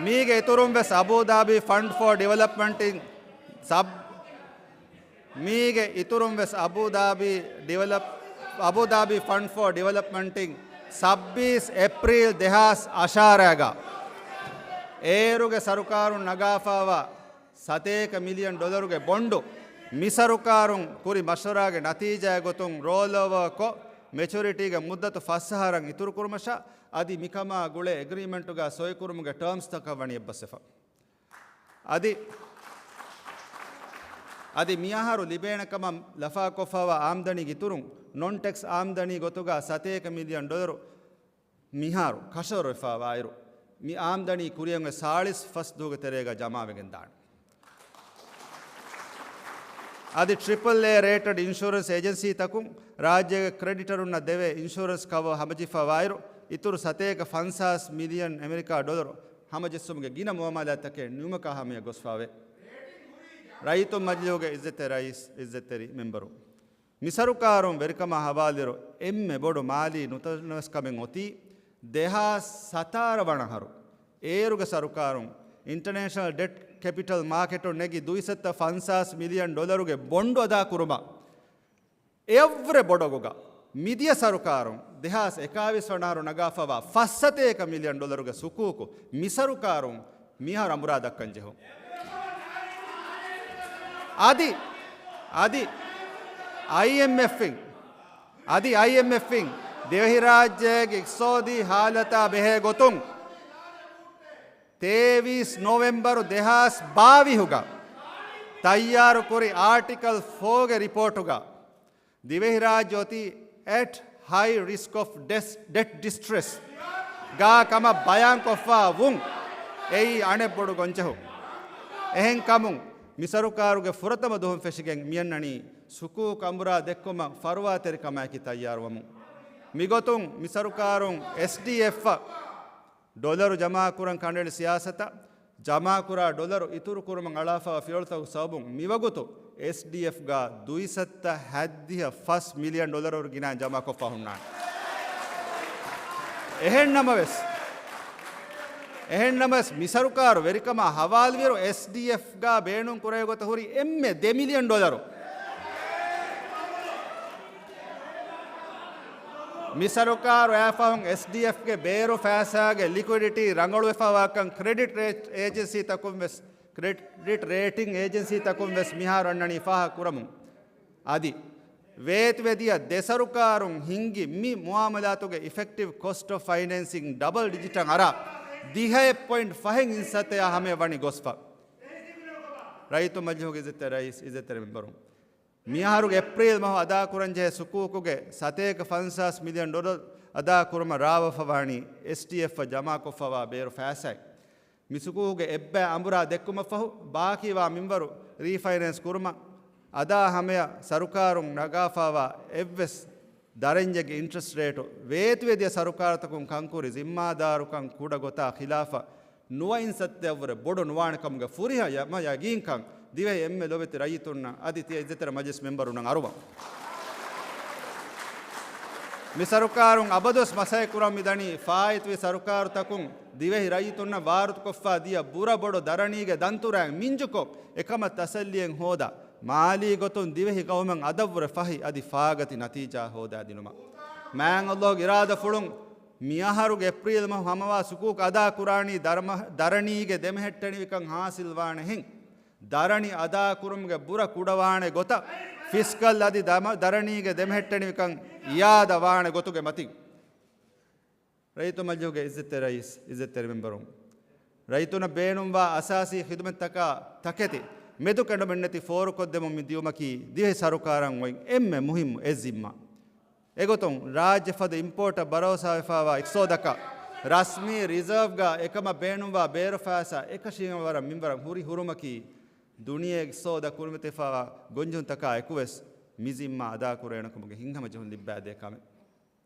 މީގެ އިތުރުން ވެސް އަބޫދާބީ ފަންޑް ފޯ ޑިވެލޮޕްމަންޓިން ސަބް، މީގެ އިތުރުން ވެސް އަބޫދާބީ ޑިވެލޮޕް، އަބޫދާބީ ފަންޑް ފޯ ޑިވެލޮޕްމަންޓިން ސައްބީސް އޭޕްރީލް ދެހާސް އަށާރައިގަ އޭރުގެ ސަރުކާރުން ނަގާފައިވާ ސަތޭކަ މިލިއަން ޑޮލަރުގެ ބޮންޑު މި ސަރުކާރުން ކުރި މަޝްވަރާގެ ނަތީޖާއެއް ގޮތުން ރޯލް އޯވާކޮށް، މެޗުރިޓީގެ މުއްދަތު ފަސް އަހަރަށް އިތުރުކުރުމަށާ އަދި މިކަމާ ގުޅޭ އެގްރީމެންޓުގަ ސޮއިކުރުމުގެ ޓާމްސްތަކަށް ވަނީ އެއްބަސްވެފަ. އަދި، އަދި މިއަހަރު ލިބޭނެ ކަމަށް ލަފާކޮށްފައިވާ އާމްދަނީގެ އިތުރުން ނޮން ޓެކްސް އާމްދަނީ ގޮތުގަ ސަތޭކަ މިލިއަން ޑޮލަރު މިހާރު ކަށަވަރުވެފައިވާއިރު، މި އާމްދަނީ ކުރިއަށް އޮތް ސާޅީސް ފަސް ދުވަހުގެ ތެރޭގަ ޖަމާވެގެން ދާނެ. އަދި ޓްރިޕަލް އޭ ރޭޓަޑް އިންޝުއަރެންސް އޭޖެންސީތަކުން ރާއްޖޭގެ ކްރެޑިޓަރުންނަށް ދެވޭ އިންޝުއަރެންސް ކަވަރ ހަމަޖެހިފައިވާއިރު، އިތުރު ސަތޭކަ ފަންސާސް މިލިއަން އެމެރިކާ ޑޮލަރު ހަމަޖެއްސުމުގެ ގިނަ މުއާމަލާތްތަކެއް ނިމުމަކާ ހަމަޔަށް ގޮސްފައިވޭ. ރައްޔިތުން މަޖިލީހުގެ އިއްޒަތްތެރި ރައީސް، އިއްޒަތްތެރި މެމްބަރު، މި ސަރުކާރުން ވެރިކަމާ ހަވާލުވިއިރު އެންމެ ބޮޑު މާލީ ނުތަނަވަސްކަމެއް އޮތީ ދެހާސް ސަތާރަ ވަނަ އަހަރު އޭރުގެ ސަރުކާރުން އިންޓަނޭޝަނަލް ޑެޓް ކެޕިޓަލް މާކެޓުން ނެގި ދުއިސައްތަ ފަންސާސް މިލިއަން ޑޮލަރުގެ ބޮންޑު އަދާކުރުމަށް އެއަށްވުރެ ބޮޑު ގޮތުގަ މިދިޔަ ސަރުކާރުން ދެހާސް އެކާވީސް ވަނަ އަހަރު ނަގާފައިވާ ފަސް ސަތޭކަ މިލިއަން ޑޮލަރުގެ ސުކޫކު މި ސަރުކާރުން މިހާރު އަނބުރާ ދައްކަން ޖެހުން. އަދި، އަދި އައިއެމްއެފްއިން، އަދި އައިއެމްއެފްއިން ދިވެހިރާއްޖޭގެ އިޤްތިޞާދީ ހާލަތާ ބެހޭ ގޮތުން ތޭވީސް ނޮވެމްބަރު ދެހާސް ބާވީހުގަ ތައްޔާރުކުރި އާޓިކަލް ފޯގެ ރިޕޯޓުގަ ދިވެހިރާއްޖެ އޮތީ އެޓް ހައި ރިސްކް އޮފް ޑެސް، ޑެޓް ޑިސްޓްރެސް ގާ ކަމަށް ބަޔާންކޮށްފަ ވުން އެއީ އަނެއް ބޮޑު ގޮންޖެހުން. އެހެންކަމުން މި ސަރުކާރުގެ ފުރަތަމަ ދުވަހުން ފެށިގެން މިއަންނަނީ ސުކޫކު އަނބުރާ ދެއްކުމަށް ފަރުވާތެރިކަމާއެކީ ތައްޔާރުވަމުން. މިގޮތުން މި ސަރުކާރުން އެސްޑީއެފްއަށް ޑޮލަރު ޖަމާކުރަން ކަނޑައެޅި ސިޔާސަތަށް ޖަމާކުރާ ޑޮލަރު އިތުރުކުރުމަށް އަޅާފައިވާ ފިޔަވަޅުތަކުގެ ސަބަބުން މިވަގުތު އެސްޑީއެފްގަ ދުއިސައްތަ ހަތްދިހަ ފަސް މިލިއަން ޑޮލަރު ގިނަ ޖަމާކޮށްފަ ހުންނާނެ. އެހެންނަމަވެސް، އެހެންނަމަވެސް މި ސަރުކާރު ވެރިކަމާ ހަވާލުވިއިރު އެސްޑީއެފްގަ ބޭނުން ކުރެވޭ ގޮތަށް ހުރި އެންމެ ދެ މިލިއަން ޑޮލަރު މި ސަރުކާރު އައިފަހުން އެސްޑީއެފްގެ ބޭރު ފައިސާގެ ލިކުއިޑިޓީ ރަނގަޅުވެފައިވާކަން ކްރެޑިޓް ރޭޓް އޭޖެންސީތަކުން ވެސް، ކްރެޑިޓް ރޭޓިން އޭޖެންސީތަކުން ވެސް މިހާރު އަންނަނީ ފާހަގަ ކުރަމުން. އަދި ވޭތުވެދިޔަ ދެ ސަރުކާރުން ހިންގި މި މުއާމަލާތުގެ އިފެކްޓިވް ކޮސްޓް އޮފް ފައިނޭންސިން ޑަބަލް ޑިޖިޓަށް އަރާ ދިހައެއް ޕޮއިންޓް ފަހެއް އިންސައްތަޔާ ހަމަޔަށް ވަނީ ގޮސްފަ. ރައްޔިތު މަޖިލީހުގެ އިއްޒަތްތެރި ރައީސް، އިއްޒަތްތެރި މެމްބަރުން، މިއަހަރުގެ އޭޕްރީލް މަހު އަދާކުރަންޖެހޭ ސުކޫކުގެ ސަތޭކަ ފަންސާސް މިލިއަން ޑޮލަރު އަދާކުރުމަށް ރާވަފަވާނީ އެސްޑީއެފްއަށް ޖަމާކޮށްފަވާ ބޭރު ފައިސާއެއް. މި ސުކޫކުގެ އެއްބައި އަނބުރާ ދެއްކުމަށްފަހު، ބާކީވާ މިންވަރު ރީފައިނޭންސް ކުރުމަށް އަދާ ހަމަޔަށް ސަރުކާރުން ނަގާފަވާ އެއްވެސް ދަރަންޏެއްގެ އިންޓްރެސްޓް ރޭޓު ވޭތުވެދިޔަ ސަރުކާރުތަކުން ކަންކުރި ޒިންމާދާރުކަން ކުޑަ ގޮތާ ޚިލާފަށް ނުވައިން ސައްތައަށްވުރެ ބޮޑު ނުވާނެ ކަމުގެ ފުރިހަ ޔަ-، މަ ޔަގީންކަން ދިވެހި އެންމެ ލޯބިވެތި ރައްޔިތުންނަށް އަދި ތިޔަ އިއްޒަތްތެރި މަޖިލިސް މެމްބަރުންނަށް އަރުވަން. މި ސަރުކާރުން އަބަދުވެސް މަސައްކަތް ކުރަން މިދަނީ ފާއިތުވި ސަރުކާރުތަކުން ދިވެހި ރައްޔިތުންނަށް ވާރުދުކޮށްފަ ދިޔަ ބުރަ ބޮޑު ދަރަނީގެ ދަންތުރައިން މިންޖުކޮށް، އެކަމަށް ތަސައްލިއެއް ހޯދާ، މާލީ ގޮތުން ދިވެހި ގައުމަށް އަދަށްވުރެ ފަހި އަދި ފާގަތި ނަތީޖާ ހޯދާދިނުމަށް. މާތް ﷲ ގެ އިރާދަފުޅުން މިއަހަރުގެ އޭޕްރީލް މަހު ހަމަވާ ސުކޫކު އަދާކުރާނީ ދަރަމަ-، ދަރަނީގެ ދެމެހެއްޓެނިވިކަން ހާސިލްވާނެ ހެން، ދަރަނި އަދާކުރުމުގެ ބުރަ ކުޑަވާނެ ގޮތަށް، ފިސްކަލް އަދި ދަމަ-، ދަރަނީގެ ދެމެހެއްޓެނިވިކަން އިއާދަވާނެ ގޮތުގެ މަތިން. ރައްޔިތު މަޖިލީހުގެ އިއްޒަތްތެރި ރައީސް، އިއްޒަތްތެރި މެމްބަރުން، ރައްޔިތުންނަށް ބޭނުންވާ އަސާސީ ޚިދުމަތްތަކާ ތަކެތި މެދުކެނޑުމެއްނެތި ފޯރުކޮށްދެމުން މި ދިޔުމަކީ ދިވެހި ސަރުކާރަށް އޮތް އެންމެ މުހިއްމު އެއް ޒިންމާ. އެގޮތުން، ރާއްޖެ ފަދަ އިމްޕޯޓަށް ބަރޯސާވެފައިވާ އިޤްތިޞާދަކަށް ރަސްމީ ރިޒާވްގަ އެކަމަށް ބޭނުންވާ ބޭރުފައިސާ އެކަށީގެންވަރަށް މިންވަރަށް ހުރި ހުރުމަކީ، ދުނިޔޭގެ އިޤްތިޞާދަށް ކުރިމަތިވެފައިވާ ގޮންޖެހުންތަކާ އެކުވެސް މި ޒިންމާ އަދާކުރޭނެކަމުގެ ހިތްހަމަޖެހުން ލިއްބައިދޭ ކަމެއް.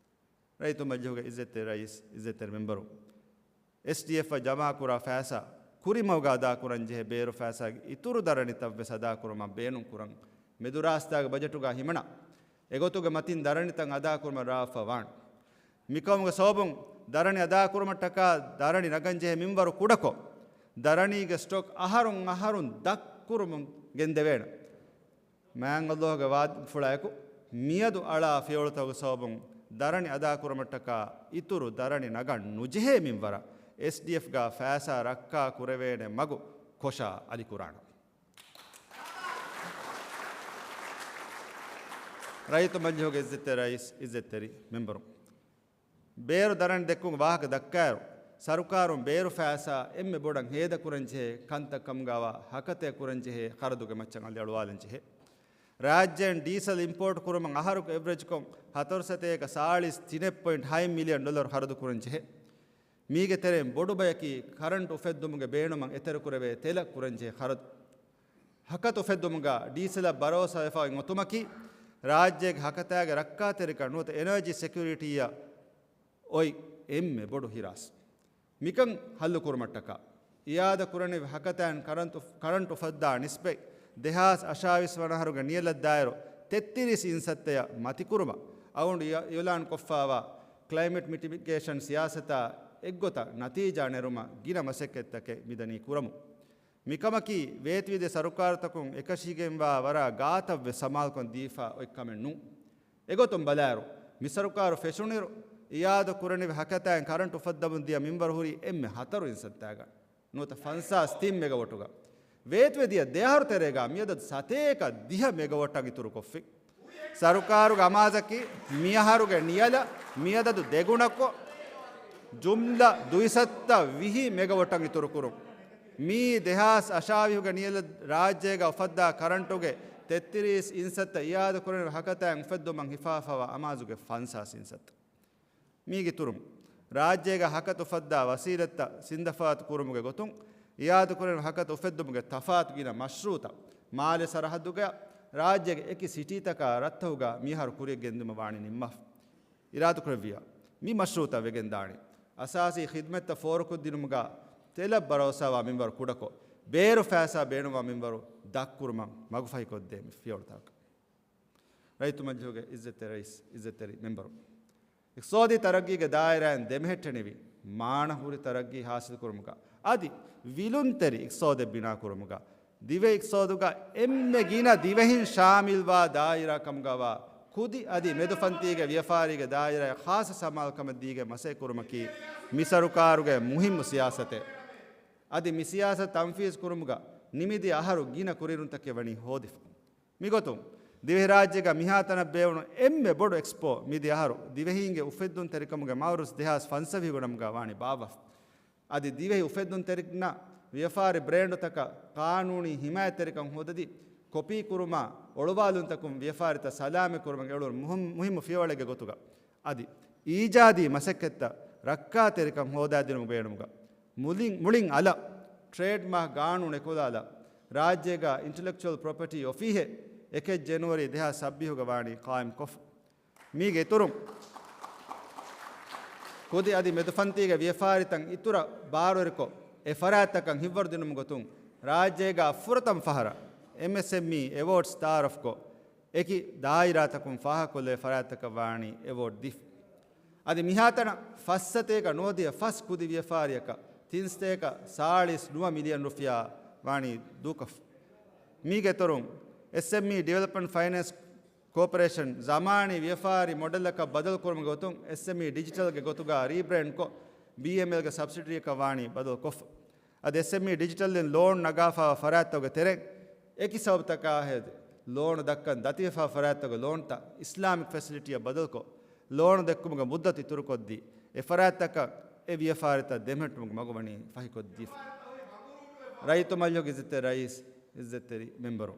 ރައްޔިތު މަޖިލީހުގެ އިއްޒަތްތެރި ރައީސް، އިއްޒަތްތެރި މެމްބަރު، އެސްޑީއެފްއަށް ޖަމާކުރާ ފައިސާ ކުރިމަގުގަ އަދާކުރަންޖެހޭ ބޭރު ފައިސާގެ އިތުރު ދަރަނިތައްވެސް އަދާކުރުމަށް ބޭނުންކުރަން މެދުރާސްތާގެ ބަޖެޓުގަ ހިމަނާ، އެގޮތުގެ މަތިން ދަރަނިތައް އަދާކުރުމަށް ރާވަފަ ވާން. މިކަމުގެ ސަބަބުން ދަރަނި އަދާކުރުމަށްޓަކާ ދަރަނި ނަގަންޖެހޭ މިންވަރު ކުޑަކޮށް، ދަރަނީގެ ސްޓޮކް އަހަރުން އަހަރުން ދަށްކުރުމުން ގެންދެވޭނެ. މާތް ﷲ ގެ ވާދަފުޅާއެކު މިއަދު އަޅާ ފިޔަވަޅުތަކުގެ ސަބަބުން ދަރަނި އަދާކުރުމަށްޓަކާ އިތުރު ދަރަނި ނަގަން ނުޖެހޭ މިންވަރަށް އެސްޑީއެފްގަ ފައިސާ ރައްކާ ކުރެވޭނެ މަގު ކޮށާ އަލިކުރާނަން. ރައްޔިތު މަޖިލީހުގެ އިއްޒަތްތެރި ރައީސް، އިއްޒަތްތެރި މެމްބަރުން. ބޭރު ދަރަނި ދެއްކުމުގެ ވާހަކަ ދައްކާއިރު، ސަރުކާރުން ބޭރު ފައިސާ އެންމެ ބޮޑަށް ހޭދަކުރަންޖެހޭ ކަންތައް ކަމުގައިވާ ހަކަތައެއް ކުރަންޖެހޭ ޚަރަދުގެ މައްޗަށް އަލިއަޅުވާލަންޖެހޭ. ރާއްޖޭން ޑީސަލް އިމްޕޯޓް ކުރުމަށް އަހަރަކު އެވްރެޖްކޮށް ހަތަރު ސަތޭކަ ސާޅީސް ތިނެއް ޕޮއިންޓް ހަތް މިލިއަން ޑޮލަރު ޚަރަދު ކުރަންޖެހޭ. މީގެ ތެރެއިން ބޮޑު ބަޔަކީ ކަރަންޓް އުފެއްދުމުގެ ބޭނުމަށް އެތެރެކުރެވޭ ތެލަށް ކުރަންޖެހޭ ޚަރަދު. ހަކަތު އުފެއްދުމުގަ ޑީސަލަށް ބަރޯސާވެފަ އޮތް އޮތުމަކީ، ރާއްޖޭގެ ހަކަތާގެ ރައްކާތެރިކަން ނުވަތަ އެނަރޖީ ސެކިއުރިޓީއަށް އޮތް އެންމެ ބޮޑު ހިރާސް. މިކަން ހައްލުކުރުމަށްޓަކާ، އިއާދަކުރަނިވި ހަކަތާއިން ކަރަންޓު، ކަރަންޓު އުފައްދާ ނިސްބަތް ދެހާސް އަށާވީސް ވަނަ އަހަރުގެ ނިޔަލަށް ދާއިރު ތެއްތިރީސް އިންސައްތަޔަށް މަތިކުރުމަށް އަޅުގަނޑު އި-، އިއުލާން ކޮށްފައިވާ ކްލައިމެޓް މިޓިގޭޝަން ސިޔާސަތާ އެއްގޮތަށް ނަތީޖާ ނެރުމަށް ގިނަ މަސައްކަތްތަކެއް މިދަނީ ކުރަމުން. މިކަމަކީ، ވޭތުވެދިޔަ ސަރުކާރުތަކުން އެކަށީގެންވާ ވަރަށް ގާތަށްވެސް ސަމާލުކަން ދީފަ އޮތް ކަމެއް ނޫން. އެގޮތުން ބަލާއިރު، މި ސަރުކާރު ފެށުނިއިރު، އިއާދަ ކުރަނިވި ހަކަތާއިން ކަރަންޓު އުފައްދަމުން ދިޔަ މިންވަރު ހުރީ އެންމެ ހަތަރު އިންސައްތާގަ ނުވަތަ ފަންސާސް ތިން މެގަވޮޓުގަ. ވޭތުވެދިޔަ ދެއަހަރު ތެރޭގަ މިއަދަދު ސަތޭކަ ދިހަ މެގަވޮޓަށް އިތުރުކޮށްފި. ސަރުކާރުގެ އަމާޒަކީ މިއަހަރުގެ ނިޔަލަށް މިއަދަދު ދެގުނަކޮށް، ޖުމްލަ ދުއިސައްތަ ވިހި މެގަވޮޓަށް އިތުރުކުރުން. މިއީ ދެހާސް އަށާވީހުގެ ނިޔަލަށް ރާއްޖޭގަ އުފައްދާ ކަރަންޓުގެ ތެއްތިރީސް އިންސައްތަ އިއާދަކުރެވޭ ހަކަތާއިން އުފެއްދުމަށް ހިފާފައިވާ އަމާޒުގެ ފަންސާސް އިންސައްތަ. މީގެ އިތުރުން، ރާއްޖޭގަ ހަކަތު އުފައްދާ ވަސީލަތްތައް ސިންދަފާތު ކުރުމުގެ ގޮތުން، އިއާދަކުރެވޭ ހަކަތު އުފެއްދުމުގެ ތަފާތު ގިނަ މަޝްރޫއުތައް މާލެ ސަރަހައްދުގަ ރާއްޖޭގެ އެކި ސިޓީތަކާ ރަށްތަކުގަ މިއަހަރު ކުރިޔަށް ގެންދިއުމަށް ވާނީ ނިންމާފަ. އިރާދަކުރެއްވިއްޔާ، މި މަޝްރޫއުތައް ވެގެންދާނީ އަސާސީ ޚިދުމަތްތައް ފޯރުކޮށްދިނުމުގަ ތެލަށް ބަރޯސާވާ މިންވަރު ކުޑަކޮށް، ބޭރު ފައިސާ ބޭނުންވާ މިންވަރު ދަށްކުރުމަށް މަގުފަހިކޮށްދޭ މި ފިޔަވަޅުތަކަށް. ރައްޔިތު މަޖިލީހުގެ އިއްޒަތްތެރި ރައީސް، އިއްޒަތްތެރި މެމްބަރު. އިޤްތިޞާދީ ތަރައްގީގެ ދާއިރާއިން ދެމެހެއްޓެނިވި މާނަ ހުރި ތަރައްގީ ހާސިލްކުރުމުގަ އަދި ވިލުންތެރި އިޤްތިޞާދެއް ބިނާކުރުމުގަ ދިވެހި އިޤްތިޞާދުގަ އެންމެ ގިނަ ދިވެހިން ޝާމިލްވާ ދާއިރާ ކަމުގަވާ ކުދި އަދި މެދުފަންތީގެ ވިޔަފާރީގެ ދާއިރާއަށް ޚާއްޞަ ސަމާލުކަމެއް ދީގެން މަސައްކަތް ކުރުމަކީ މި ސަރުކާރުގެ މުހިއްމު ސިޔާސަތެއް. އަދި މި ސިޔާސަތު ތަންފީޒު ކުރުމުގަ ނިމިދިޔަ އަހަރު ގިނަ ކުރިއެރުންތަކެއް ވަނީ ހޯދިފަ. މިގޮތުން، ދިވެހިރާއްޖޭގަ މިހާތަނަށް ބޭއްވުނު އެންމެ ބޮޑު އެކްސްޕޯ މިދިޔަ އަހަރު ދިވެހީންގެ އުފެއްދުންތެރިކަމުގެ މައުރަޒް ދެހާސް ފަންސަވީހުގެ ނަމުގަ ވާނީ ބާއްވަފަ. އަދި ދިވެހި އުފެއްދުންތެރިންނަށް ވިޔަފާރި ބްރޭންޑުތަކަށް ޤާނޫނީ ހިމާޔަތްތެރިކަން ހޯދަދީ، ކޮޕީ ކުރުމާ އޮޅުވާލުންތަކުން ވިޔަފާރިތައް ސަލާމަތް ކުރުމަށް އެޅުނު މުހިން-، މުހިންމު ފިޔަވަޅެއްގެ ގޮތުގަ އަދި އީޖާދީ މަސައްކަތްތައް ރައްކާތެރިކަން ހޯދާދިނުމުގެ ބޭނުމުގަ މުޅިން، މުޅިން އަލަށް ޓްރޭޑްމާކް ގާނޫނު އެކުލާލާ، ރާއްޖޭގަ އިންޓަލެކްޗުއަލް ޕްރޮޕަޓީ އޮފީހެއް އެކެއް ޖެނުއަރީ ދެހާސް ސައްބީހުގަ ވާނީ ޤާއިމްކޮށްފަ. މީގެ އިތުރުން، ކުދި އަދި މެދުފަންތީގެ ވިޔަފާރިތައް އިތުރަށް ބާރުވެރިކޮށް، އެ ފަރާތްތަކަށް ހިތްވަރުދިނުމުގެ ގޮތުން، ރާއްޖޭގަ ފުރަތަމަ ފަހަރަށް އެމްއެސްއެމްއީ އެވޯޑްސް ތައާރަފްކޮށް، އެކި ދާއިރާތަކުން ފާހަގަކޮށްލެވޭ ފަރާތްތަކަށް ވާނީ އެވޯޑް ދީފަ. އަދި މިހާތަނަށް ފަސްސަތޭކަ ނުވަދިހަ ފަސް ކުދި ވިޔަފާރިއަކަށް ތިންސަތޭކަ ސާޅީސް ނުވަ މިލިއަން ރުފިޔާ ވާނީ ދޫކޮށްފަ. މީގެ އިތުރުން، އެސްއެމްއީ ޑިވެލޮޕްމަންޓް ފައިނޭންސް ކޯޕަރޭޝަން ޒަމާނީ ވިޔަފާރި މޮޑެލަކަށް ބަދަލުކުރުމުގެ ގޮތުން އެސްއެމްއީ ޑިޖިޓަލްގެ ގޮތުގަ ރީބްރޭންޑްކޮށް، ބީއެމްއެލްގެ ސަބްސިޑަރީއަކަށް ވާނީ ބަދަލުކޮށްފަ. އަދި އެސްއެމްއީ ޑިޖިޓަލްއިން ލޯން ނަގާފައިވާ ފަރާތްތަކުގެ ތެރެއިން އެކި ސަބަބުތަކާ ހެދި ލޯނު ދައްކަން ދަތިވެފައިވާ ފަރާތްތަކުގެ ލޯންތައް އިސްލާމިކް ފެސިލިޓީއަށް ބަދަލުކޮށް، ލޯނު ދެއްކުމުގެ މުއްދަތު އިތުރުކޮށްދީ، އެ ފަރާތްތަކަށް އެ ވިޔަފާރިތައް ދެމެހެއްޓުމުގެ މަގު ވަނީ ފަހިކޮށްދީފަ. ރައްޔިތު މަޖިލީހުގެ އިއްޒަތްތެރި ރައީސް، އިއްޒަތްތެރި މެމްބަރު.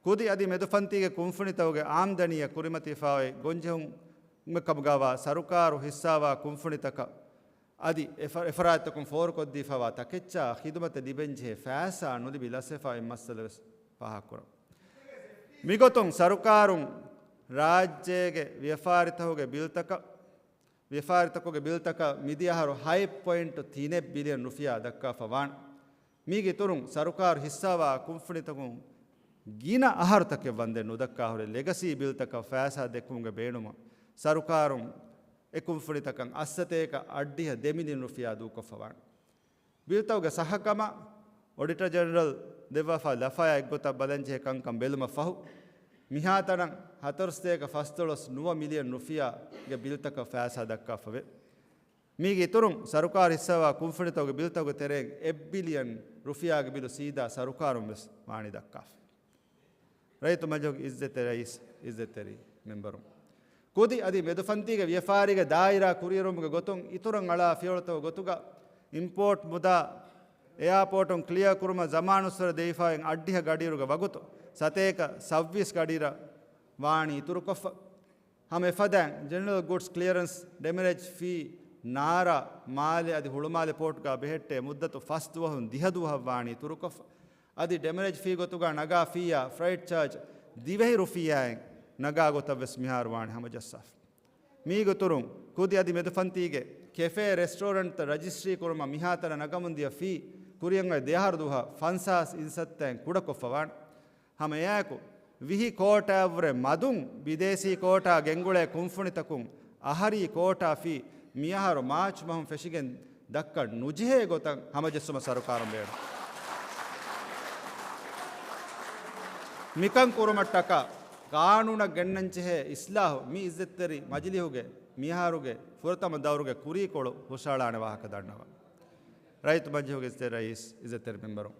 ކުދި އަދި މެދުފަންތީގެ ކުންފުނިތަކުގެ އާމްދަނީއަށް ކުރިމަތިވެފައި ގޮންޖެހުމެއް ކަމުގަވާ ސަރުކާރު ހިއްސާވާ ކުންފުނިތަކަށް އަދި އެ ފަ-، އެ ފަރާތްތަކުން ފޯރުކޮށްދީފައިވާ ތަކެއްޗާ ޚިދުމަތެއް ލިބެންޖެހޭ ފައިސާ ނުލިބި ލަސްވެފައި އޮތް މައްސަލަ ވެސް ފާހަގަކުރަން. މިގޮތުން ސަރުކާރުން ރާއްޖޭގެ ވިޔަފާރިތަކުގެ ބިލްތަކަށް، ވިޔަފާރިތަކުގެ ބިލްތަކަށް މިދިޔަ އަހަރު ހަތް ޕޮއިންޓު ތިނެއް ބިލިއަން ރުފިޔާ ދައްކާފަ ވާން. މީގެ އިތުރުން ސަރުކާރު ހިއްސާވާ ކުންފުނިތަކުން ގިނަ އަހަރުތަކެއް ވަންދެން ނުދައްކާ ހުރި ލެގަސީ ބިލްތަކަށް ފައިސާ ދެއްކުމުގެ ބޭނުމަށް ސަރުކާރުން އެ ކުންފުނިތަކަށް އަށްސަތޭކަ އަށްޑިހަ ދެ މިލިއަން ރުފިޔާ ދޫކޮށްފަ ވާން. ބިލްތަކުގެ ޞައްޙަކަމަށް އޮޑިޓަރ ޖެނެރަލް ދެއްވާފައި ލަފަޔާ އެއްގޮތަށް ބަލަންޖެހޭ ކަންކަން ބެލުމަށް ފަހު، މިހާތަނަށް ހަތަރުސަތޭކަ ފަސްދޮޅަސް ނުވަ މިލިއަން ރުފިޔާގެ ބިލްތަކަށް ފައިސާ ދައްކާފަވޭ. މީގެ އިތުރުން، ސަރުކާރު ހިއްސާވާ ކުންފުނިތަކުގެ ބިލްތަކުގެ ތެރެއިން އެއް ބިލިއަން ރުފިޔާގެ ބިލު ސީދާ ސަރުކާރުން ވެސް ވާނީ ދައްކާފަ. ރައްޔިތު މަޖިލީހުގެ އިއްޒަތްތެރި ރައީސް، އިއްޒަތްތެރި މެމްބަރުން. ކުދި އަދި މެދުފަންތީގެ ވިޔަފާރީގެ ދާއިރާ ކުރިއެރުމުގެ ގޮތުން އިތުރަށް އަޅާ ފިޔަވަޅުތަކުގެ ގޮތުގަ، އިމްޕޯޓް މުދާ އެއާޕޯޓުން ކްލިއަރ ކުރުމަށް ޒަމާނުއްސުރެ ދެވިފައި އަށްޑިހަ ގަޑިއިރުގެ ވަގުތު ސަތޭކަ ސައްވީސް ގަޑިއިރަށް ވާނީ އިތުރުކޮށްފަ. ހަމަ އެފަދައިން، ޖެނެރަލް ގުޑްސް ކްލިއަރެންސް ޑެމެރޭޖް ފީ، ނާރާ، މާލެ އަދި ހުޅުމާލެ ޕޯޓްގަ ބެހެއްޓޭ މުއްދަތު ފަސް ދުވަހުން ދިހަ ދުވަހަށް ވާނީ އިތުރުކޮށްފަ. އަދި ޑެމެރޭޖް ފީ ގޮތުގަ ނަގާ ފީއާ ފްރައިޓް ޗާޖް ދިވެހި ރުފިޔާއިން ނަގާ ގޮތަށް ވެސް މިހާރު ވާނެ ހަމަޖައްސާފަ. މީގެ އިތުރުން، ކުދި އަދި މެދުފަންތީގެ ކެފޭ ރެސްޓޯރެންޓްތައް ރަޖިސްޓްރީ ކުރުމަށް މިހާތަނަށް ނަގަމުންދިޔަ ފީ ކުރިއަށް އޮތް ދެއަހަރު ދުވަހަށް ފަންސާސް އިންސައްތައިން ކުޑަކޮށްފަ ވާނެ. ހަމަ އެއާއެކު، ވިހި ކޯޓާއަށްވުރެ މަދުން ބިދޭސީ ކޯޓާ ގެންގުޅޭ ކުންފުނިތަކުން އަހަރީ ކޯޓާ ފީ މިއަހަރު މާޗް މަހުން ފެށިގެން ދައްކަން ނުޖެހޭ ގޮތަށް ހަމަޖެއްސުމަށް ސަރުކާރުން ބޭނުން. މިކަން ކުރުމަށްޓަކާ ގާނޫނަށް ގެންނަންޖެހޭ އިސްލާހު މި އިއްޒަތްތެރި މަޖިލީހުގެ މިއަހަރުގެ ފުރަތަމަ ދައުރުގެ ކުރީކޮޅު ހުށައަޅާނެ ވާހަކަ ދަންނަވަން. ރައްޔިތު މަޖިލީހުގެ އިއްޒަތްތެރި ރައީސް، އިއްޒަތްތެރި މެމްބަރުން.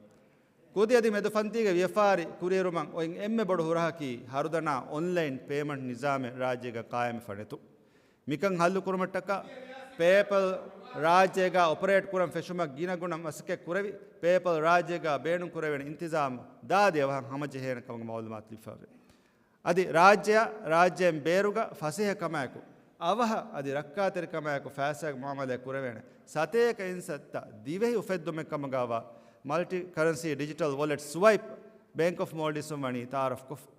ކުދި އަދި މެދުފަންތީގެ ވިޔަފާރި ކުރިއެރުމަށް އޮތް އެންމެ ބޮޑު ހުރަހަކީ ހަރުދަނާ އޮންލައިން ޕޭމަންޓް ނިޒާމެއް ރާއްޖޭގަ ޤާއިމެއް ފަނެތު. މިކަން ހައްލުކުރުމަށްޓަކާ ޕޭޕަލް ރާއްޖޭގަ އޮޕަރޭޓް ކުރަން ފެށުމަށް ގިނަގުނަ މަސައްކަތް ކުރެވި، ޕޭޕަލް ރާއްޖޭގަ ބޭނުންކުރެވޭނެ އިންތިޒާމު ދާދި އަވަހަށް ހަމަޖެހޭނެ ކަމުގެ މައުލޫމާތު ލިބިފައެވެ. އަދި ރާއްޖެއަށް ރާއްޖޭން ބޭރުގަ ފަސޭހަކަމާއެކު، އަވަހަށް އަދި ރައްކާތެރިކަމާއެކު ފައިސާގެ މުއާމަލާތް ކުރެވޭނެ ސަތޭކަ އިންސައްތަ ދިވެހި އުފެއްދުމެއް ކަމުގަވާ މަލްޓި ކަރެންސީ ޑިޖިޓަލް ވޮލެޓް ސްވައިޕް ބޭންކް އޮފް މޯލްޑިވްސް ވަނީ ތައާރަފްކޮށްފަ.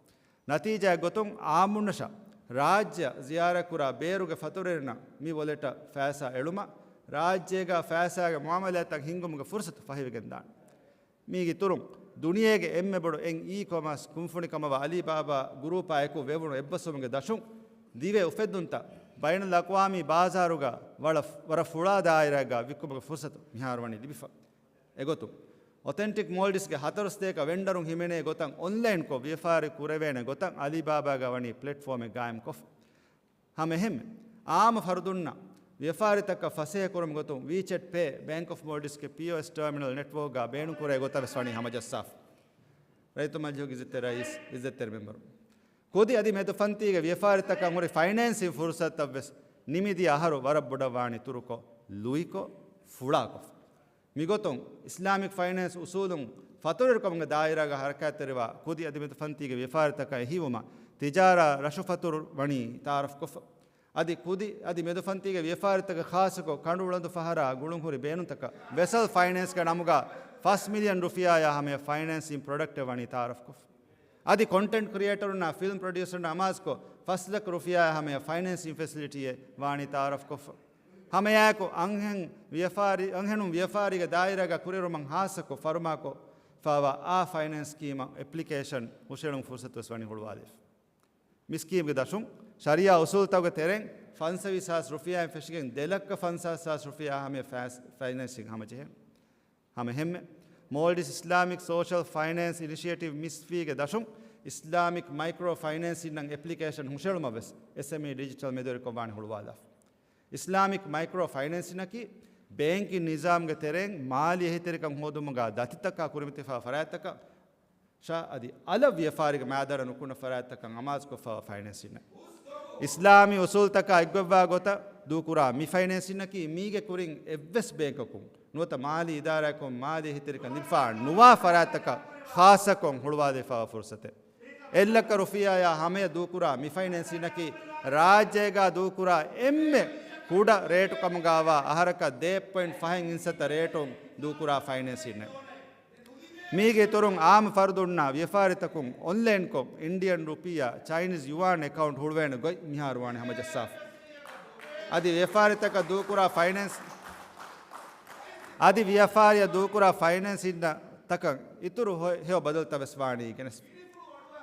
ނަތީޖާއެއް ގޮތުން އާއްމުންނަށް ރާއްޖެއަށް ޒިޔާރަތްކުރާ ބޭރުގެ ފަތުރުވެރިންނަށް މި ވޮލެޓަށް ފައިސާ އެޅުމަށް ރާއްޖޭގަ ފައިސާގެ މުއާމަލާތްތައް ހިންގުމުގެ ފުރުސަތު ފަހިވެގެންދާނެ. މީގެ އިތުރުން، ދުނިޔޭގެ އެންމެ ބޮޑު އެއް އީ ކޮމާސް ކުންފުނިކަމަށްވާ އަލީ ބާބާ ގުރޫޕާ އެކު ވެވުނު އެއްބަސްވުމުގެ ދަށުން، ދިވެހި އުފެއްދުންތައް ބައިނަލްއަޤްވާމީ ބާޒާރުގަ ވަރަށް، ވަރަށް ފުޅާ ދާއިރާއެއްގަ ވިއްކުމުގެ ފުރުސަތު މިހާރު ވަނީ ލިބިފަ. އެގޮތުން، އޮތެންޓިކް މޯލްޑިވްސްގެ ހަތަރު ސަތޭކަ ވެންޑަރުން ހިމެނޭ ގޮތަށް އޮންލައިންކޮށް ވިޔަފާރި ކުރެވޭނެ ގޮތަށް އަލީ ބާބާގަ ވަނީ ޕްލެޓްފޯމެއް ގާއިމްކޮށްފަ. ހަމައެހެންމެ، އާއްމު ފަރުދުންނަށް ވިޔަފާރިތަކަށް ފަސޭހަކުރުމުގެ ގޮތުން ވީޗެޓް ޕޭ ބޭންކް އޮފް މޯލްޑިވްސްގެ ޕީއޯއެސް ޓާމިނަލް ނެޓްވޯކްގަ ބޭނުންކުރޭ ގޮތަށް ވެސް ވަނީ ހަމަޖައްސާފަ. ރައްޔިތު މަޖިލީހުގެ އިއްޒަތްތެރި ރައީސް، އިއްޒަތްތެރި މެމްބަރު. ކުދި އަދި މެދުފަންތީގެ ވިޔަފާރިތަކަށް ހުރި ފައިނޭންސިން ފުރުސަތުތައް ވެސް ނިމިދިޔަ އަހަރު ވަރަށް ބޮޑަށް ވާނީ އިތުރުކޮށް، ލުއިކޮށް، ފުޅާކޮށް. މިގޮތުން، އިސްލާމިކް ފައިނޭންސް އުސޫލުން ފަތުރުވެރިކަމުގެ ދާއިރާގަ ހަރަކާތްތެރިވާ ކުދި އަދި މެދުފަންތީގެ ވިޔަފާރިތަކަށް އެހީވުމަށް ތިޖާރާ ރަށުފަތުރު ވަނީ ތައާރަފްކޮށްފަ. އަދި ކުދި އަދި މެދުފަންތީގެ ވިޔަފާރިތަކަށް ޚާއްޞަކޮށް ކަނޑުއުޅަނދު ފަހަރާ ގުޅުންހުރި ބޭނުންތަކަށް ވެސަލް ފައިނޭންސްގެ ނަމުގަ ފަސް މިލިއަން ރުފިޔާއާ ހަމަޔަށް ފައިނޭންސިން ޕްރޮޑަކްޓެއް ވަނީ ތައާރަފްކޮށްފަ. އަދި ކޮންޓެންޓް ކްރިއޭޓަރުންނާ ފިލްމް ޕްރޮޑިއުސަރުންނާ އަމާޒުކޮށް ފަސް ލަކަ ރުފިޔާއާ ހަމަޔަށް ފައިނޭންސިން ފެސިލިޓީއެއް ވާނީ ތައާރަފްކޮށްފަ. ހަމައެއާއެކު އަންހެން ވިޔަފާރި، އަންހެނުން ވިޔަފާރީގެ ދާއިރާގަ ކުރިއެރުމަށް ޚާއްޞަކޮށް ފަރުމާކޮށް ފާވާ އާ ފައިނޭންސް ސްކީމަށް އެޕްލިކޭޝަން ހުށައެޅުމުގެ ފުރުސަތު ވެސް ވަނީ ހުޅުވާލެވިފަ. މި ސްކީމްގެ ދަށުން ޝަރީއާ އުސޫލުތަކުގެ ތެރެއިން ފަންސަވީސް ހާސް ރުފިޔާއިން ފެށިގެން ދެ ލައްކަ ފަންސާސް ހާސް ރުފިޔާ ހަމަޔަށް ފައިސް، ފައިނޭންސިން ހަމަޖެހޭނެ. ހަމައެހެންމެ، މޯލްޑިވްސް އިސްލާމިކް ސޯޝަލް ފައިނޭންސް އިނިޝިއޭޓިވް މިސްފީގެ ދަށުން އިސްލާމިކް މައިކްރޯ ފައިނޭންސިންއަށް އެޕްލިކޭޝަން ހުށައެޅުމަށް ވެސް އެސްއެމްއީ ޑިޖިޓަލް މެދުވެރިކޮށް ވާނީ ހުޅުވާލާފަ. އިސްލާމިކް މައިކްރޯ ފައިނޭންސިންއަކީ ބޭންކިން ނިޒާމްގެ ތެރެއިން މާލީ އެހީތެރިކަން ހޯދުމުގަ ދަތިތަކާ ކުރިމަތިފާ ފަރާތްތަކަށް ޝާ އަދި އަލަށް ވިޔަފާރީގެ މައިދާނަށް ނުކުންނަ ފަރާތްތަކަށް އަމާޒުކޮށްފަވާ ފައިނޭންސިންއެއް. އިސްލާމީ އުސޫލުތަކާ އެއްގޮތްވާ ގޮތަށް ދޫކުރާ މި ފައިނޭންސިންއަކީ މީގެ ކުރިން އެއްވެސް ބޭންކަކުން ނުވަތަ މާލީ އިދާރާއަކުން މާލީ އެހީތެރިކަން ލިބިފަ ނުވާ ފަރާތްތަކަށް ޚާއްޞަކޮށް ހުޅުވާލެވިފަވާ ފުރުސަތެއް. އެއްލައްކަ ރުފިޔާއާ ހަމަޔަށް ދޫކުރާ މި ފައިނޭންސިންއަކީ ރާއްޖޭގަ ދޫކުރާ އެންމެ ކުޑަ ރޭޓު ކަމުގަވާ އަހަރަކަށް ދޭއް ޕޮއިންޓް ފަހެއް އިންސައްތަ ރޭޓުން ދޫކުރާ ފައިނޭންސިންއެއް. މީގެ އިތުރުން އާއްމު ފަރުދުންނާ ވިޔަފާރިތަކުން އޮންލައިންކޮށް އިންޑިއަން ރުޕިޔާ، ޗައިނީޒް ޔުއާން އެކައުންޓް ހުޅުވޭނެ ގޮތް މިހާރު ވާނެ ހަމަޖައްސާފަ. އަދި ވިޔަފާރިތަކަށް ދޫކުރާ ފައިނޭންސް، އަދި ވިޔަފާރިއަށް ދޫކުރާ ފައިނޭންސިންތަކަށް އިތުރު ހެޔޮ ބަދަލުތައް ވެސް ވާނީ ގެނެސް.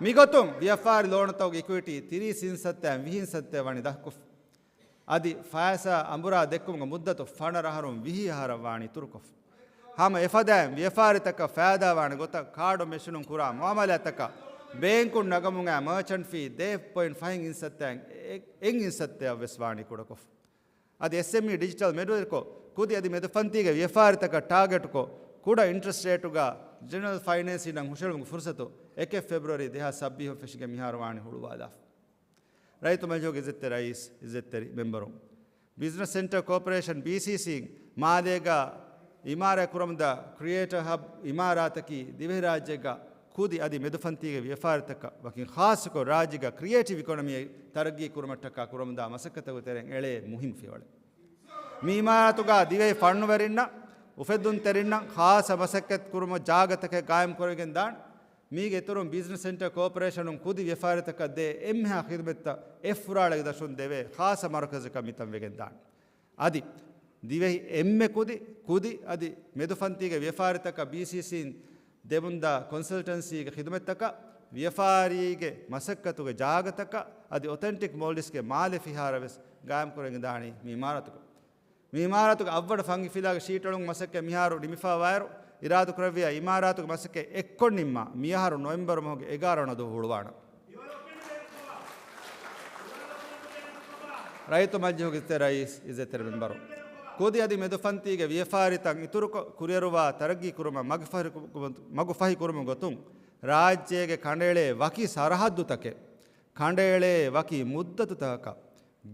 މިގޮތުން ވިޔަފާރި ލޯނުތަކުގެ އިކުއިޓީ ތިރީސް އިންސައްތައިން ވިހި އިންސައްތައެއް ވަނީ ދަށްކޮށްފަ. އަދި ފައިސާ އަނބުރާ ދެއްކުމުގެ މުއްދަތު ފަނަރަ އަހަރުން ވިހި އަހަރަށް ވާނީ އިތުރުކޮށްފަ. ހަމަ އެފަދައިން ވިޔަފާރިތަކަށް ފައިދާވާނެ ގޮތަށް ކާޑު މެޝިނުން ކުރާ މުއާމަލާތަކަށް ބޭންކުން ނަގަމުން އައި މާޗަންޓް ފީ ދެ ޕޮއިންޓް ފަހެއް އިންސައްތައިން އެ-، އެއް އިންސައްތައަށް ވެސް ވާނީ ކުޑަކޮށްފަ. އަދި އެސްއެމްއީ ޑިޖިޓަލް މެޑުވެރިކޮށް، ކުދި އަދި މެދުފަންތީގެ ވިޔަފާރިތަކަށް ޓާގެޓްކޮށް، ކުޑަ އިންޓްރެސްޓް ރޭޓުގަ ޖެނެރަލް ފައިނޭންސިންއަށް ހުށަހެޅުމުގެ ފުރުސަތު އެކެއް ފެބްރުއަރީ ދެހާސް ސައްބީސް ފެށިގެން މިހާރު ވާނީ ހުޅުވާލާފަ. ރައްޔިތު މަޖިލީހުގެ އިއްޒަތްތެރި ރައީސް، އިއްޒަތްތެރި މެމްބަރުން، ބިޒްނަސް ސެންޓަރ ކޯޕަރޭޝަން، ބީސީސީ، މާލޭގަ އިމާރާތް ކުރަމުންދާ ކްރިއޭޓަރ ހަބް އިމާރާތަކީ ދިވެހިރާއްޖޭގަ ކުދި އަދި މެދުފަންތީގެ ވިޔަފާރިތަކަށް ވަކިން ޚާއްޞަކޮށް ރާއްޖޭގަ ކްރިއޭޓިވް އިކޮނޮމީ ތަރައްގީ ކުރުމަށްޓަކާ ކުރަމުންދާ މަސައްކަތުގެ ތެރެއިން އެޅޭ މުހިންމު ފިޔަވަޅެއް. މި އިމާރާތުގަ ދިވެހި ފަންނުވެރިންނަށް، އުފެއްދުންތެރިންނަށް ޚާއްޞަ މަސައްކަތް ކުރުމަށް ޖާގަތަކެއް ގާއިމް ކުރެވިގެން ދާނެ. މީގެ އިތުރުން ބިޒްނަސް ސެންޓަރ ކޯޕަރޭޝަނުން ކުދި ވިޔަފާރިތަކަށް ދޭ އެންމެހާ ޚިދުމަތްތައް އެއްފުރާޅަގެ ދަށުން ދެވޭ ޚާއްޞަ މަރުކަޒަކަށް މިތަން ވެގެން ދާނެ. އަދި ދިވެހި އެންމެ ކުދި، ކުދި އަދި މެދުފަންތީގެ ވިޔަފާރިތަކަށް ބީސީސީން ދެމުންދާ ކޮންސަލްޓަންސީގެ ޚިދުމަތްތަކަށް، ވިޔަފާރީގެ މަސައްކަތުގެ ޖާގަތަކަށް އަދި އޮތެންޓިކް މޯލްޑިވްސްގެ މާލެ ފިހާރަ ވެސް ގާއިމްކުރެވިގެން ދާނީ މި އިމާރާތުގަ. މި އިމާރާތުގެ އަށްވަނަ ފަންގި ފިލާގެ ޝީޓް އެޅުން މަސައްކަތް މިހާރު ނިމިފަ ވާއިރު، އިރާދަކުރެއްވިޔާ އިމާރާތުގެ މަސައްކަތް އެއްކޮށް ނިންމާ، މިއަހަރު ނޮވެމްބަރު މަހުގެ އެގާރަ ވަނަ ދުވަހު ހުޅުވާނަން. ރައްޔިތު މަޖިލީހުގެ އިއްޒަތްތެރި ރައީސް، އިއްޒަތްތެރި މެމްބަރު، ކުދި އަދި މެދުފަންތީގެ ވިޔަފާރިތައް އިތުރުކޮށް، ކުރިއަރުވާ ތަރައްގީ ކުރުމަށް މަގުފަހި-، މަގުފަހި ކުރުމުގެ ގޮތުން، ރާއްޖޭގެ ކަނޑައެޅޭ ވަކި ސަރަހައްދުތަކެއް، ކަނޑައެޅޭ ވަކި މުއްދަތުތަކަކަށް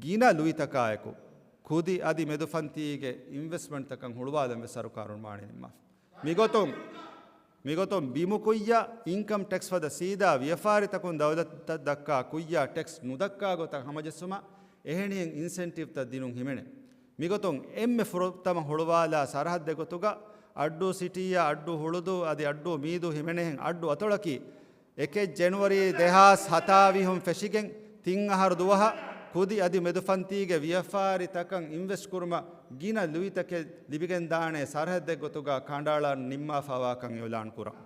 ގިނަ ލުއިތަކާއެކު، ކުދި އަދި މެދުފަންތީގެ އިންވެސްޓްމަންޓްތަކަށް ހުޅުވާލަން ވެސް ސަރުކާރުން ވާނީ ނިންމާފަ. މިގޮތުން، މިގޮތުން ބިމު ކުއްޔަށް އިންކަމް ޓެކްސް ފަދަ ސީދާ ވިޔަފާރިތަކުން ދައުލަތަށް ދައްކާ ކުއްޔާ ޓެކްސް ނުދައްކާ ގޮތަށް ހަމަޖެއްސުމަށް އެހެނިހެން އިންސެންޓިވްތައް ދިނުން ހިމެނޭ. މިގޮތުން އެންމެ ފުރަތަމަ ހުޅުވާލާ ސަރަހައްދެއް ގޮތުގަ އައްޑޫ ސިޓީއާ އައްޑޫ ހުޅުދޫ އަދި އައްޑޫ މީދޫ ހިމެނޭހެން އައްޑޫ އަތޮޅަކީ އެކެއް ޖެނުއަރީ ދެހާސް ހަތާވީސް ފެށިގެން ތިން އަހަރު ދުވަހަށް ކުދި އަދި މެދުފަންތީގެ ވިޔަފާރިތަކަށް އިންވެސްޓް ކުރުމަށް ގިނަ ލުއިތަކެއް ލިބިގެންދާނެ ސަރަހައްދެއް ގޮތުގަ ކަނޑައަޅަން ނިންމާފަވާކަން އިއުލާން ކުރަން.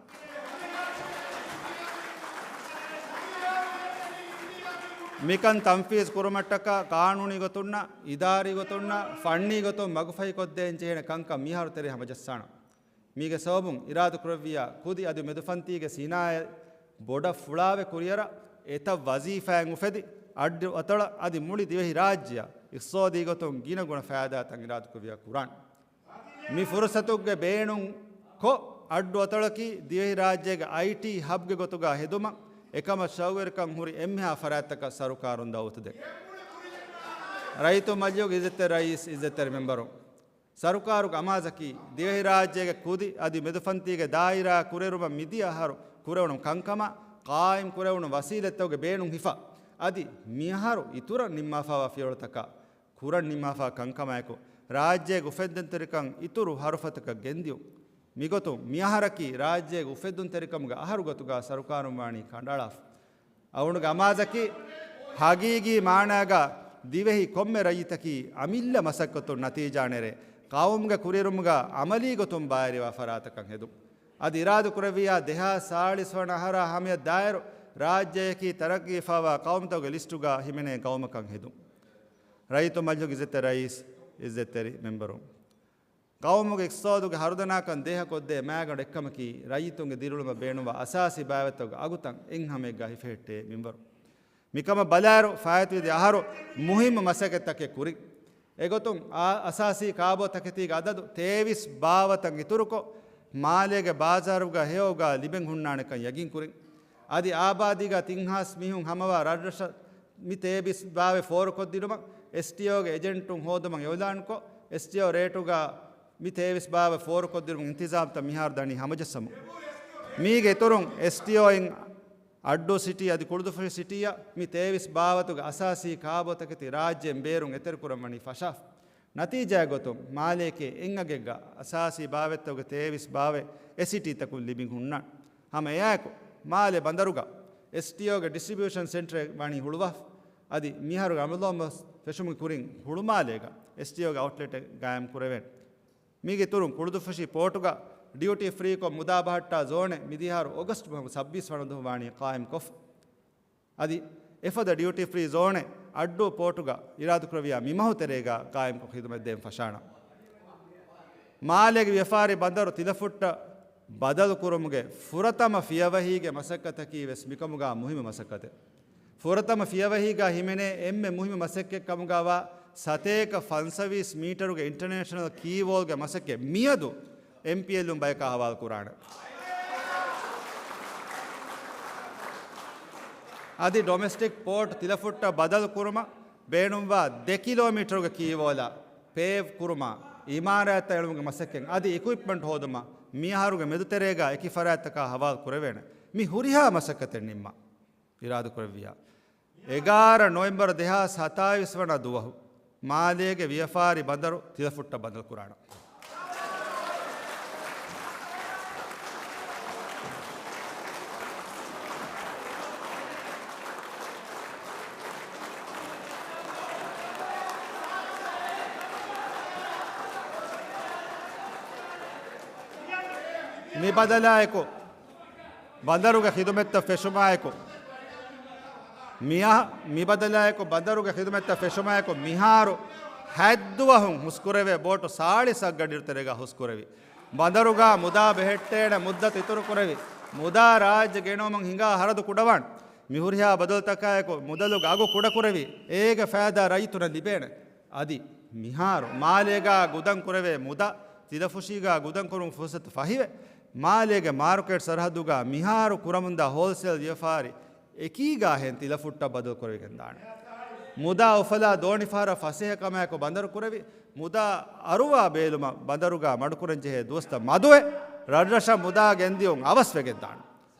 މިކަން ތަންފީޒު ކުރުމަށްޓަކާ ޤާނޫނީ ގޮތުންނާ، އިދާރީ ގޮތުންނާ، ފަންނީ ގޮތުން މަގުފަހިކޮށްދޭން ޖެހޭނެ ކަންކަން މިހާރު ތެރޭ ހަމަޖައްސާނަން. މީގެ ސަބަބުން އިރާދަކުރެއްވިޔާ ކުދި އަދި މެދުފަންތީގެ ސިނާއަތް ބޮޑަށް ފުޅާވެ ކުރިއަރަށް އެތައް ވަޒީފާއެއް އުފެދި، އައްޑު އަތޮޅަށް އަދި މުޅި ދިވެހި ރާއްޖެއަށް އިޤްތިޞާދީ ގޮތުން ގިނަ ގުނަ ފައިދާތައް އިރާދަކުރެއްވިޔާ ކުރާނެ. މި ފުރުސަތުގެ ބޭނުން ކޮށް، އައްޑު އަތޮޅަކީ ދިވެހިރާއްޖޭގެ އައިޓީ ހަބްގެ ގޮތުގަ ހެދުމަށް އެކަމަށް ޝައުގުވެރިކަން ހުރި އެންމެހާ ފަރާތްތަކަށް ސަރުކާރުން ދައުވަތު ދޭން. ރައްޔިތު މަޖިލީހުގެ އިއްޒަތްތެރި ރައީސް، އިއްޒަތްތެރި މެމްބަރު، ސަރުކާރުގެ އަމާޒަކީ ދިވެހިރާއްޖޭގެ ކުދި އަދި މެދުފަންތީގެ ދާއިރާ ކުރިއެރުމަށް މިދިޔަ އަހަރު ކުރެވުނު ކަންކަމަށް ޤާއިމް ކުރެވުނު ވަސީލަތްތަކުގެ ބޭނުން ހިފަ، އަދި މިއަހަރު އިތުރަށް ނިންމާފައިވާ ފިޔަވަޅުތަކަށް ކުރަން ނިންމާފާ ކަންކަމާއެކު، ރާއްޖޭގެ އުފެއްދުންތެރިކަން އިތުރު ހަރުފަތަކަށް ގެންދިޔުން. މިގޮތުން މިއަހަރަކީ ރާއްޖޭގެ އުފެއްދުންތެރިކަމުގެ އަހަރު ގޮތުގަ ސަރުކާރުން ވާނީ ކަނޑައަޅާފަ. އަޅުގަނޑުގެ އަމާޒަކީ ހަގީގީ މާނާގަ ދިވެހި ކޮންމެ ރައްޔިތަކީ އަމިއްލަ މަސައްކަތުން ނަތީޖާ ނެރެ، ޤައުމުގެ ކުރިއެރުމުގަ ޢަމަލީ ގޮތުން ބައިވެރިވާ ފަރާތަކަށް ހެދުން. އަދި އިރާދަކުރެއްވިޔާ ދެހާސް ސާޅީސް ވަނަ އަހަރާ ހަމަޔަށް ދާއިރު ރާއްޖެއަކީ ތަރައްގީފައިވާ ޤައުމުތަކުގެ ލިސްޓުގަ ހިމެނޭ ޤައުމަކަށް ހެދުން. ރައްޔިތު މަޖިލީހުގެ އިއްޒަތްތެރި ރައީސް، އިއްޒަތްތެރި މެމްބަރު، ޤައުމުގެ އިޤްތިޞާދުގެ ހަރުދަނާކަން ދޭހަކޮށްދޭ މައިގަނޑު އެއްކަމަކީ، ރައްޔިތުންގެ ދިރިއުޅުމަށް ބޭނުންވާ އަސާސީ ބާވަތްތަކުގެ އަގުތައް އެއްހަމައެއްގަ ހިފެހެއްޓޭ މިންވަރު. މިކަމަށް ބަލާއިރު، ފާއިތުވި ދެ އަހަރު މުހިއްމު މަސައްކަތްތަކެއް ކުރިން. އެގޮތުން، އާ، އަސާސީ ކާބޯތަކެތީގެ އަދަދު ތޭވީސް ބާވަތަށް އިތުރުކޮށް، މާލޭގެ ބާޒާރުގަ ހެޔޮއުގާ ލިބެން ހުންނާނެކަން ޔަގީންކުރިން. އަދި އާބާދީގަ ތިން ހާސް މީހުން ހަމަވާ ރަށްރަށަށް މި ތޭވީސް ބާވަތް ފޯރުކޮށްދިނުމަށް އެސްޓީއޯގެ އެޖެންޓުން ހޯދުމަށް އިއުލާންކޮށް، އެސްޓީއޯ ރޭޓުގަ މި ތޭވީސް ބާވަތް ފޯރުކޮށްދިނުމުގެ އިންތިޒާމްތައް މިހާރު ދަނީ ހަމަޖައްސަމުން. މީގެ އިތުރުން އެސްޓީއޯއިން އައްޑޫ ސިޓީ އަދި ކުޅުދުފުށި ސިޓީއަށް މި ތޭވީސް ބާވަތުގެ އަސާސީ ކާބޯތަކެތި ރާއްޖޭން ބޭރުން އެތެރެކުރަން ވަނީ ފަށާފަ. ނަތީޖާއެއް ގޮތުން، މާލޭގެ އެއްއަގެއްގަ އަސާސީ ބާވަތްތަކުގެ ތޭވީސް ބާވަތް އެ ސިޓީތަކުން ލިބި ހުންނާނެ. ހަމަ އެއާއެކު، މާލެ ބަނދަރުގަ އެސްޓީއޯގެ ޑިސްޓްރިބިއުޝަން ސެންޓަރެއް ވަނީ ހުޅުވާފަ. އަދި މިހާރު ރަމަޟާން މަސް ފެށުމުގެ ކުރިން ހުޅުމާލޭގަ އެސްޓީއޯގެ އައުޓްލެޓެއް ގާއިމް ކުރެވޭނެ. މީގެ އިތުރުން ކުޅުދުފުށި ޕޯޓުގަ ޑިއުޓީ ފްރީކޮށް މުދާ ބަހައްޓާ ޒޯނެއް މިދިހާރު އޮގަސްޓް މަހު ސައްބީސް ވަނަ ދުވަހު ވާނީ ޤާއިމްކޮށްފަ. އަދި އެފަދަ ޑިއުޓީ ފްރީ ޒޯނެއް އައްޑޫ ޕޯޓުގަ އިރާދަކުރެއްވިޔާ މިމަހު ތެރޭގަ ޤާއިމްކޮށް ޚިދުމަތް ދޭން ފަށާނަން. މާލޭގެ ވިޔަފާރި ބަނދަރު ތިލަފުއްޓަށް ބަދަލު ކުރުމުގެ ފުރަތަމަ ފިޔަވަހީގެ މަސައްކަތަކީ ވެސް މިކަމުގާ މުހިއްމު މަސައްކަތެއް. ފުރަތަމަ ފިޔަވަހީގާ ހިމެނޭ އެންމެ މުހިއްމު މަސައްކަތް ކަމުގާވާ ސަތޭކަ ފަންސަވީސް މީޓަރުގެ އިންޓަރނޭޝަނަލް ކީ ވޯލްގެ މަސައްކަތް މިއަދު އެމްޕީއެލްއުން ބަޔަކާ ހަވާލު ކުރާނެ. އަދި ޑޮމެސްޓިކް ޕޯޓް ތިލަފުއްޓަށް ބަދަލު ކުރުމަށް ބޭނުންވާ ދެ ކިލޯމީޓަރުގެ ކީ ވޯލާ ޕޭވް ކުރުމާ، އިމާރާތްތައް އެޅުމުގެ މަސައްކަތް އަދި އިކުއިޕްމަންޓް ހޯދުމަށް މިއަހަރުގެ މެދުތެރޭގާ އެކި ފަރާތްތަކާ ހަވާލު ކުރެވޭނެ. މި ހުރިހާ މަސައްކަތެއް ނިންމާ އިރާދަކުރެއްވިއްޔާ، އެގާރަ ނޮވެމްބަރު ދެހާސް ހަތާވީސް ވަނަ ދުވަހު މާލޭގެ ވިޔަފާރި ބަނދަރު ތިލަފުއްޓަށް ބަދަލު ކުރާނަން. މި ބަދަލާއެކު ބަނދަރުގެ ޚިދުމަތްތައް ފެށުމާއެކު، މިއަ-، މި ބަދަލާއެކު ބަނދަރުގެ ޚިދުމަތްތައް ފެށުމާއެކު، މިހާރު ހަތްދުވަހުން ހުސްކުރެވޭ ބޯޓު ސާޅީސް އަށްގަނޑި ތެރޭގަ ހުސްކުރެވި. ބަނދަރުގަ މުދާ ބެހެއްޓޭނެ މުއްދަތު އިތުރުކުރެވި. މުދާ ރާއްޖެ ގެނައުމަށް ހިނގާ ހަރަދު ކުޑަވާން. މި ހުރިހާ ބަދަލުތަކާއެކު މުދަލުގެ އަގު ކުޑަކުރެވި. އޭގެ ފައިދާ ރައްޔިތުންނަށް ލިބޭނެ. އަދި މިހާރު މާލޭގަ ގުދަން ކުރެވޭ މުދާ ތިލަފުށީގަ ގުދަން ކުރުމުގެ ފުރުސަތު ފަހިވެ، މާލޭގެ މާރުކޭޓް ސަރަހައްދުގަ މިހާރު ކުރަމުންދާ ހޯލްސޭލް ވިޔަފާރި އެކީގަ ހެން ތިލަފުއްޓަށް ބަދަލު ކުރެވިގެންދާނެ. މުދާ އުފަލާ ދޯނިފަހަރަށް ފަސޭހަކަމާއެކު ބަނދަރު ކުރެވި، މުދާ އަރުވާ ބޭލުމަށް ބަނދަރުގަ މަޑުކުރަންޖެހޭ ދުވަސްތައް މަދުވެ، ރަށްރަށަށް މުދާ ގެންދިއުން އަވަސްވެގެންދާނެ.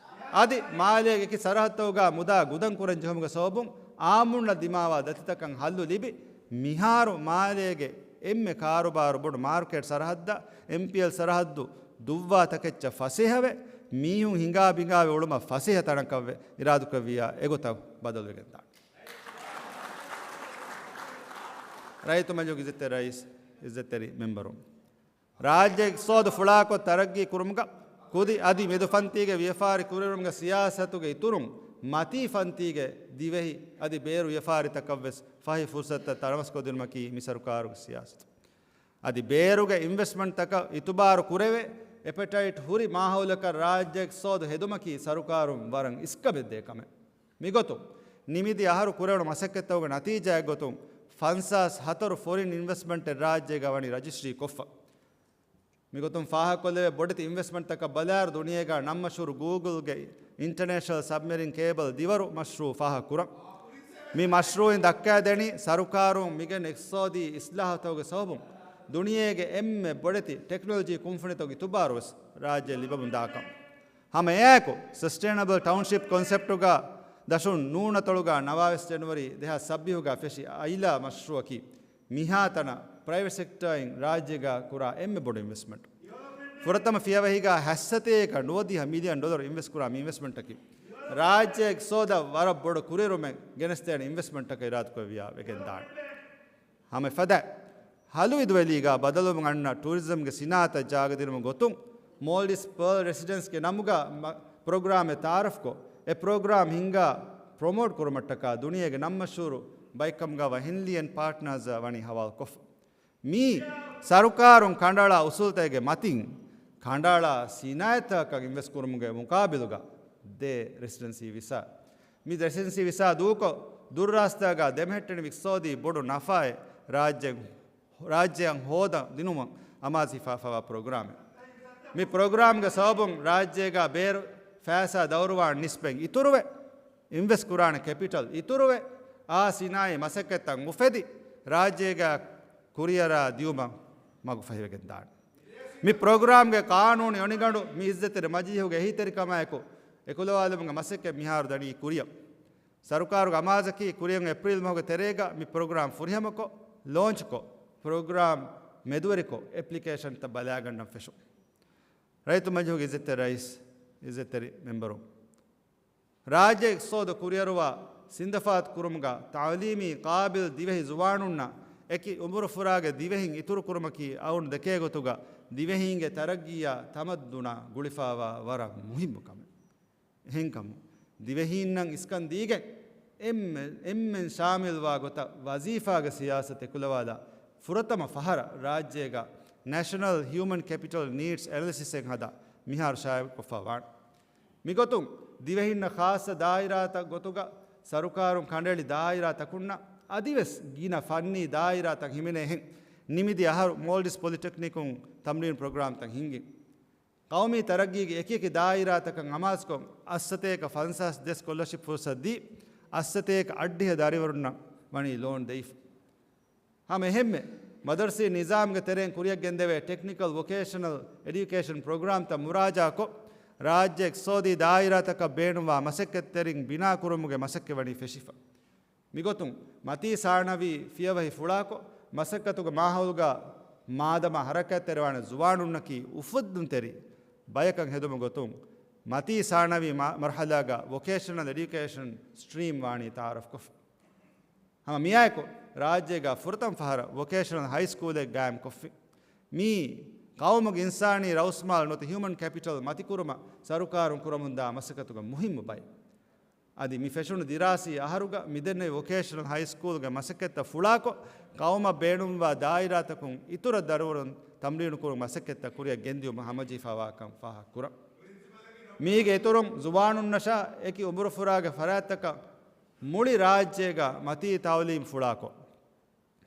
އަދި މާލޭގެ އެކި ސަރަހައްދުތަކުގަ މުދާ ގުދަން ކުރަން ޖެހުމުގެ ސަބަބުން އާއްމުންނަށް ދިމާވާ ދަތިތަކަށް ހައްލު ލިބި، މިހާރު މާލޭގެ އެންމެ ކާރުބާރު ބޮޑު މާރުކޭޓް ސަރަހައްދަށް އެމްޕީއެލް ސަރަހައްދު ދުއްވާ ތަކެއްޗަށް ފަސޭހަވެ، މީހުން ހިނގާ ބިނގާވެ އުޅުމަށް ފަސޭހަ ތަނަކަށްވެ އިރާދަކުރެއްވިއްޔާ އެގޮތަށް ބަދަލުވެގެންދާނެ. ރައްޔިތު މަޖިލީހުގެ އިއްޒަތްތެރި ރައީސް، އިއްޒަތްތެރި މެމްބަރުން. ރާއްޖޭގެ އިޤްތިޞާދު ފުޅާކޮށް ތަރައްގީ ކުރުމުގަ ކުދި އަދި މެދު ފަންތީގެ ވިޔަފާރި ކުރިއެރުމުގެ ސިޔާސަތުގެ އިތުރުން، މަތީ ފަންތީގެ ދިވެހި އަދި ބޭރު ވިޔަފާރިތަކަށްވެސް ފަހި ފުރުސަތުތައް ތަނަވަސްކޮށްދިނުމަކީ މި ސަރުކާރުގެ ސިޔާސަތު. އަދި ބޭރުގެ އިންވެސްޓްމަންޓްތަކަށް އިތުބާރު ކުރެވޭ، އެޕެޓައިޓް ހުރި މާހައުލަކަށް ރާއްޖޭގެ އިޤްތިޞާދު ހެދުމަކީ ސަރުކާރުން ވަރަށް އިސްކަމެއްދޭ ކަމެއް. މިގޮތުން، ނިމިދި އަހަރު ކުރެވުނު މަސައްކަތްތަކުގެ ނަތީޖާއެއްގޮތުން، ފަންސާސް ހަތަރު ފޮރިން އިންވެސްޓްމަންޓެއް ރާއްޖޭގަ ވަނީ ރަޖިސްޓްރީ ކޮށްފަ. މިގޮތުން ފާހަގަކޮށްލެވޭ ބޮޑެތި އިންވެސްޓްމަންޓްތަކަށް ބަލާއިރު، ދުނިޔޭގަ ނަން މަޝްހޫރު ގޫގުލްގެ އިންޓަރނޭޝަނަލް ސަބްމެރިން ކޭބަލް ދިވަރު މަޝްރޫއު ފާހަގަކުރަން. މި މަޝްރޫއިން ދައްކާދެނީ ސަރުކާރުން މިގެން އިޤްތިޞާދީ އިޞްލާޙުތަކުގެ ސަބަބުން ދުނިޔޭގެ އެންމެ ބޮޑެތި ޓެކްނޮލޮޖީ ކުންފުނިތަކުގެ އިތުބާރުވެސް ރާއްޖެ ލިބެމުންދާކަން. ހަމަ އެއާއެކު، ސަސްޓެއިނަބަލް ޓައުންޝިޕް ކޮންސެޕްޓުގަ ދަށުން ނޫނަތޮޅުގަ ނަވާވީސް ޖެނުއަރީ ދެހާސް ސައްބީސްގަ ފެށި އައިލާ މަޝްރޫއަކީ، މިހާތަނަށް ޕްރައިވެޓް ސެކްޓަރއިން ރާއްޖޭގަ ކުރާ އެންމެ ބޮޑު އިންވެސްޓްމަންޓް. ފުރަތަމަ ފިޔަވަހީގަ ހަތްސަތޭކަ ނުވަދިހަ މިލިއަން ޑޮލަރު އިންވެސްޓް ކުރާ މި އިންވެސްޓްމަންޓަކީ، ރާއްޖޭގެ އިޤްތިޞާދަށް ވަރަށް ބޮޑު ކުރިއެރުމެއް ގެނެސްދޭނެ އިންވެސްޓްމަންޓަކަށް އިރާދަކުރެއްވިއްޔާ ވެގެންދާނެ. ހަމަ އެފަދަ ހަލުވިދުވެލީގަ ބަދަލުވުމަށް އަންނަ ޓޫރިޒަމްގެ ސިނާއަތަށް ޖާގަދިނުމުގެ ގޮތުން، މޯލްޑިވްސް ޕާލް ރެސިޑެންސްގެ ނަމުގަ މަ-، ޕްރޮގްރާމެއް ތައާރަފްކޮށް، އެ ޕްރޮގްރާމް ހިންގާ ޕްރޮމޯޓް ކުރުމަށްޓަކާ ދުނިޔޭގެ ނަން މަޝްހޫރު ބައެއްކަމުގަ ވަ ހިންލީ އެންޑް ޕާޓްނާޒްއަށް ވަނީ ހަވާލުކޮށްފަ. މީ ސަރުކާރުން ކަނޑައަޅާ އުސޫލުތަކެއްގެ މަތިން ކަނޑައަޅާ ސިނާއަތްތަކަކަށް އިންވެސްޓް ކުރުމުގެ މުޤާބިލުގަ ދޭ ރެސިޑެންސީ ވިސާ. މި ރެސިޑެންސީ ވިސާ ދޫކޮށް، ދުރުރާސްތާގަ ދެމެހެއްޓެނިވި އިޤްތިޞާދީ ބޮޑު ނަފާއެއް ރާއްޖެ، ރާއްޖެއަށް ހޯދަ ދިނުމަށް އަމާޒު ހިފާފަވާ ޕްރޮގްރާމެއް. މި ޕްރޮގްރާމްގެ ސަބަބުން ރާއްޖޭގަ ބޭރު ފައިސާ ދައުރުވާން ނިސްބަތް އިތުރުވެ، އިންވެސްޓް ކުރާނެ ކެޕިޓަލް އިތުރުވެ، އާ ސިނާއީ މަސައްކަތްތައް އުފެދި، ރާއްޖޭގަ ކުރިއަރާ ދިއުމަށް މަގު ފަހިވެގެންދާނެ. މި ޕްރޮގްރާމްގެ ޤާނޫނީ އޮނިގަނޑު މި އިއްޒަތްތެރި މަޖިލީހުގެ އެހީތެރިކަމާއެކު އެކުލަވާލުމުގެ މަސައްކަތް މިހާރު ދަނީ ކުރިއަށް. ސަރުކާރުގެ އަމާޒަކީ ކުރިއަށް އޭޕްރީލް މަހުގެ ތެރޭގަ މި ޕްރޮގްރާމް ފުރިހަމަކޮށް، ލޯންޗްކޮށް، ޕްރޮގްރާމް މެދުވެރިކޮށް، އެޕްލިކޭޝަންތައް ބަލާގަންނަން ފެށުން. ރައްޔިތު މަޖިލީހުގެ އިއްޒަތްތެރި ރައީސް، އިއްޒަތްތެރި މެމްބަރުން. ރާއްޖެ އިޤްތިޞާދު ކުރިއަރުވާ ސިންދަފާތު ކުރުމުގަ ތަޢުލީމީ ޤާބިލް ދިވެހި ޒުވާނުންނަށް އެކި އުމުރުފުރާގެ ދިވެހިން އިތުރުކުރުމަކީ އަޅުގަނޑު ދެކޭ ގޮތުގަ ދިވެހީންގެ ތަރައްގީއާ ތަމައްދުނާ ގުޅިފަވާ ވަރަށް މުހިއްމު ކަމެއް. އެހެންކަމުން، ދިވެހީންނަށް އިސްކަން ދީގެން އެންމެ-، އެންމެން ޝާމިލްވާ ގޮތަށް ވަޒީފާގެ ސިޔާސަތު އެކުލަވާލާ ފުރަތަމަ ފަހަރަށް ރާއްޖޭގަ ނެޝަނަލް ހިއުމަން ކެޕިޓަލް ނީޑްސް އެނަލިސިސްއެއް ހަދާ މިހާރު ޝާއިޢުކޮށްފަ ވާނެ. މިގޮތުން ދިވެހިންނަށް ޚާއްޞަ ދާއިރާތައް ގޮތުގަ ސަރުކާރުން ކަނޑައެޅި ދާއިރާތަކުންނަށް އަދިވެސް ގިނަ ފަންނީ ދާއިރާތައް ހިމެނޭހެން ނިމިދިޔަ އަހަރު މޯލްޑިވްސް ޕޮލިޓެކްނިކުން ތަމްރީނު ޕްރޮގްރާމްތައް ހިންގި. ޤައުމީ ތަރައްގީގެ އެކިއެކި ދާއިރާތަކަށް އަމާޒުކޮށް، އަށްސަތޭކަ ފަންސާސް ދެ ސްކޮލަރޝިޕް ފުރުސަތު ދީ، އަށްސަތޭކަ އަށްޑިހަ ދަރިވަރުންނަށް ވަނީ ލޯން ދެވިފަ. ހަމަ އެހެންމެ، މަދަރުސީ ނިޒާމްގެ ތެރެއިން ކުރިއަށް ގެންދެވޭ ޓެކްނިކަލް ވޮކޭޝަނަލް އެޑިއުކޭޝަން ޕްރޮގްރާމްތައް މުރާޖާކޮށް، ރާއްޖެ އިޤްތިޞާދީ ދާއިރާތަކަށް ބޭނުންވާ މަސައްކަތްތެރިން ބިނާކުރުމުގެ މަސައްކަތް ވަނީ ފެށިފަ. މިގޮތުން، މަތީ ސާނަވީ ފިޔަވަހި ފުޅާކޮށް، މަސައްކަތުގެ މާހައުލުގަ މާދަމާ ހަރަކާތްތެރިވާނެ ޒުވާނުންނަކީ އުފެއްދުންތެރި ބަޔަކަށް ހެދުމުގެ ގޮތުން، މަތީ ސާނަވީ މަ-، މަރުޙަލާގަ ވޮކޭޝަނަލް އެޑިއުކޭޝަން ސްޓްރީމް ވާނީ ތައާރަފްކޮށްފަ. ހަމަ މިއާއެކު، ރާއްޖޭގަ ފުރަތަމަ ފަހަރަށް ވޮކޭޝަނަލް ހައިސްކޫލެއް ގާއިމްކޮށްފި. މީ ޤައުމުގެ އިންސާނީ ރައުސްމާލު ނުވަތަ ހިއުމަން ކެޕިޓަލް މަތިކުރުމަށް ސަރުކާރުން ކުރަމުންދާ މަސައްކަތުގެ މުހިއްމު ބައެއް. އަދި މި ފެށުނު ދިރާސީ އަހަރުގަ މިދެންނެވި ވޮކޭޝަނަލް ހައިސްކޫލްގެ މަސައްކަތްތައް ފުޅާކޮށް، ޤައުމަށް ބޭނުންވާ ދާއިރާތަކުން އިތުރަށް ދަރިވަރުން ތަމްރީނުކުރުމަށް މަސައްކަތްތައް ކުރިއަށް ގެންދިއުމަށް ހަމަޖެހިފައިވާކަން ފާހަގަކުރަން. މީގެ އިތުރުން، ޒުވާނުންނަށާ އެކި އުމުރުފުރާގެ ފަރާތްތަކަށް މުޅި ރާއްޖޭގަ މަތީ ތައުލީމް ފުޅާކޮށް،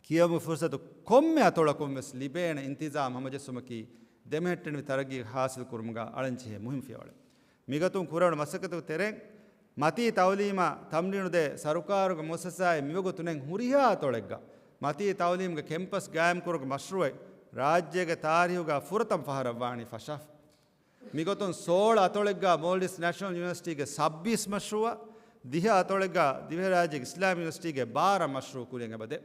ކިޔެވުމުގެ ފުރުސަތު ކޮންމެ އަތޮޅަކުން ވެސް ލިބޭނެ އިންތިޒާމް ހަމަޖެއްސުމަކީ ދެމެހެއްޓެނިވި ތަރައްގީގެ ހާސިލްކުރުމުގަ އަޅަންޖެހޭ މުހިންމު ފިޔަވަޅެއް. މިގޮތުން ކުރެވުނު މަސައްކަތުގެ ތެރެއިން މަތީ ތައުލީމާ ތަމްރީނުދޭ ސަރުކާރުގެ މުއައްސަސާއިން މިވަގުތު ނެތް ހުރިހާ އަތޮޅެއްގަ މަތީ ތައުލީމްގެ ކެމްޕަސް ގާއިމްކުރުމުގެ މަޝްރޫއެއް ރާއްޖޭގެ ތާރީހުގަ ފުރަތަމަ ފަހަރަށް ވާނީ ފަށާފަ. މިގޮތުން ސޯޅަ އަތޮޅެއްގަ މޯލްޑިވްސް ނޭޝަނަލް ޔުނިވަރސިޓީގެ ސައްބީސް މަޝްރޫއަށް، ދިހަ އަތޮޅެއްގަ ދިވެހިރާއްޖޭގެ އިސްލާމީ ޔުނިވަރސިޓީގެ ބާރަ މަޝްރޫއު ކުރިއަށް އެބަދޭ.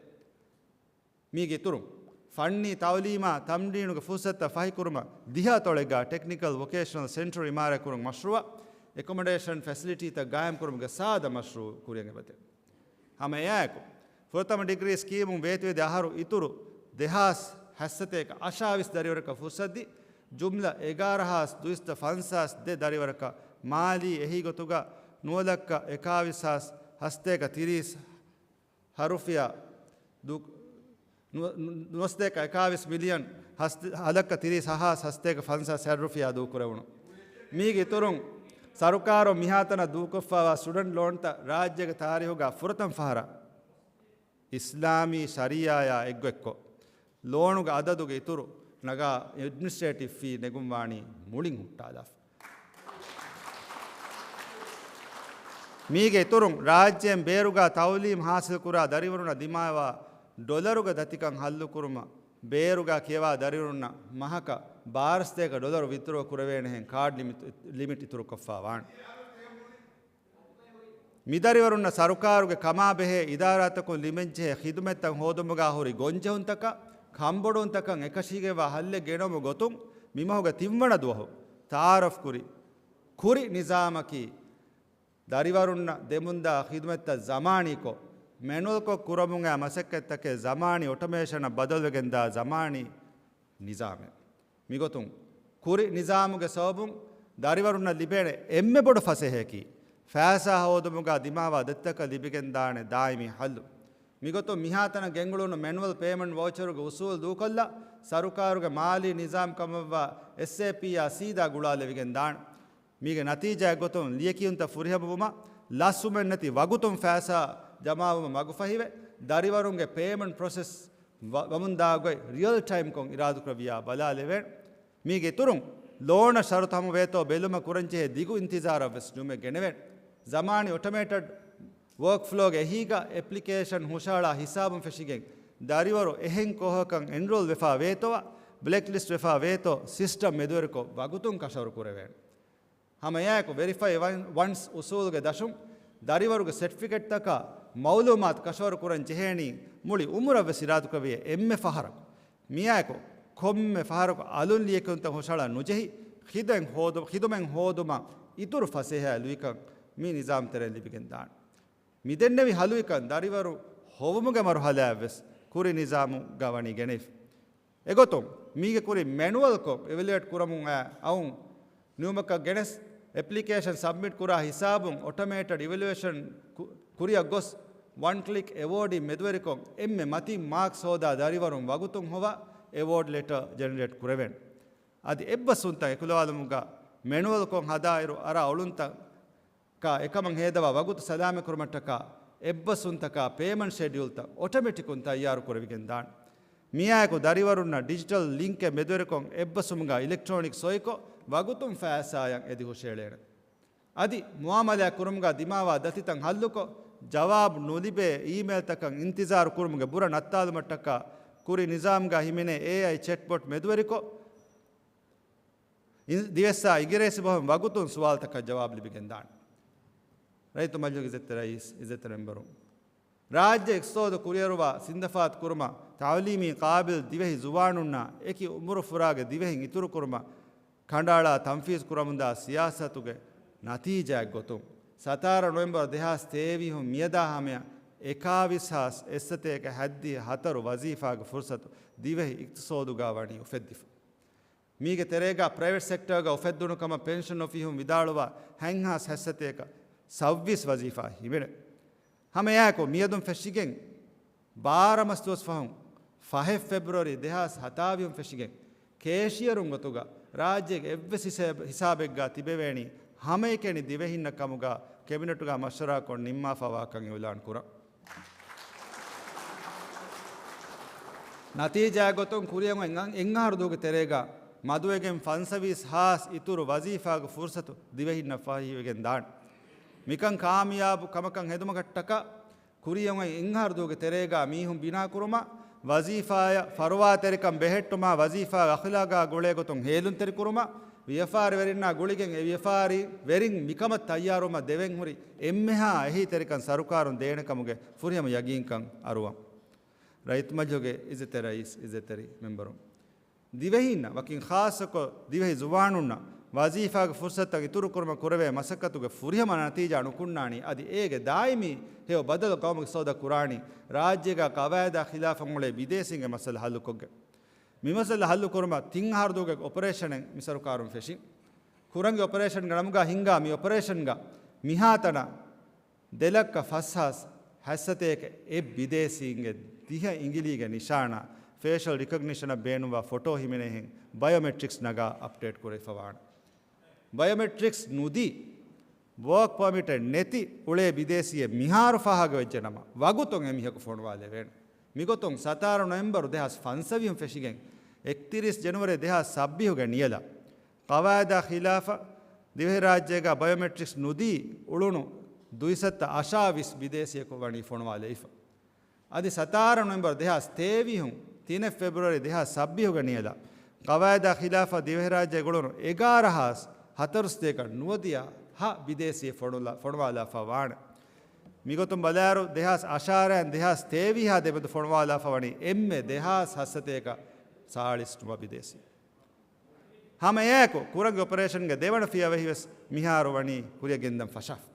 މީގެ އިތުރުން، ފަންނީ ތައުލީމާ ތަމްރީނުގެ ފުރުސަތުތައް ފަހިކުރުމަށް، ދިހަ އަތޮޅެއްގަ ޓެކްނިކަލް ވޮކޭޝަނަލް ސެންޓަރު އިމާރާތްކުރުމަށް މަޝްރޫއަށް، އެކޮމޮޑޭޝަން ފެސިލިޓީތައް ގާއިމްކުރުމުގެ ސާދަ މަޝްރޫއު ކުރިއަށް އެބަދޭ. ހަމަ އެއާއެކު، ފުރަތަމަ ޑިގްރީ ސްކީމުން ވޭތުވެދި އަހަރު އިތުރު ދެހާސް ހައްސަތޭކަ އަށާވީސް ދަރިވަރަކަށް ފުރުސަތުދީ، ޖުމްލަ އެގާރަހާސް ދުއިސައްތަ ފަންސާސް ދެ ދަރިވަރަކަށް މާލީ އެހީގޮތުގަ ނުވަލައްކަ އެކާވީސް ހާސް ހަސްތޭކަ ތިރީސް ހަ ރުފިޔާ ދޫ-، ނު-، ނު-، ނުވަސަތޭކަ އެކާވީސް މިލިއަން ހަސް-، ހަލައްކަ ތިރީސް ހަ ހާސް ހަސްތޭކަ ފަންސާސް ހަ ރުފިޔާ ދޫކުރެވުނު. މީގެ އިތުރުން، ސަރުކާރުން މިހާތަނަށް ދޫކޮށްފައިވާ ސްޓުޑެންޓް ލޯންތައް ރާއްޖޭގެ ތާރީހުގަ ފުރަތަމަ ފަހަރަށް އިސްލާމީ ޝަރީޢާއާ އެއްގޮތްކޮށް، ލޯނުގެ އަދަދުގެ އިތުރު ނަގާ އެޑްމިނިސްޓްރޭޓިވް ފީ ނެގުން ވާނީ މުޅިން ހުއްޓާލާފަ. މީގެ އިތުރުން، ރާއްޖޭން ބޭރުގަ ތައުލީމް ހާސިލްކުރާ ދަރިވަރުންނަށް ދިމާވާ ޑޮލަރުގެ ދަތިކަން ހައްލުކުރުމަށް، ބޭރުގަ ކިޔަވާ ދަރިވަރުންނަށް މަހަކަށް ބާރަ ސަތޭކަ ޑޮލަރު ވިތްޑްރޯ ކުރެވޭނެހެން ކާޑް ލިމިޓް، ލިމިޓް އިތުރުކޮށްފައިވާނެ. މިދަރިވަރުންނަށް ސަރުކާރުގެ ކަމާބެހޭ އިދާރާތަކުން ލިބެންޖެހޭ ޚިދުމަތްތައް ހޯދުމުގަ ހުރި ގޮންޖެހުންތަކަށް، ކަންބޮޑުވުންތަކަށް އެކަށީގެންވާ ހައްލެއް ގެނައުމުގެ ގޮތުން މިމަހުގެ ތިންވަނަ ދުވަހު ތައާރަފްކުރި ކުރި ނިޒާމަކީ، ދަރިވަރުންނަށް ދެމުންދާ ޚިދުމަތްތައް ޒަމާނީކޮށް، މެނުއަލްކޮށް ކުރަމުން އައި މަސައްކަތްތަކެއް ޒަމާނީ އޮޓޮމޭޝަނަށް ބަދަލުވެގެންދާ ޒަމާނީ ނިޒާމެއް. މިގޮތުން، ކުރި ނިޒާމުގެ ސަބަބުން ދަރިވަރުންނަށް ލިބޭނެ އެންމެ ބޮޑު ފަސޭހައަކީ، ފައިސާ ހޯދުމުގަ ދިމާވާ ދަތިތަކަށް ލިބިގެންދާނެ ދާއިމީ ހައްލު. މިގޮތުން މިހާތަނަށް ގެންގުޅުނު މެނުއަލް ޕޭމަންޓް ވައުޗަރުގެ އުސޫލު ދޫކޮށްލާ، ސަރުކާރުގެ މާލީ ނިޒާމް ކަމަށްވާ އެސްއޭޕީއާ ސީދާ ގުޅާލެވިގެން ދާނެ. މީގެ ނަތީޖާއެއްގޮތުން ލިޔެކިޔުންތައް ފުރިހަމަވުމަށް، ލަސްވުމެއްނެތި ވަގުތުން ފައިސާ ޖަމާވުމަށް މަގުފަހިވެ، ދަރިވަރުންގެ ޕޭމަންޓް ޕްރޮސެސް ވަ-، ވަމުންދާގޮތް ރިއަލް ޓައިމްކޮށް އިރާދަކުރެއްވިޔާ ބަލާލެވޭނެ. މީގެ އިތުރުން، ލޯނަށް ޝަރުތު ހަމަވޭތޯ ބެލުމަށް ކުރަންޖެހޭ ދިގު އިންތިޒާރަށްވެސް ނިމުމެއް ގެނެވޭނެ. ޒަމާނީ އޮޓޮމޭޓެޑް ވޯކްފްލޯގެ އެހީގަ އެޕްލިކޭޝަން ހުށަހަޅާ ހިސާބުން ފެށިގެން، ދަރިވަރު އެހެން ކޯހަކަށް އެންރޯލް ވެފާ ވޭތޯއާ، ބްލެކްލިސްޓް ވެފާ ވޭތޯ، ސިސްޓަމް މެދުވެރިކޮށް ވަގުތުން ކަށަވަރު ކުރެވޭނެ. ހަމަ އެއާއެކު ވެރިފައި ވަން-، ވަންސް އުސޫލުގެ ދަށުން ދަރިވަރުގެ ސެޓްފިކެޓްތަކާ މައުލޫމާތު ކަށަވަރު ކުރަން ޖެހޭނީ މުޅި އުމުރަށްވެސް އިރާދަކުރެއްވިޔާ އެންމެ ފަހަރަކު. މިއާއެކު ކޮންމެ ފަހަރަކު އަލުން ލިޔެކިޔުންތައް ހުށަހަޅާ ނުޖެހި، ޚިދުމަތް ހޯދު-، ޚިދުމަތް ހޯދުމަށް އިތުރު ފަސޭހައެއް ލުއިކަން މި ނިޒާމް ތެރެއިން ލިބިގެން ދާނެ. މިދެންނެވި ހަލުއިކަން ދަރިވަރު ހޮވުމުގެ މަރުހަލާއަށްވެސް ކުރި ނިޒާމުގަ ވަނީ ގެނެވިފަ. އެގޮތުން، މީގެ ކުރިން މެނުއަލްކޮށް އިވެލުއޭޓް ކުރަމުން އައި އައުން ނިމުމަކަށް ގެނެސް، އެޕްލިކޭޝަން ސަބްމިޓް ކުރާ ހިސާބުން އޮޓޮމޭޓެޑް އިވެލުއޭޝަން ކު-، ކުރިއަށް ގޮސް، ވަން ކްލިކް އެވޯޑީ މެދުވެރިކޮށް، އެންމެ މަތީން މާކްސް ހޯދާ ދަރިވަރުން ވަގުތުން ހޮވާ، އެވޯޑް ލެޓަރ ޖެނެރޭޓް ކުރެވޭނެ. އަދި އެއްބަސްވުންތައް އެކުލަވާލުމުގަ މެނުއަލްކޮށް ހަދާއިރު އަރާ އޮޅުންތަކާ އެކަމަށް ހޭދަވާ ވަގުތު ސަލާމަތްކުރުމަށްޓަކާ އެއްބަސްވުންތަކާ ޕޭމަންޓް ޝެޑިއުލްތައް އޮޓޮމެޓިކުން ތައްޔާރު ކުރެވިގެން ދާނެ. މިއާއެކު ދަރިވަރުންނަށް ޑިޖިޓަލް ލިންކެއް މެދުވެރިކޮށް އެއްބަސްވުމުގަ އިލެކްޓްރޯނިކް ސޮއިކޮށް ވަގުތުން ފައިސާއަށް އެދި ހުށައެޅޭނެ. އަދި މުއާމަލާތް ކުރުމުގަ ދިމާވާ ދަތިތައް ހައްލުކޮށް، ޖަވާބު ނުލިބޭ އީމެއިލްތަކަށް އިންތިޒާރު ކުރުމުގެ ބުރަ ނައްތާލުމަށްޓަކާ ކުރި ނިޒާމްގަ ހިމެނޭ އޭއައި ޗެޓްބޮޓް މެދުވެރިކޮށް، އިން-، ދިވެއްސާ އިނގިރޭސި ބަހުން ވަގުތުން ސުވާލުތަކަށް ޖަވާބު ލިބިގެން ދާނެ. ރައްޔިތު މަޖިލިހުގެ އިއްޒަތްތެރި ރައީސް، އިއްޒަތްތެރި މެމްބަރުން، ރާއްޖެ އިޤްތިޞާދު ކުރިއަރުވާ ސިންދަފާތު ކުރުމަށް، ތަޢުލީމީ ޤާބިލް ދިވެހި ޒުވާނުންނާ އެކި އުމުރު ފުރާގެ ދިވެހިން އިތުރުކުރުމަށް ކަނޑައަޅާ ތަންފީޒު ކުރަމުންދާ ސިޔާސަތުގެ ނަތީޖާއެއްގޮތުން، ސަތާރަ ނޮވެމްބަރު ދެހާސް ތޭވީހުން މިއަދާ ހަމަޔަށް އެކާވީސް ހާސް އެއްސަތޭކަ ހައްދިހަ ހަތަރު ވަޒީފާގެ ފުރުސަތު ދިވެހި އިޤްތިޞާދުގަ ވަނީ އުފެއްދިފަ. މީގެ ތެރޭގަ ޕްރައިވެޓް ސެކްޓަރގަ އުފެއްދުނު ކަމަށް ޕެންޝަން އޮފީހުން ވިދާޅުވާ ހަތްހާސް ހަތްސަތޭކަ ސައްވީސް ވަޒީފާ ހިމެނެ. ހަމައެއާއެކު މިއަދުން ފެށިގެން ބާރަ މަސްދުވަސް ފަހުން، ފަހެއް ފެބްރުއަރީ ދެހާސް ހަތާވީހުން ފެށިގެން، ކޭޝިއަރުން ގޮތުގަ ރާއްޖޭގެ އެއްވެސް ހިސާބެއްގަ ތިބެވޭނީ ހަމައެކަނި ދިވެހިންނަށް ކަމުގަ ކެބިނެޓުގަ މަޝްވަރާކޮށް ނިންމާފަވާކަން އިއުލާން ކުރަން. ނަތީޖާ ގޮތުން ކުރިއަށް އޮތް އެން-، އެއްއަހަރު ދުވަހުގެ ތެރޭގަ މަދުވެގެން ފަންސަވީސް ހާސް އިތުރު ވަޒީފާގެ ފުރުސަތު ދިވެހިންނަށް ފަހިވެގެން ދާނެ. މިކަން ކާމިޔާބު ކަމަކަށް ހެދުމަކަށްޓަކާ ކުރިއަށް އޮތް އެއްއަހަރު ދުވަހުގެ ތެރޭގަ މީހުން ބިނާކުރުމަށް، ވަޒީފާއަށް ފަރުވާތެރިކަން ބެހެއްޓުމަށް، ވަޒީފާގެ އަޚުލާގާ ގުޅޭގޮތުން ހޭލުންތެރިކުރުމަށް، ވިޔަފާރިވެރިންނާ ގުޅިގެން އެ ވިޔަފާރިވެރިން މިކަމަށް ތައްޔާރުވުމަށް ދެވެންހުރި އެންމެހާ އެހީތެރިކަން ސަރުކާރުން ދޭނެކަމުގެ ފުރިހަމަ ޔަގީންކަން އަރުވަން. ރައްޔިތު މަޖިލިހުގެ އިއްޒަތްތެރި ރައީސް، އިއްޒަތްތެރި މެމްބަރުން، ދިވެހީންނަށް ވަކިން ޚާއްޞަކޮށް ދިވެހި ޒުވާނުންނަށް ވަޒީފާގެ ފުރުސަތުތައް އިތުރުކުރުމަށް ކުރެވޭ މަސައްކަތުގެ ފުރިހަމަ ނަތީޖާ ނުކުންނާނީ އަދި އޭގެ ދާއިމީ ހެޔޮ ބަދަލު ޤައުމުގެ ސައުދަ ކުރާނީ ރާއްޖޭގަ ޤަވާއިދާ ޚިލާފަށް އުޅޭ ބިދޭސީންގެ މައްސަލަ ހައްލުކޮށްގެން. މި މައްސަލަ ހައްލުކުރުމަށް ތިން އަހަރު ދުވަހުގެ އޮޕަރޭޝަނެއް މި ސަރުކާރުން ފެށި. ކުރަންގެ އޮޕަރޭޝަންގެ ނަމުގަ ހިންގާ މި އޮޕަރޭޝަންގަ މިހާތަނަށް ދެ ލައްކަ ފަސް ހާސް ހަތްސަތޭކަ އެއް ބިދޭސީންގެ ދިހަ އިނގިލީގެ ނިޝާނާ ފޭޝަލް ރިކޮގްނިޝަނަށް ބޭނުންވާ ފޮޓޯ ހިމެނޭހެން ބަޔޮމެޓްރިކްސް ނަގާ އަޕްޑޭޓް ކުރެވިފަވާނެ. ބަޔޮމެޓްރިކްސް ނުދީ، ވޯކް ޕަރމިޓެއް ނެތި އުޅޭ ބިދޭސީއެއް މިހާރު ފާހަގަވެއްޖެ ނަމަ، ވަގުތުން އެމީހަކު ފޮނުވާލެވޭނެ. މިގޮތުން ސަތާރަ ނޮވެމްބަރު ދެހާސް ފަންސަވީހުން ފެށިގެން އެކްތިރީސް ޖެނުއަރީ ދެހާސް ސައްބީހުގެ ނިޔަލަށް، ޤަވާއިދާ ޚިލާފަށް ދިވެހިރާއްޖޭގަ ބަޔޮމެޓްރިކްސް ނުދީ އުޅުނު ދުއިސައްތަ އަށާވީސް ބިދޭސީއަކު ވަނީ ފޮނުވާލެވިފަ. އަދި ސަތާރަ ނޮވެމްބަރު ދެހާސް ތޭވީހުން ތިނެއް ފެބްރުއަރީ ދެހާސް ސައްބީހުގެ ނިޔަލަށް، ޤަވާއިދާ ޚިލާފަށް ދިވެހިރާއްޖޭގަ އުޅުނު އެގާރަ ހާސް ހަތަރުސަތޭކަ ނުވަދިހަ ބިދޭސީ ފޮނުލާ-، ފޮނުވާލާފަ ވާނެ. މިގޮތުން ބަލާއިރު، ދެހާސް އަށާރައިން ދެހާސް ތޭވީހާ ދެމެދު ފޮނުވާލާފަ ވަނީ އެންމެ ދެހާސް ހަތްސަތޭކަ ސާޅީސް ނުވަ ބިދޭސީ. ހަމަ އެއާއެކު، ކުރަންގެ އޮޕަރޭޝަންގެ ދެވަނަ ފިޔަވަހިވެސް މިހާރު ވަނީ ކުރިއަށް ގެންދަން ފަށާފަ.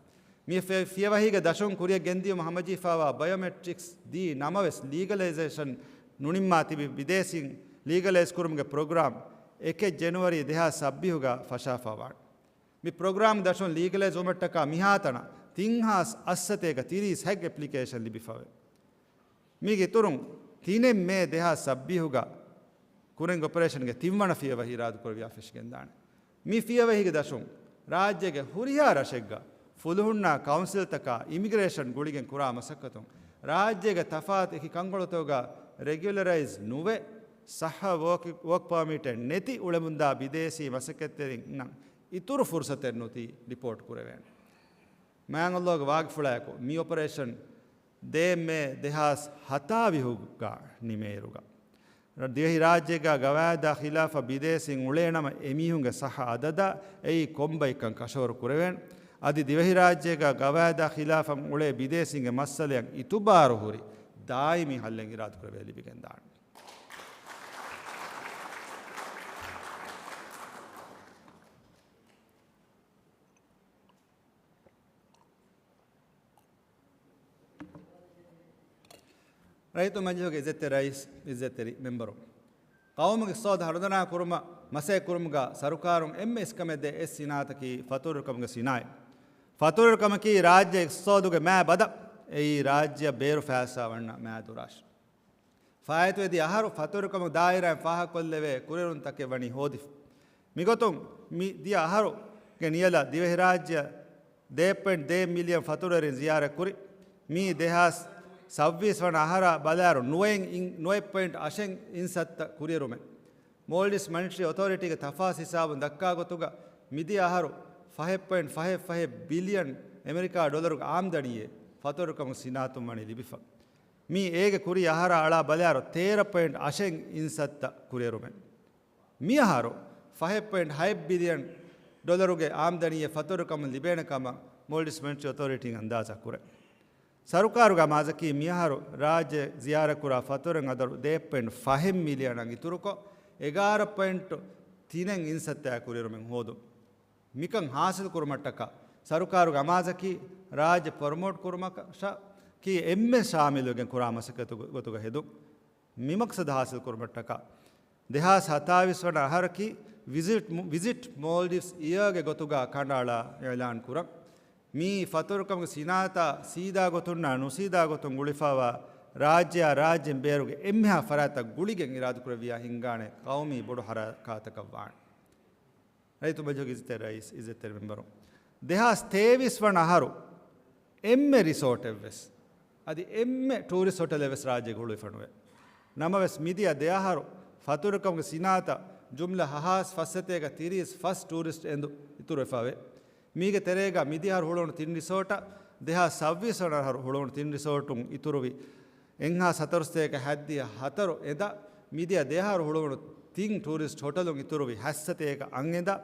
މި ފި-، ފިޔަވަހީގެ ދަށުން ކުރިއަށް ގެންދިޔުމަށް ހަމަޖެހިފައިވާ ބަޔޮމެޓްރިކްސް ދީ ނަމަވެސް، ލީގަލައިޒޭޝަން ނުނިންމާ ތިބި ބިދޭސީން ލީގަލައިޒް ކުރުމުގެ ޕްރޮގްރާމް އެކެއް ޖެނުއަރީ ދެހާސް ސައްބީހުގަ ފަށާފަ ވާނެ. މި ޕްރޮގްރާމް ދަށުން ލީގަލައިޒް ވުމަށްޓަކާ މިހާތަނަށް ތިން ހާސް އަށްސަތޭކަ ތިރީސް ހަތް އެޕްލިކޭޝަން ލިބިފަވޭ. މީގެ އިތުރުން، ތިނެއް މޭ ދެހާސް ސައްބީހުގަ ކުރިންގެ އޮޕަރޭޝަންގެ ތިންވަނަ ފިޔަވަހި އިރާދަކުރެވިޔާ ފެށިގެންދާނެ. މި ފިޔަވަހީގެ ދަށުން ރާއްޖޭގެ ހުރިހާ ރަށެއްގަ ފުލުހުންނާ ކައުންސިލްތަކާ އިމިގްރޭޝަން ގުޅިގެން ކުރާ މަސައްކަތުން، ރާއްޖޭގެ ތަފާތު އެކި ކަންކޮޅުތަކުގަ ރެގިއުލަރައިޒް ނުވެ، ޞައްޙަ ވޯކް، ވޯކް ޕާމިޓެއް ނެތި އުޅެމުންދާ ބިދޭސީ މަސައްކަތްތެރިންނަށް އިތުރު ފުރުސަތެއް ނުދީ ރިޕޯޓް ކުރެވޭނެ. މާތް ﷲ ގެ ވާގިފުޅާއެކު، މި އޮޕަރޭޝަން ދޭއް މޭ ދެހާސް ހަތާވީހުގަ ނިމޭއިރުގަ، ދިވެހިރާއްޖޭގަ ގަވާއިދާ ޚިލާފަށް ބިދޭސީން އުޅޭނަމަ، އެމީހުންގެ ޞައްޙަ އަދަދާ އެއީ ކޮންބައިކަން ކަށަވަރު ކުރެވޭނެ. އަދި ދިވެހިރާއްޖޭގަ ގަވާއިދާ ޚިލާފަށް އުޅޭ ބިދޭސީންގެ މައްސަލައަށް އިތުބާރު ހުރި ދާއިމީ ހައްލެއް އިރާދަކުރެވޭ ލިބިގެންދާނެ. ރައްޔިތު މަޖިލިހުގެ އިއްޒަތްތެރި ރައީސް، އިއްޒަތްތެރި މެމްބަރު، ޤައުމުގެ އިޤްތިޞާދު ހަރުދަނާ ކުރުމަށް މަސައްކަތް ކުރުމުގަ ސަރުކާރުން އެންމެ އިސްކަމެއް ދޭ އެއް ސިނާއަތަކީ ފަތުރުވެރިކަމުގެ ސިނާއަތް. ފަތުރުވެރިކަމަކީ ރާއްޖޭ އިޤްތިޞާދުގެ މާ ބަދަ، އެއީ ރާއްޖެއަށް ބޭރު ފައިސާ ވަންނަ މާ ދުރާށި. ފާއިތުވެދިޔަ އަހަރު ފަތުރުކަމުގެ ދާއިރާއިން ފާހަގަކޮށްލެވޭ ކުރިއެރުންތަކެއް ވަނީ ހޯދިފަ. މިގޮތުން މި ދިޔަ އަހަރުގެ ނިޔަލަށް ދިވެހިރާއްޖެއަށް ދޭއް ޕޮއިންޓް ދޭއް މިލިއަން ފަތުރުވެރިން ޒިޔާރަތްކުރި. މީ ދެހާސް ސައްބީސް ވަނަ އަހަރާ ބަލާއިރު ނުވައެއް އިން، ނުވައެއް ޕޮއިންޓް އަށެއް އިން ސައްތަ ކުރިއެރުމެއް. މޯލްޑިވްސް މަނިޓަރީ އޮތޯރިޓީގެ ތަފާސް ހިސާބުން ދައްކާ ގޮތުގަ މިދިޔަ އަހަރު ފަހެއް ޕޮއިންޓް ފަހެއް ފަހެއް ބިލިއަން އެމެރިކާ ޑޮލަރުގެ އާމްދަނީއެއް ފަތުރުކަމުގެ ސިނާއަތުން ވަނީ ލިބިފަ. މީ އޭގެ ކުރީ އަހަރާ އަޅާ ބަލާއިރު ތޭރަ ޕޮއިންޓް އަށެއް އިން ސައްތަ ކުރިއެރުމެއް. މިއަހަރު ފަހެއް ޕޮއިންޓް ހައެއް ބިލިއަން ޑޮލަރުގެ އާމްދަނީއެއް ފަތުރުކަމުން ލިބޭނެ ކަމަށް މޯލްޑިވްސް މަނިޓަރީ އޮތޯރިޓީން އަންދާޒާ ކުރޭ. ސަރުކާރުގެ އަމާޒަކީ މިއަހަރު ރާއްޖެ ޒިޔާރަތްކުރާ ފަތުރުން އަދަދު ދޭއް ޕޮއިންޓް ފަހެއް މިލިއަނަށް އިތުރުކޮށް، އެގާރަ ޕޮއިންޓް ތިނެއް އިން ސައްތައާ ކުރިއެރުމެއް ހޯދުން. މިކަން ހާސިލް ކުރުމަށްޓަކާ ސަރުކާރުގެ އަމާޒަކީ ރާއްޖެ ޕްރޮމޯޓް ކުރުމަށްޓަކާ އެންމެން ޝާމިލުވެގެން ކުރާ މަސައްކަތު ގޮ-، ގޮތުގަ ހެދުން. މި މަޤްޞަދު ހާސިލް ކުރުމަށްޓަކާ ދެހާސް ހަތާވީސް ވަނަ އަހަރަކީ ވިޒިޓް، ވިޒިޓް މޯލްޑިވްސް އިޔާގެ ގޮތުގަ ކަނޑައަޅާ އިޢުލާން ކުރަން. މީ ފަތުރުކަމުގެ ސިނާއަތާ ސީދާ ގޮތުންނާ ނުސީދާ ގޮތުން ގުޅިފައިވާ ރާއްޖެއާ ރާއްޖޭން ބޭރުގެ އެންމެހާ ފަރާތްތައް ގުޅިގެން އިރާދަކުރެއްވިޔާ ހިންގާނެ ޤައުމީ ބޮޑު ހަރަކާތަކަށް ވާނެ. ރައްޔިތު މަޖިލީހުގެ އިއްޒަތްތެރި ރައީސް، އިއްޒަތްތެރި މެމްބަރު، ދެހާސް ތޭވީސް ވަނަ އަހަރު އެންމެ ރިސޯޓެއްވެސް، އަދި އެންމެ ޓޫރިސްޓް ހޮޓެލެއްވެސް ރާއްޖޭގަ ހުޅުވިފަ ނުވޭ. ނަމަވެސް، މިދިޔަ ދެ އަހަރު ފަތުރުކަމުގެ ސިނާއަތަށް ޖުމްލަ ހަ-، ހާސް ފަސްސަތޭކަ ތިރީސް ފަސް ޓޫރިސްޓް އެނދު އިތުރުވެފަވޭ. މީގެ ތެރޭގަ މިދިޔަ އަހަރު ހުޅުވުނު ތިން ރިސޯޓަށް، ދެހާސް ސައްބީސް ވަނަ އަހަރު ހުޅުވުނު ތިން ރިސޯޓުން އިތުރުވި އެއްހާސް ހަތަރުސަތޭކަ ހަތްދިހަ ހަތަރު އެނދަށް، މިދިޔަ ދެ އަހަރު ހުޅުވުނު ތިން ޓޫރިސްޓް ހޮޓަލުން އިތުރުވި ހަތްސަތޭކަ އަށް އެނދަށް،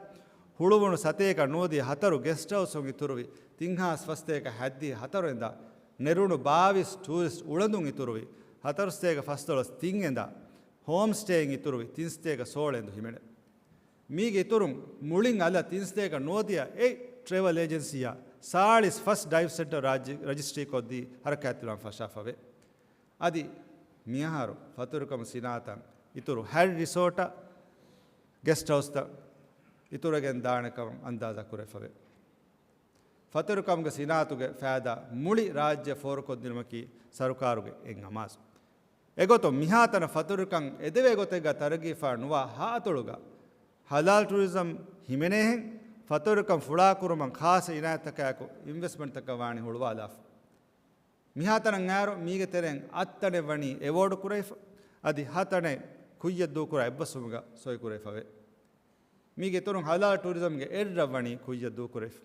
ހުޅުވުނު ސަތޭކަ ނުވަދިހަ ހަތަރު ގެސްޓް ހައުސުން އިތުރުވި ތިންހާސް ފަސްސަތޭކަ ހަތްދިހަ ހަތަރު އެނދަށް، ނެރުނު ބާވީސް ޓޫރިސްޓް އުޅަނދުން އިތުރުވި ހަތަރުސަތޭކަ ފަސްދޮޅަސް ތިން އެނދަށް، ހޯމް ސްޓޭއިން އިތުރުވި ތިންސަތޭކަ ސޯޅަ އެނދު ހިމެނޭ. މީގެ އިތުރުން މުޅިން އަލަށް ތިންސަތޭކަ ނުވަދިހަ އެއް ޓްރެވަލް އޭޖެންސީއާ ސާޅީސް ފަސް ޑައިވް ސެންޓަރ ރަޖި-، ރަޖިސްޓްރީކޮށްދީ ހަރަކާތްތެރިވާން ފަށާފަވޭ. އަދި މިއަހަރު ފަތުރުކަމު ސިނާއަތަށް އިތުރު ހަތް ރިސޯޓަށް، ގެސްޓް ހައުސްތައް އިތުރުވެގެން ދާނެ ކަމަށް އަންދާޒާ ކުރެފަވޭ. ފަތުރުކަމުގެ ސިނާއަތުގެ ފައިދާ މުޅި ރާއްޖެ ފޯރުކޮށްދިނުމަކީ ސަރުކާރުގެ އެއް އަމާޒު. އެގޮތުން މިހާތަނަށް ފަތުރުކަން އެދެވޭ ގޮތެއްގަ ތަރައްގީފާ ނުވާ ހަ އަތޮޅުގަ ހަލާލް ޓޫރިޒަމް ހިމެނޭހެން، ފަތުރުކަން ފުޅާކުރުމަށް ޚާއްޞަ އިނާޔަތްތަކާއެކު އިންވެސްޓްމަންޓްތަކަށް ވާނީ ހުޅުވާލާފަ. މިހާތަނަށް އައިރު މީގެ ތެރެއިން އަށް ތަނެއް ވަނީ އެވޯޑް ކުރެވިފަ، އަދި ހަ ތަނެއް ކުއްޔަށް ދޫކުރާ އެއްބަސްވުމުގަ ސޮއި ކުރެވިފަވޭ. މީގެ އިތުރުން ހަލާލް ޓޫރިޒަމްގެ އެއްރަށް ވަނީ ކުއްޔަށް ދޫކުރެވިފަ.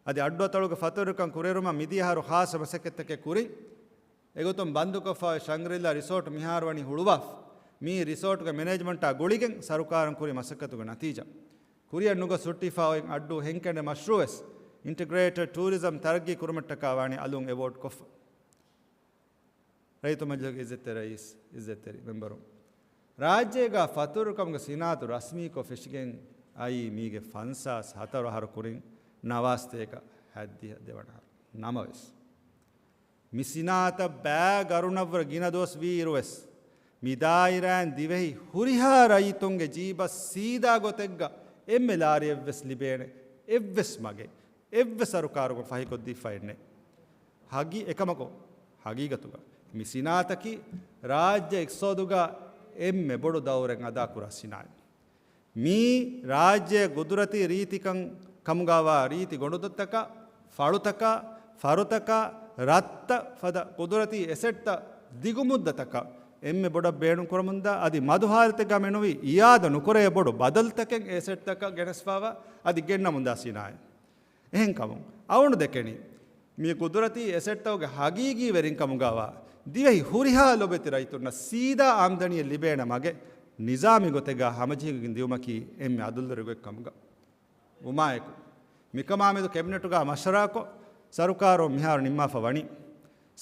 އަދި އައްޑުއަތޮޅުގެ ފަތުރުކަން ކުރިއެރުމަށް މިދިޔަ އަހަރު ޚާއްޞަ މަސައްކަތްތަކެއް ކުރިން. އެގޮތުން ބަންދުކޮށްފައި ޝަންގްރިލާ ރިސޯޓު މިހާރު ވަނީ ހުޅުވާފަ. މީ ރިސޯޓުގެ މެނޭޖްމަންޓާ ގުޅިގެން ސަރުކާރުން ކުރި މަސައްކަތުގެ ނަތީޖާ. ކުރިއަށް ނުގޮސް ހުއްޓިފަ އޮތް އައްޑޫ ހެންކެނޑެ މަޝްރޫއެސް އިންޓިގްރޭޓެޑް ޓޫރިޒަމް ތަރައްގީ ކުރުމަށްޓަކާ ވާނީ އަލުން އެވޯޑް ކޮށްފަ. ރައްޔިތު މަޖިލީހުގެ އިއްޒަތްތެރި ރައީސް، އިއްޒަތްތެރި މެމްބަރު، ރާއްޖޭގަ ފަތުރުކަމުގެ ސިނާއަތު ރަސްމީކޮށް ފެށިގެން އައީ މީގެ ފަންސާސް ހަތަރު އަހަރު ކުރިން ނަވާސްތޭކަ ހަތްދިހަ ދެވަނަ އަހަރު. ނަމަވެސް، މި ސިނާއަތަށް ބައި ގަރުނަށްވުރެ ގިނަ ދުވަސް ވީ އިރުވެސް، މި ދާއިރާއިން ދިވެހި ހުރިހާ ރައްޔިތުންގެ ޖީބަށް ސީދާ ގޮތެއްގަ އެންމެ ލާރިއެއްވެސް ލިބޭނެ އެއްވެސް މަގެއް އެއްވެސް ސަރުކާރުގަ ފަހިކޮށްދީފައެއް ނެތް. ހަގީ-، އެކަމަކު، ހަގީގަތުގަ މި ސިނާއަތަކީ ރާއްޖެ އިޤްތިޞާދުގަ އެންމެ ބޮޑު ދައުރެއް އަދާކުރާ ސިނާއަތް. މީ ރާއްޖެ ގުދުރަތީ ރީތިކަން ކަމުގަވާ ރީތި ގޮނޑުދޮށްތަކާ، ފަޅުތަކާ، ފަރުތަކާ، ރަށްތައް ފަދަ ގުދުރަތީ އެސެޓްތައް ދިގު މުއްދަތަކަށް އެންމެ ބޮޑަށް ބޭނުންކުރަމުންދާ، އަދި މަދު ހާލަތެއްގަ މެނުވީ އިއާދަ ނުކުރޭ ބޮޑު ބަދަލުތަކެއް އެ އެސެޓްތަކަށް ގެނެސްފައިވާ، އަދި ގެންނަމުންދާ ސިނާއަތް. އެހެންކަމުން، އަޅުގަނޑު ދެކެނީ، މި ގުދުރަތީ އެސެޓްތަކުގެ ހަގީގީ ވެރިން ކަމުގަވާ، ދިވެހި ހުރިހާ ލޮބެތި ރައްޔިތުންނަށް ސީދާ އާމްދަނީއެއް ލިބޭނެ މަގެއް ނިޒާމީ ގޮތެއްގަ ހަމަޖެހިގެން ދިއުމަކީ އެންމެ އަދުލުވެރި ގޮތް ކަމުގަ ވުމާއެކު، މިކަމާމެދު ކެބިނެޓުގަ މަޝްވަރާކޮށް، ސަރުކާރުން މިހާރު ނިންމާފަ ވަނީ.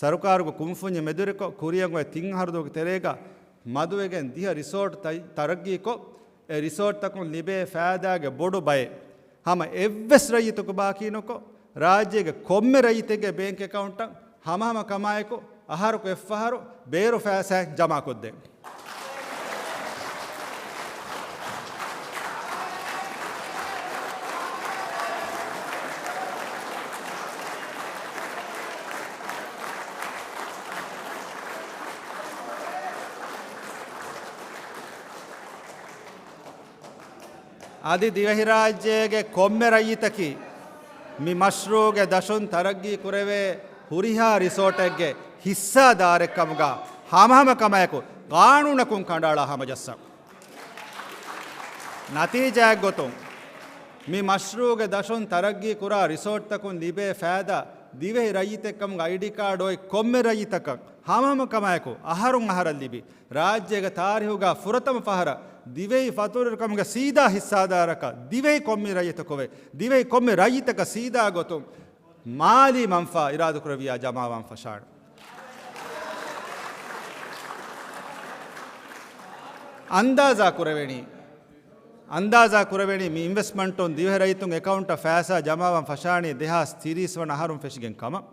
ސަރުކާރުގެ ކުންފުންޏެއް މެދުވެރިކޮށް، ކުރިއަށް އޮތް ތިން އަހަރު ދުވަހުގެ ތެރޭގަ މަދުވެގެން ދިހަ ރިސޯޓް ތައް-، ތަރައްގީކޮށް، އެ ރިސޯޓްތަކުން ލިބޭ ފައިދާގެ ބޮޑު ބައެއް ހަމަ އެއްވެސް ރައްޔިތަކު ބާކީނުކޮށް، ރާއްޖޭގެ ކޮންމެ ރައްޔިތެއްގެ ބޭންކް އެކައުންޓަށް ހަމަހަމަ ކަމާއެކު، އަހަރަކު އެއްފަހަރު ބޭރު ފައިސާއެއް ޖަމާކޮށްދޭން. އަދި ދިވެހިރާއްޖޭގެ ކޮންމެ ރައްޔިތަކީ މި މަޝްރޫޢުގެ ދަށުން ތަރައްގީ ކުރެވޭ ހުރިހާ ރިސޯޓެއްގެ ހިއްސާދާރެއްކަމުގަ ހަމަހަމަކަމާއެކު ޤާނޫނަކުން ކަނޑައަޅާ ހަމަޖައްސަން. ނަތީޖާއެއްގޮތުން، މި މަޝްރޫޢުގެ ދަށުން ތަރައްގީ ކުރާ ރިސޯޓްތަކުން ލިބޭ ފައިދާ ދިވެހި ރައްޔިތެއްކަމުގެ އައިޑީ ކާޑު އޮތް ކޮންމެ ރައްޔިތަކަށް ހަމަހަމަކަމާއެކު އަހަރުން އަހަރަށް ލިބި، ރާއްޖޭގެ ތާރީހުގަ ފުރަތަމަ ފަހަރަށް ދިވެހި ފަތުރުވެރިކަމުގެ ސީދާ ހިއްސާދާރަކަށް ދިވެހި ކޮންމެ ރައްޔިތަކުވެ، ދިވެހި ކޮންމެ ރައްޔިތަކަށް ސީދާ ގޮތުން މާލީ މަންފާ އިރާދަކުރެއްވިޔާ ޖަމާވާން ފަށާނެ. އަންދާޒާ ކުރެވެނީ، އަންދާޒާ ކުރެވެނީ މި އިންވެސްޓްމަންޓުން ދިވެހި ރައްޔިތުން އެކައުންޓަށް ފައިސާ ޖަމާވާން ފަށާނީ ދެހާސް ތިރީސް ވަނަ އަހަރުން ފެށިގެން ކަމަށް.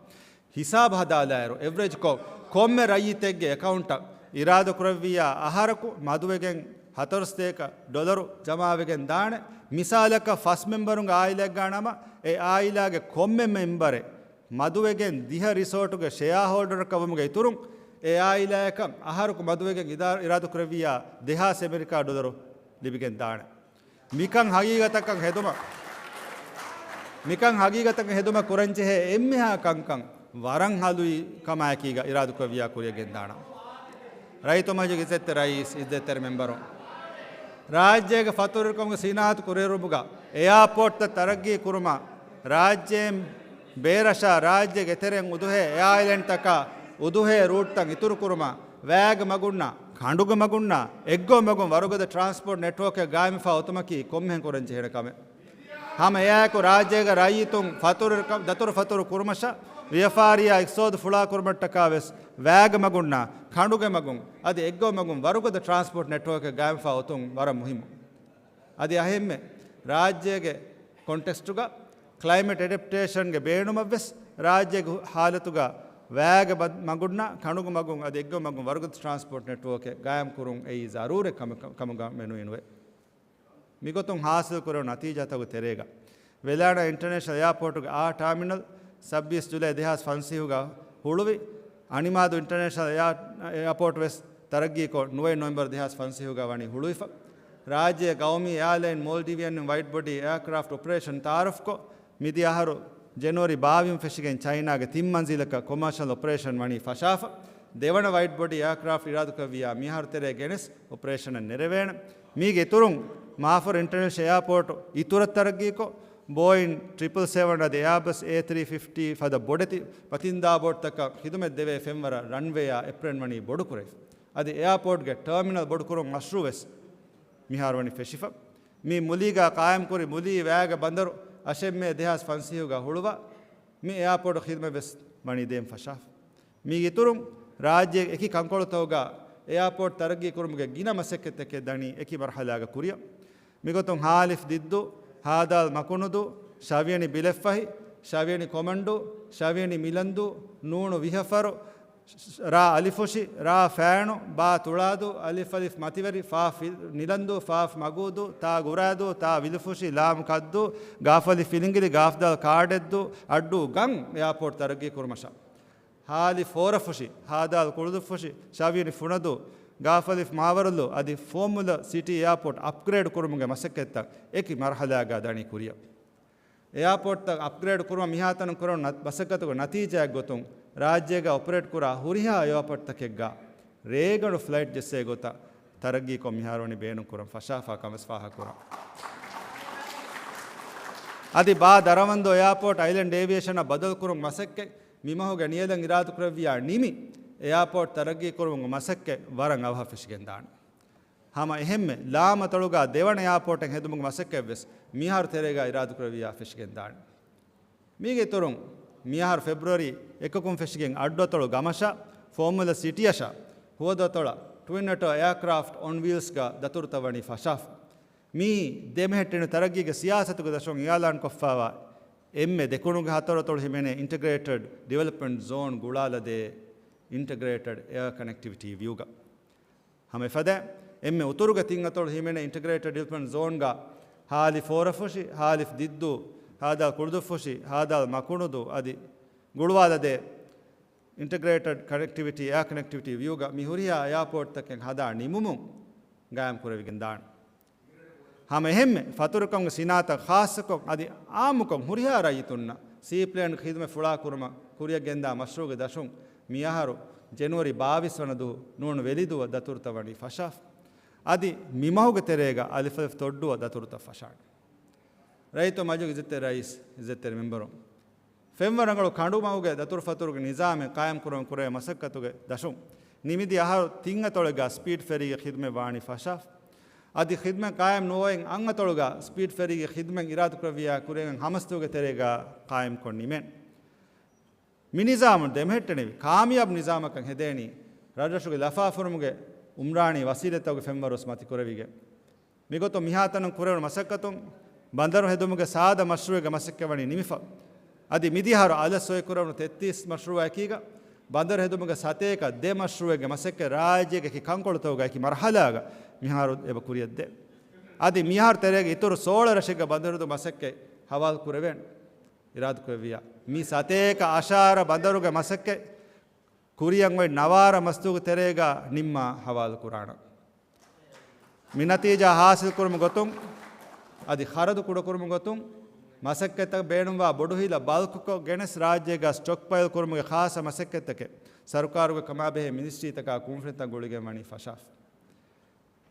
ހިސާބު ހަދާލާއިރު، އެވްރެޖްކޮށް، ކޮންމެ ރައްޔިތެއްގެ އެކައުންޓަށް އިރާދަކުރެއްވިއްޔާ އަހަރަކު މަދުވެގެން ހަތަރުސަތޭކަ ޑޮލަރު ޖަމާވެގެން ދާނެ. މިސާލަކަށް، ފަސް މެމްބަރުންގެ އާއިލާއެއްގަ ނަމަ، އެ އާއިލާގެ ކޮންމެ މެމްބަރެއް މަދުވެގެން ދިހަ ރިސޯޓުގެ ޝެއާހޯލްޑަރަކަށް ވުމުގެ އިތުރުން، އެ އާއިލާއަކަށް އަހަރަކު މަދުވެގެން އިދާ-، އިރާދަކުރެއްވިއްޔާ ދެހާސް އެމެރިކާ ޑޮލަރު ލިބިގެން ދާނެ. މިކަން ހަގީގަތަކަށް ހެދުމަށް، މިކަން ހަގީގަތަކަށް ހެދުމަށް ކުރަންޖެހޭ އެންމެހާ ކަންކަން ވަރަށް ހަލުއި ކަމާއެކީގަ އިރާދަކުރެއްވިޔާ ކުރިޔަށް ގެންދާނަން. ރައްޔިތު މަޖިލިސް އިއްޒަތްތެރި ރައީސް، އިއްޒަތްތެރި މެމްބަރުން، ރާއްޖޭގެ ފަތުރުވެރިކަމުގެ ސިނާއަތު ކުރިއެރުމުގަ އެއާޕޯޓްތައް ތަރައްގީ ކުރުމަށް، ރާއްޖޭން ބޭރަށާ ރާއްޖޭގެ އެތެރެއިން އުދުހޭ އެއާލައިންތަކާ އުދުހޭ ރޫޓްތައް އިތުރުކުރުމަށް، ވައިގެ މަގުންނާ، ކަނޑުގެ މަގުންނާ، އެއްގޮވަ މަގުން ވަރުގަދަ ޓްރާންސްޕޯޓް ނެޓްވޯކެއް ގާއިމްވެފަ އޮތުމަކީ ކޮންމެހެން ކުރަން ޖެހޭނެ ކަމެއް. ހަމަ އެއާއެކު ރާއްޖޭގެ ރައްޔިތުން ފަތުރު، ދަތުރު ފަތުރު ކުރުމަށާ، ވިޔަފާރިއާ އިޤްތިޞާދު ފުޅާ ކުރުމަށްޓަކާ ވެސް ވައިގެ މަގުންނާ، ކަނޑުގެ މަގުން، އަދި އެއްގޮވަ މަގުން ވަރުގަދަ ޓްރާންސްޕޯޓް ނެޓްވޯކެއް ގާއިމްވެފަ އޮތުން ވަރަށް މުހިއްމު. އަދި އަހެންމެ ރާއްޖޭގެ ކޮންޓެކްސްޓުގަ ކްލައިމެޓް އެޑެޕްޓޭޝަންގެ ބޭނުމަށްވެސް ރާއްޖޭގެ ހު-، ހާލަތުގަ ވައިގެ ބަ-، މަގުންނާ، ކަނޑުގެ މަގުން އަދި އެއްގޮވަ މަގުން ވަރުގަދަ ޓްރާންސްޕޯޓް ނެޓްވޯކެއް ގާއިމް ކުރުން އެއީ ޒަރޫރެއް ކަމެއް ކަ-، ކަމުގަ މެނުވީނުވެ. މިގޮތުން ހާސިލް ކުރެވުނު ނަތީޖާތަކުގެ ތެރޭގަ، ވެލާނާ އިންޓަރނޭޝަނަލް އެއާޕޯޓުގެ އާ ޓާމިނަލް ސައްބީސް ޖުލައި ދެހާސް ފަންސަވީހުގަ ހުޅުވި، އަނިމާދު އިންޓަރނޭޝަނަލް އެއާ-، އެއާޕޯޓް ވެސް ތަރައްގީކޮށް، ނުވައެއް ނޮވެމްބަރު ދެހާސް ފަންސަވީހުގަ ވަނީ ހުޅުވިފަ. ރާއްޖޭ ގައުމީ އެއާލައިން މޯލްޑިވިއަން ވައިޑް ބޮޑީ އެއާކްރާފްޓް އޮޕަރޭޝަން ތައާރަފްކޮށް، މިދިޔަ އަހަރު ޖެނުއަރީ ބާވީހުން ފެށިގެން ޗައިނާގެ ތިން މަންޒިލަކަށް ކޮމާޝަލް އޮޕަރޭޝަން ވަނީ ފަށާފަ. ދެވަނަ ވައިޑް ބޮޑީ އެއާކްރާފްޓް އިރާދަކުރެއްވިޔާ މިހާރު ތެރޭ ގެނެސް އޮޕަރޭޝަނަށް ނެރެވޭނެ. މީގެ އިތުރުން މާފަރު އިންޓަރނޭޝަނަލް އެއާޕޯޓް އިތުރަށް ތަރައްގީކޮށް، ބޯއިން ޓްރިޕަލް ސެވަން އަދި އެއާބަސް އޭ ތްރީ ފިފްޓީ ފަދަ ބޮޑެތި ފަތިންދާ ބޯޓްތަކަށް ޚިދުމަތް ދެވޭ ފެންވަރަށް ރަންވޭއާ އެޕްރަން ވަނީ ބޮޑުކުރެވިފަ. އަދި އެއާޕޯޓްގެ ޓާމިނަލް ބޮޑުކުރުން މަޝްރޫއު ވެސް މިހާރު ވަނީ ފެށިފަ. މި މުލީގަ ޤާއިމްކުރި މުލީ ވައިގެ ބަނދަރު އަށެއް މޭ ދެހާސް ފަންސަވީހުގަ ހުޅުވާ، މި އެއާޕޯޓް ޚިދުމަތް ވެސް ވަނީ ދޭން ފަށާފަ. މީގެ އިތުރުން، ރާއްޖޭގެ އެކި ކަންކޮޅުތަކުގަ އެއާޕޯޓް ތަރައްގީ ކުރުމުގެ ގިނަ މަސައްކަތްތަކެއް ދަނީ އެކި މަރުޙަލާގަ ކުރިއަށް. މިގޮތުން ހާލިފް ދިއްދޫ، ހާދާލް މަކުނުދޫ، ޝަވިޔަނި ބިލެއްފަހި، ޝަވިޔަނި ކޮމަންޑޫ، ޝަވިޔަނި މިލަންދޫ، ނޫނު ވިހަފަރު، ރާ އަލިފުށި، ރާ ފައިނު، ބާ ތުޅާދޫ، އަލިފް އަލިފް މަތިވެރި، ފާ ފި-، ނިލަންދޫ، ފާފް މަގޫދޫ، ތާ ގުރާދޫ، ތާ ވިލުފުށި، ލާމް ކައްދޫ، ގާފް އަލިފް ފިލިނގިލި، ގާފް ދާލް ކާޑެއްދޫ، އައްޑޫ ގަން އެއާޕޯޓް ތަރައްގީ ކުރުމަށާ. ހާލި ފޯރަފުށި، ހާދާލް ކުޅުދުއްފުށި، ޝަވިޔަނި ފުނަދޫ، ގާފް އަލިފް މާވަރަލޫ އަދި ފޯމުލަ ސިޓީ އެއާޕޯޓް އަޕްގްރޭޑް ކުރުމުގެ މަސައްކަތްތައް އެކި މަރުޙަލާގަ ދަނީ ކުރިއަށް. އެއާޕޯޓްތައް އަޕްގްރޭޑް ކުރުމަށް މިހާތަނަށް ކުރެވުނު ނަ-، މަސައްކަތުގެ ނަތީޖާއެއް ގޮތުން، ރާއްޖޭގަ އޮޕަރޭޓް ކުރާ ހުރިހާ އެއާޕޯޓްތަކެއްގަ ރޭގަނޑު ފްލައިޓް ޖެއްސޭ ގޮތަށް ތަރައްގީކޮށް މިހާރުވަނީ ބޭނުން ކުރަން ފަށާފާ ކަމަސް ފާހަގަކުރަން. އަދި ބާ ދަރަވަންދޫ އެއާޕޯޓް އައިލެންޑް އޭވިއޭޝަނަށް ބަދަލުކުރުން މަސައްކަތް މިމަހުގެ ނިޔަލަށް އިރާދަކުރެއްވިޔާ ނިމި، އެއާޕޯޓް ތަރައްގީކުރުމުގެ މަސައްކަތް ވަރަށް އަވަހަށް ފެށިގެންދާނެ. ހަމަ އެހެންމެ ލާމަތޮޅުގަ ދެވަނަ އެއާޕޯޓެއް ހެދުމުގެ މަސައްކަތްވެސް މިހާރު ތެރޭގަ އިރާދަކުރެއްވިޔާ ފެށިގެންދާނެ. މީގެ އިތުރުން، މިއަހަރު ފެބްރުއަރީ އެކަކުން ފެށިގެން އައްޑުއަތޮޅު ގަމަށާ، ފޯމުލަ ސިޓީއަށާ، ހުވަދުއަތޮޅަށް ޓްވިން އޮޓޯ އެއާކްރާފްޓް އޮން ވީލްސްގަ ދަތުރުތައް ވަނީ ފަށާފަ. މިއީ ދެމެހެއްޓެނި ތަރައްގީގެ ސިޔާސަތުގެ ދަށުން އިއާލާންކޮށްފާވާ އެންމެ ދެކުނުގެ ހަތަރު އަތޮޅު ހިމެނޭ އިންޓަގްރޭޓެޑް ޑިވެލޮޕްމަންޓް ޒޯން ގުޅާލަދޭ އިންޓަގްރޭޓެޑް އެއާ ކަނެކްޓިވިޓީ ވިއުގަ. ހަމަ އެފަދައިން، އެންމެ އުތުރުގެ ތިން އަތޮޅު ހިމެނޭ އިންޓަގްރޭޓެޑް ޑިވެލޮޕްމަންޓް ޒޯންގަ ހާލި ފޯރަފުށި، ހާލިފް ދިއްދޫ، ހާދާލް ކުޅުދުއްފުށި، ހާދާލް މަކުނުދޫ އަދި ގުޅުވާލަދޭ އިންޓަގްރޭޓެޑް ކަނެކްޓިވިޓީ، އެއާ ކަނެކްޓިވިޓީ ވިއުގަ މި ހުރިހާ އެއާޕޯޓްތަކެއް ހަދާ ނިމުމުން ގާއިމް ކުރެވިގެން ދާނެ. ހަމަ އެހެންމެ ފަތުރުކަމުގެ ސިނާއަތަށް ޚާއްޞަކޮށް އަދި އާއްމުކޮށް ހުރިހާ ރައްޔިތުންނަށް ސީޕްލޭންގެ ޚިދުމަތް ފުޅާކުރުމަށް ކުރިއަށް ގެންދާ މަޝްރޫޢުގެ ދަށުން މިއަހަރު ޖެނުއަރީ ބާވީސް ވަނަ ދުވަހު ނޫން ވެލިދުވަ ދަތުރުތައް ވަނީ ފަށާފަ. އަދި މި މަހުގެ ތެރޭގަ އަލިފް އަލިފް ތޮއްޑުވަ ދަތުރުތައް ފަށާނެ. ރައްޔިތު މަޖިލިސް އިއްޒަތްތެރި ރައީސް، އިއްޒަތްތެރި މެންބަރުން، ފެންވަރަނގަޅު ކަނޑުމަގުގެ ދަތުރުފަތުރުގެ ނިޒާމެއް ޤާއިމްކުރުމަށް ކުރެވޭ މަސައްކަތުގެ ދަށުން ނިމިދި އަހަރު ތިން އަތޮޅެއްގަ ސްޕީޑް ފެރީގެ ޚިދުމަތް ވާނީ ފަށާފަ. އަދި ޚިދުމަތް ޤާއިމް ނުވައިން އަށް އަތޮޅުގަ ސްޕީޑް ފެރީގެ ޚިދުމަތް އިރާދަކުރެއްވިޔާ ކުރިއަށް ހަމަސަތުގެ ތެރޭގަ ޤާއިމްކޮށް ނިމޭނެ. މި ނިޒާމުން ދެމެހެއްޓެނިވި ކާމިޔާބު ނިޒާމަކަށް ހެދޭނީ ރަށްރަށުގެ ލަފާފުރުމުގެ އުމްރާނީ ވަސީލަތްތަކުގެ ފެންވަރު ވެސް މަތިކުރެވިގެން. މިގޮތުން މިހާތަނުން ކުރެވުނު މަސައްކަތުން ބަނދަރު ހެދުމުގެ ސާދަ މަޝްރޫޢެއްގެ މަސައްކަތް ވަނީ ނިމިފަ. އަދި މިދިޔަ އަހަރު އަލަށް ސޮއިކުރެވުނު ތެއްތީސް މަޝްރޫޢަކީގަ ބަނދަރު ހެދުމުގެ ސަތޭކަ ދެ މަޝްރޫޢެއްގެ މަސައްކަތް ރާއްޖޭގެ އެކި ކަންކޮޅުތަކުގަ އެކި މަރުހަލާގަ މިހާރު އެބަ ކުރިއަށްދޭ. އަދި މިއަހަރު ތެރޭގެ އިތުރު ސޯޅަ ރަށެއްގަ ބަނދަރު ހެދުމުގެ މަސައްކަތް ހަވާލު ކުރެވޭނެ. އިރާދަކުރެއްވިޔާ މި ސަތޭކަ އަށާރަ ބަނދަރުގެ މަސައްކަތް ކުރިއަށް އޮތް ނަވާރަ މަސްތުގެ ތެރޭގަ ނިންމާ ހަވާލު ކުރާނަން. މި ނަތީޖާ ހާސިލް ކުރުމުގެ ގޮތުން އަދި ޚަރަދު ކުޑަކުރުމުގެ ގޮތުން މަސައްކަތްތަކަށް ބޭނުންވާ ބޮޑު ހިލަ ބަލްކްކޮށް ގެނެސް ރާއްޖޭގަ ސްޓޮކްޕައިލް ކުރުމުގެ ޚާއްޞަ މަސައްކަތްތަކެއް ސަރުކާރުގެ ކަމާބެހޭ މިނިސްޓްރީތަކާ ކުންފުނިތައް ގުޅިގެން ވަނީ ފަށާފަ.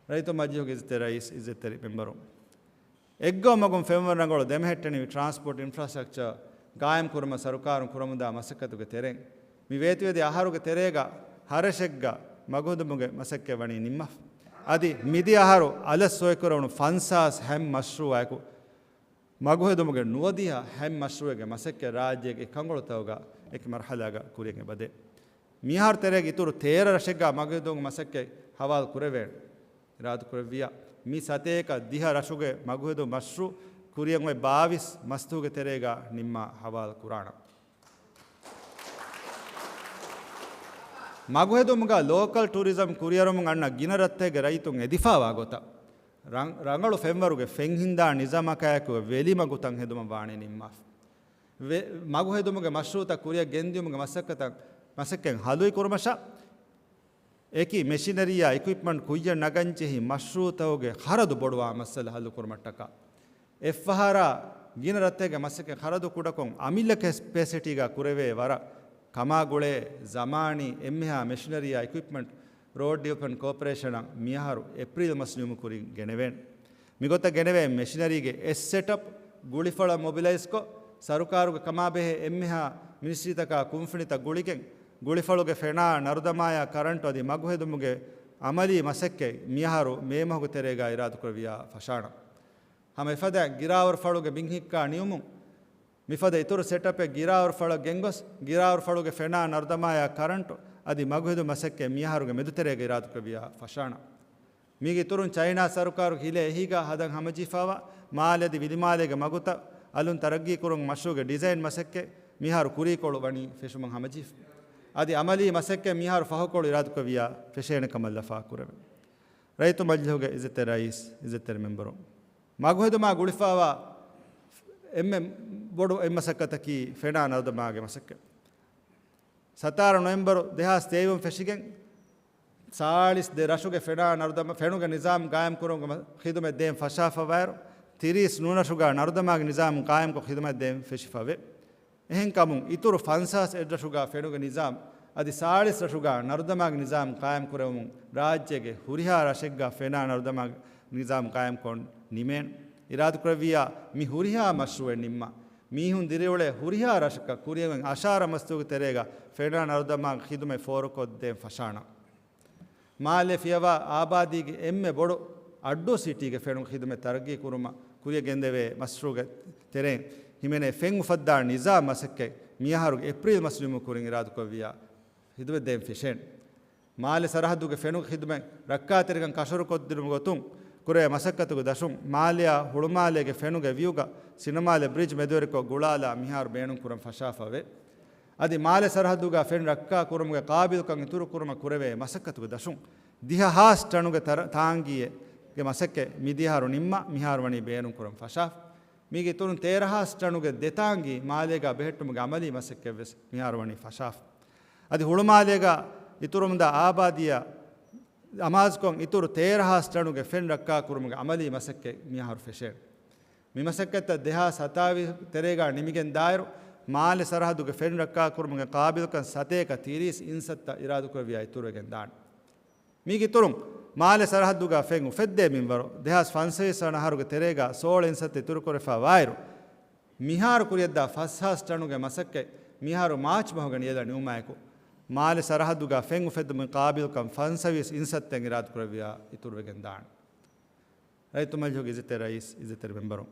ރައްޔިތު މަޖިލިހުގެ އިއްޒަތްތެރި ރައީސް، އިއްޒަތްތެރި މެންބަރުން، އެއްގޮވަމަގުން ފެންވަރަނގަޅު ދެމެހެއްޓެނިވި ޓްރާންސްޕޯޓް އިންފްރާސްޓްރަކްޗަރ ގާއިމް ކުރުމަށް ސަރުކާރުން ކުރަމުންދާ މަސައްކަތުގެ ތެރެއިން، މި ވޭތުވެދިޔަ އަހަރުގެ ތެރޭގަ ހަރަށެއްގަ މަގުހެދުމުގެ މަސައްކަތް ވަނީ ނިންމަފަ. އަދި މިދިޔަ އަހަރު އަލަށް ސޮއިކުރެވުނު ފަންސާސް ހަތް މަޝްރޫއާއެކު، މަގުހެދުމުގެ ނުވަދިހަ ހަތް މަޝްރޫއެއްގެ މަސައްކަތް ރާއްޖޭގެ އެކި ކަންކޮޅުތަކުގަ އެކި މަރުހަލާގަ ކުރިއަށް އެބަދޭ. މިހާރު ތެރޭގެ އިތުރު ތޭރަ ރަށެއްގަ މަގުހެދުމުގެ މަސައްކަތް ހަވާލު ކުރެވޭނެ. އިރާދަކުރެއްވިޔާ މި ސަތޭކަ ދިހަ ރަށުގެ މަގުހެދުމުގެ މަޝްރޫއު ކުރިއަށް އޮތް ބާވީސް މަސްތުގެ ތެރޭގަ ނިންމާ ހަވާލު ކުރާނަން. މަގުހެދުމުގަ ލޯކަލް ޓޫރިޒަމް ކުރިއަރުމުން އަންނަ ގިނަ ރަށްތަކުގެ ރައްޔިތުން އެދިފާވާ ގޮތަށް، ރަން-، ރަނގަޅު ފެންވަރުގެ ފެންހިންދާ ނިޒާމަކާއެކު ވެލި މަގުތައް ހެދުމަށް ވާނީ ނިންމާފަ. ވެ-، މަގުހެދުމުގެ މަޝްރޫއުތައް ކުރިއަށް ގެންދިއުމުގެ މަސައްކަތަށް، މަސައްކަތް ހަލުވި ކުރުމަށާ، އެކި މެޝިނަރީއާ އިކުއިޕްމަންޓް ކުއްޔަށް ނަގަންޖެހި މަޝްރޫއުތަކުގެ ޚަރަދު ބޮޑުވާ މައްސަލަ ހައްލުކުރުމަށްޓަކާ، އެއްފަހަރާ ގިނަ ރަށްތަކުގެ މަސައްކަތް ޚަރަދު ކުޑަކޮށް، އަމިއްލަ ކެޕޭސިޓީގަ ކުރެވޭ ވަރަށް ކަމާގުޅޭ ޒަމާނީ އެންމެހާ މެޝިނަރީއާ އިކުއިޕްމަންޓް ރޯޑް ޑިވެލޮޕްމަންޓް ކޯޕަރޭޝަނަށް މިއަހަރު އޭޕްރީލް މަސް ނިމުމުގެ ކުރިން ގެނެވޭނެ. މިގޮތަށް ގެނެވޭ މެޝިނަރީގެ އެއް ސެޓަޕް، ގުޅިފަޅަށް މޮބިލައިޒްކޮށް، ސަރުކާރުގެ ކަމާބެހޭ އެންމެހާ މިނިސްޓްރީތަކާ ކުންފުނިތައް ގުޅިގެން، ގުޅިފަޅުގެ ފެނާ ނަރުދަމާޔާ ކަރަންޓު އަދި މަގުހެދުމުގެ އަމަލީ މަސައްކަތް މިއަހަރު މޭ މަހުގެ ތެރޭގަ އިރާދަކުރެއްވިޔާ ފަށާނަން. ހަމަ އެފަދައިން ގިރާވަރު ފަޅުގެ ބިން ހިއްކާ ނިމުމުން، މިފަދަ އިތުރު ސެޓަޕެއް ގިރާވަރު ފަޅަށް ގެންގޮސް، ގިރާވަރު ފަޅުގެ ފެނާ ނަރުދަމާޔާ ކަރަންޓު އަދި މަގުހެދުމުގެ މަސައްކަތް މިއަހަރުގެ މެދުތެރޭގަ އިރާދަކުރެއްވިޔާ ފަށާނަން. މީގެ އިތުރުން ޗައިނާ ސަރުކާރުގެ ހިލޭ އެހީގަ ހަދަން ހަމަޖެހިފައިވާ މާލެ އަދި ވިލިމާލޭގެ މަގުތައް އަލުން ތަރައްގީ ކުރުމުގެ މަޝްރޫއުގެ ޑިޒައިން މަސައްކަތް މިހާރު ކުރީކޮޅު ވަނީ ފެށުމުން ހަމަޖެހިފަ. އަދި އަމަލީ މަސައްކަތް މިހާރު ފަހުކޮޅު އިރާދަކުރެއްވިޔާ ފެށޭނެ ކަމަށް ލަފާ ކުރެވޭ. ރައްޔިތު މަޖިލިހުގެ އިއްޒަތްތެރި ރައީސް، އިއްޒަތްތެރި މެންބަރުން، މަގުހެދުމާ ގުޅިފައިވާ އެންމެ ބޮޑު އެއް މަސައްކަތަކީ ފެނާ ނަރުދަމާގެ މަސައްކަތް. ސަތާރަ ނޮވެމްބަރު ދެހާސް ތޭވީސް ފެށިގެން، ސާޅީސް ދެ ރަށުގެ ފެނާ ނަރުދަމަ-، ފެނުގެ ނިޒާމް ގާއިމް ކުރުމުގެ މަ-، ޚިދުމަތް ދޭން ފަށާފަވާއިރު، ތިރީސް ނުވަ ރަށުގަ ނަރުދަމާގެ ނިޒާމް ގާއިމްކޮށް ޚިދުމަތް ދޭން ފެށިފަވޭ. އެހެންކަމުން، އިތުރު ފަންސާސް އެއް ރަށުގަ ފެނުގެ ނިޒާމް އަދި ސާޅީސް ރަށުގަ ނަރުދަމާގެ ނިޒާމް ގާއިމް ކުރެވުމުން، ރާއްޖޭގެ ހުރިހާ ރަށެއްގަ ފެނާ ނަރުދަމާގެ ނިޒާމް ގާއިމްކޮށް ނިމޭން. އިރާދަކުރެއްވިޔާ މި ހުރިހާ މަޝްރޫއެއް ނިންމާ، މީހުން ދިރިއުޅޭ ހުރިހާ ރަށަކަށް ކުރިއަށް އަށާރަ މަސްތުގެ ތެރޭގަ ފެނާ ނަރުދަމާގެ ޚިދުމަތް ފޯރުކޮށްދޭން ފަށާނަން. މާލެ ފިޔަވާ އާބާދީގެ އެންމެ ބޮޑު އައްޑޫ ސިޓީގެ ފެނު ޚިދުމަތް ތަރައްގީ ކުރުމަށް ކުރިއަށް ގެންދެވޭ މަޝްރޫގެ ތެރެއިން ހިމެނޭ ފެން އުފައްދާ ނިޒާމް މަސައްކަތް މިއަހަރުގެ އޭޕްރީލް މަސް ނިމުމުގެ ކުރިން އިރާދަކުރެއްވިޔާ ޚިދުމަތް ދޭން ފެށޭނެ. މާލެ ސަރަހައްދުގެ ފެނުގެ ޚިދުމަތް ރައްކާތެރިކަން ކަށަވަރުކޮށްދިނުމުގެ ގޮތުން ކުރެވޭ މަސައްކަތުގެ ދަށުން މާލެއާ ހުޅުމާލޭގެ ފެނުގެ ވިއުގަ ސިނަމާލެ ބްރިޖް މެދުވެރިކޮށް ގުޅާލާ މިހާރު ބޭނުންކުރަން ފަށާފަވޭ. އަދި މާލެ ސަރަހައްދުގަ ފެން ރައްކާ ކުރުމުގެ ޤާބިލުކަން އިތުރުކުރުމަށް ކުރެވޭ މަސައްކަތުގެ ދަށުން ދިހަ ހާސް ޓަނުގެ ތަރަ-، ތާނގީއެއްގެ މަސައްކަތް މިދިޔަހަރު ނިންމާ މިހާރު ވަނީ ބޭނުންކުރަން ފަށާފަ. މީގެ އިތުރުން ތޭރަ ހާސް ޓަނުގެ ދެ ތާނގީ މާލޭގަ ބެހެއްޓުމުގެ އަމަލީ މަސައްކަތްވެސް މިހާރު ވަނީ ފަށާފަ. އަދި ހުޅުމާލޭގަ އިތުރުމުންދާ އާބާދީއަށް އަމާޒުކޮށް އިތުރު ތޭރަ ހާސް ޓަނުގެ ފެން ރައްކާކުރުމުގެ އަމަލީ މަސައްކަތް މިއަހަރު ފެށޭނެ. މި މަސައްކަތްތައް ދެހާސް ހަތާވީސް ތެރޭގާ ނިމިގެން ދާއިރު، މާލެ ސަރަހައްދުގެ ފެން ރައްކާކުރުމުގެ ޤާބިލުކަން ސަތޭކަ ތިރީސް އިންސައްތައް އިރާދަކުރެއްވިޔާ އިތުރުވެގެން ދާނެ. މީގެ އިތުރުން، މާލެ ސަރަހައްދުގާ ފެން އުފެއްދޭ މިންވަރު ދެހާސް ފަންސަވީސް ވަނަ އަހަރުގެ ތެރޭގާ ސޯޅަ އިންސައްތަ އިތުރުކުރެފަ ވާއިރު، މިހާރު ކުރިޔަށްދާ ފަސް ހާސް ޓަނުގެ މަސައްކަތް މިހާރު މާޗް މަހުގެ ނިޔަލަށް ނިމުމާއެކު، މާލެ ސަރަހައްދުގާ ފެން އުފެއްދުމުގެ ޤާބިލުކަން ފަންސަވީސް އިންސައްތައިން އިރާދަކުރެއްވިޔާ އިތުރުވެގެން ދާނެ. ރައްޔިތު މަޖިލީހުގެ އިއްޒަތްތެރި ރައީސް، އިއްޒަތްތެރި މެމްބަރުން.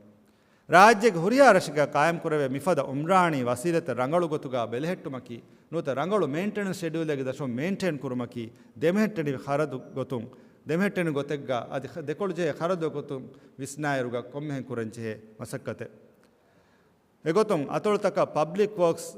ރާއްޖޭގެ ހުރިހާ ރަށެއްގަ ޤާއިމްކުރެވޭ މިފަދަ އުމްރާނީ ވަސީލަތްތައް ރަނގަޅު ގޮތުގަ ބެލެހެއްޓުމަކީ، ނުވަތަ ރަނގަޅު މެއިންޓެނަންސް ޝެޑިއުލެއްގެ ދަށުން މެއިންޓެއިން ކުރުމަކީ، ދެމެހެއްޓެނިވި ޚަރަދު ގޮތުން، ދެމެހެއްޓެނި ގޮތެއްގަ އަދި ޚަ-، ދެކޮޅުޖެހޭ ޚަރަދު ގޮތުން ވިސްނާއިރުގަ ކޮންމެހެން ކުރަންޖެހޭ މަސައްކަތެއް. އެގޮތުން، އަތޮޅުތަކަށް ޕަބްލިކް ވޯކްސް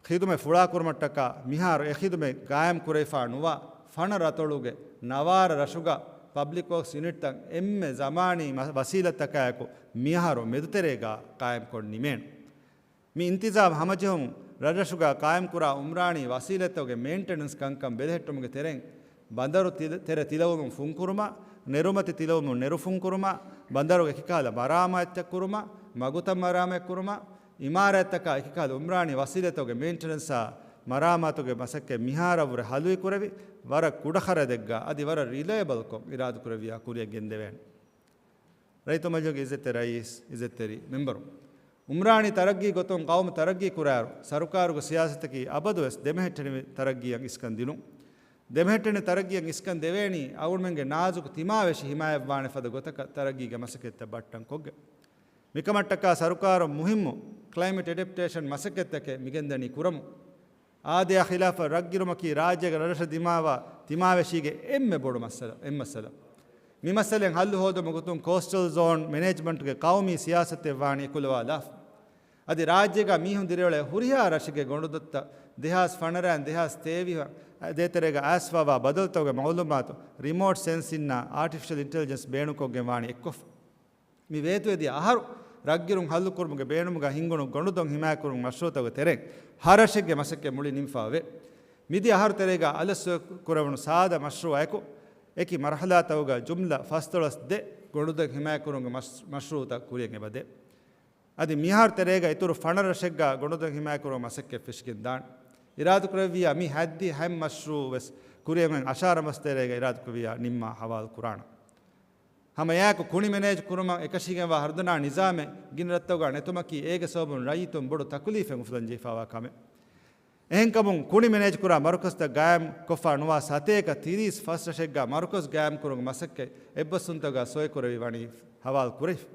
ޚިދުމަތް ފުޅާކުރުމަށްޓަކާ މިހާރު އެ ޚިދުމަތް ގާއިމް ކުރެވިފާ ނުވާ ފަނަރަ އަތޮޅުގެ ނަވާރަ ރަށުގަ ޕަބްލިކް ވޯކްސް ޔުނިޓްތައް އެންމެ ޒަމާނީ މަ-، ވަސީލަތްތަކާއެކު މިހާރު މެދުތެރޭގަ ޤާއިމްކޮށް ނިމޭނެ. މި އިންތިޒާމް ހަމަޖެހުން ރަށްރަށުގަ ޤާއިމްކުރާ އުމްރާނީ ވަސީލަތްތަކުގެ މެއިންޓެނަންސް ކަންކަން ބެލެހެއްޓުމުގެ ތެރެއިން، ބަނދަރު ތިލަ-، ތެރެ ތިލަވުމުން ފުންކުރުމަށް، ނެރުމަތި ތިލަވުމުން ނެރު ފުންކުރުމަށް، ބަނދަރުގެ އެކިކަހަލަ މަރާމާތުތައް ކުރުމަށް، މަގުތައް މަރާމާތު ކުރުމަށް، އިމާރާތްތަކާ އެކިކަހަލަ އުމްރާނީ ވަސީލަތުގެ މެއިންޓެނަންސާ މަރާމާތުގެ މަސައްކަތް މިހާރަށްވުރެ ހަލުވި ކުރެވި، ވަރަށް ކުޑަ ޚަރަދެއްގަ އަދި ވަރަށް ރިލައެބަލްކޮށް އިރާދަކުރެއްވިޔާ ކުރިއަށް ގެންދެވޭނެ. ރައްޔިތު މަޖިލީހުގެ އިއްޒަތްތެރި ރައީސް، އިއްޒަތްތެރި މެމްބަރު. އުމްރާނީ ތަރައްގީ ގޮތުން ޤައުމު ތަރައްގީ ކުރާއިރު، ސަރުކާރުގެ ސިޔާސަތަކީ އަބަދުވެސް ދެމެހެއްޓެނިވި ތަރައްގީއަށް އިސްކަން ދިނުން. ދެމެހެއްޓެނި ތަރައްގީއަށް އިސްކަން ދެވޭނީ އަޅުގަނޑުމެންގެ ނާޒުކު ތިމާވެށި ހިމާޔަތްވާނެ ފަދަ ގޮތަކަށް ތަރައްގީގެ މަސައްކަތްތައް ބައްޓަންކޮށްގެން. މިކަމަށްޓަކާ ސަރުކާރުން މުހިއްމު ކްލައިމެޓް އެޑެޕްޓޭޝަން މަސައްކަތްތަކެއް މިގެންދަނީ ކުރަމުން. އާދަޔާ ޚިލާފަށް ރަށްގިރުމަކީ ރާއްޖޭގެ ރަށްރަށަށް ދިމާވާ ތިމާވެށީގެ އެންމެ ބޮޑު މައްސަލަ، އެއް މައްސަލަ. މި މައްސަލައިން ހައްލު ހޯދުމުގެ ގޮތުން ކޯސްޓަލް ޒޯން މެނޭޖްމަންޓްގެ ޤައުމީ ސިޔާސަތެއް ވާނީ އެކުލަވާލާފަ. އަދި ރާއްޖޭގަ މީހުން ދިރިއުޅޭ ހުރިހާ ރަށެއްގެ ގޮނޑުދޮށްތައް ދެހާސް ފަނަރައިން ދެހާސް ތޭވީހަށް ދޭތެރޭގަ އައިސްފައިވާ ބަދަލުތަކުގެ މައުލޫމާތު ރިމޯޓް ސެންސިންއާ އާޓިފިޝަލް އިންޓެލިޖެންސް ބޭނުންކޮށްގެން ވާނީ އެއްކޮށްފަ. މި ވޭތުވެދިޔަ އަހަރު ރަށްގިރުން ހައްލުކުރުމުގެ ބޭނުމުގަ ހިންގުނު ގޮނޑުދޮށް ހިމާޔަތްކުރުމުގެ މަޝްރޫއުތަކުގެ ތެރެއިން ހަރަށެއްގެ މަސައްކަތް މުޅި ނިމިފައިވޭ. މިދިޔަ އަހަރު ތެރޭގަ އަލަސްވެ ކުރެވުނު ސާދަ މަޝްރޫއަކު އެކި މަރުޙަލާތަކުގަ ޖުމްލަ ފަސްދޮޅަސް ދެ ގޮނޑުދޮށް ހިމާޔަތްކުރުމުގެ މަޝް-، މަޝްރޫއުތައް ކުރިއަށް އެބަދޭ. އަދި މިހާރު ތެރޭގަ އިތުރު ފަނަރަ ރަށެއްގަ ގޮނޑުދޮށް ހިމާޔަތްކުރުމުގެ މަސައްކަތް ފެށިގެން ދާނެ. އިރާދަކުރެއްވިޔާ މި ހައްދި ހަތް މަޝްރޫއު ވެސް ކުރިއަށް އަށާރަ މަސް ތެރޭގަ އިރާދަކުރެއްވިޔާ ނިންމާ ހަވާލު ކުރާނަން. ހަމައެއާއެކު ކުނި މެނޭޖް ކުރުމަށް އެކަށީގެންވާ ހަރުދަނާ ނިޒާމެއް ގިނަ ރަށްތަކުގަ ނެތުމަކީ އޭގެ ސަބަބުން ރައްޔިތުން ބޮޑު ތަކުލީފެއް އުފުލަން ޖެހިފައިވާ ކަމެއް. އެހެންކަމުން ކުނި މެނޭޖް ކުރާ މަރުކަޒުތައް ގާއިމް ކޮށްފަ ނުވާ ސަތޭކަ ތިރީސް ފަސް ރަށެއްގަ މަރުކަޒު ގާއިމް ކުރުމުގެ މަސައްކަތް އެއްބަސްވުންތަކުގަ ސޮއިކުރެވި ވަނީ ހަވާލު ކުރެވިފަ.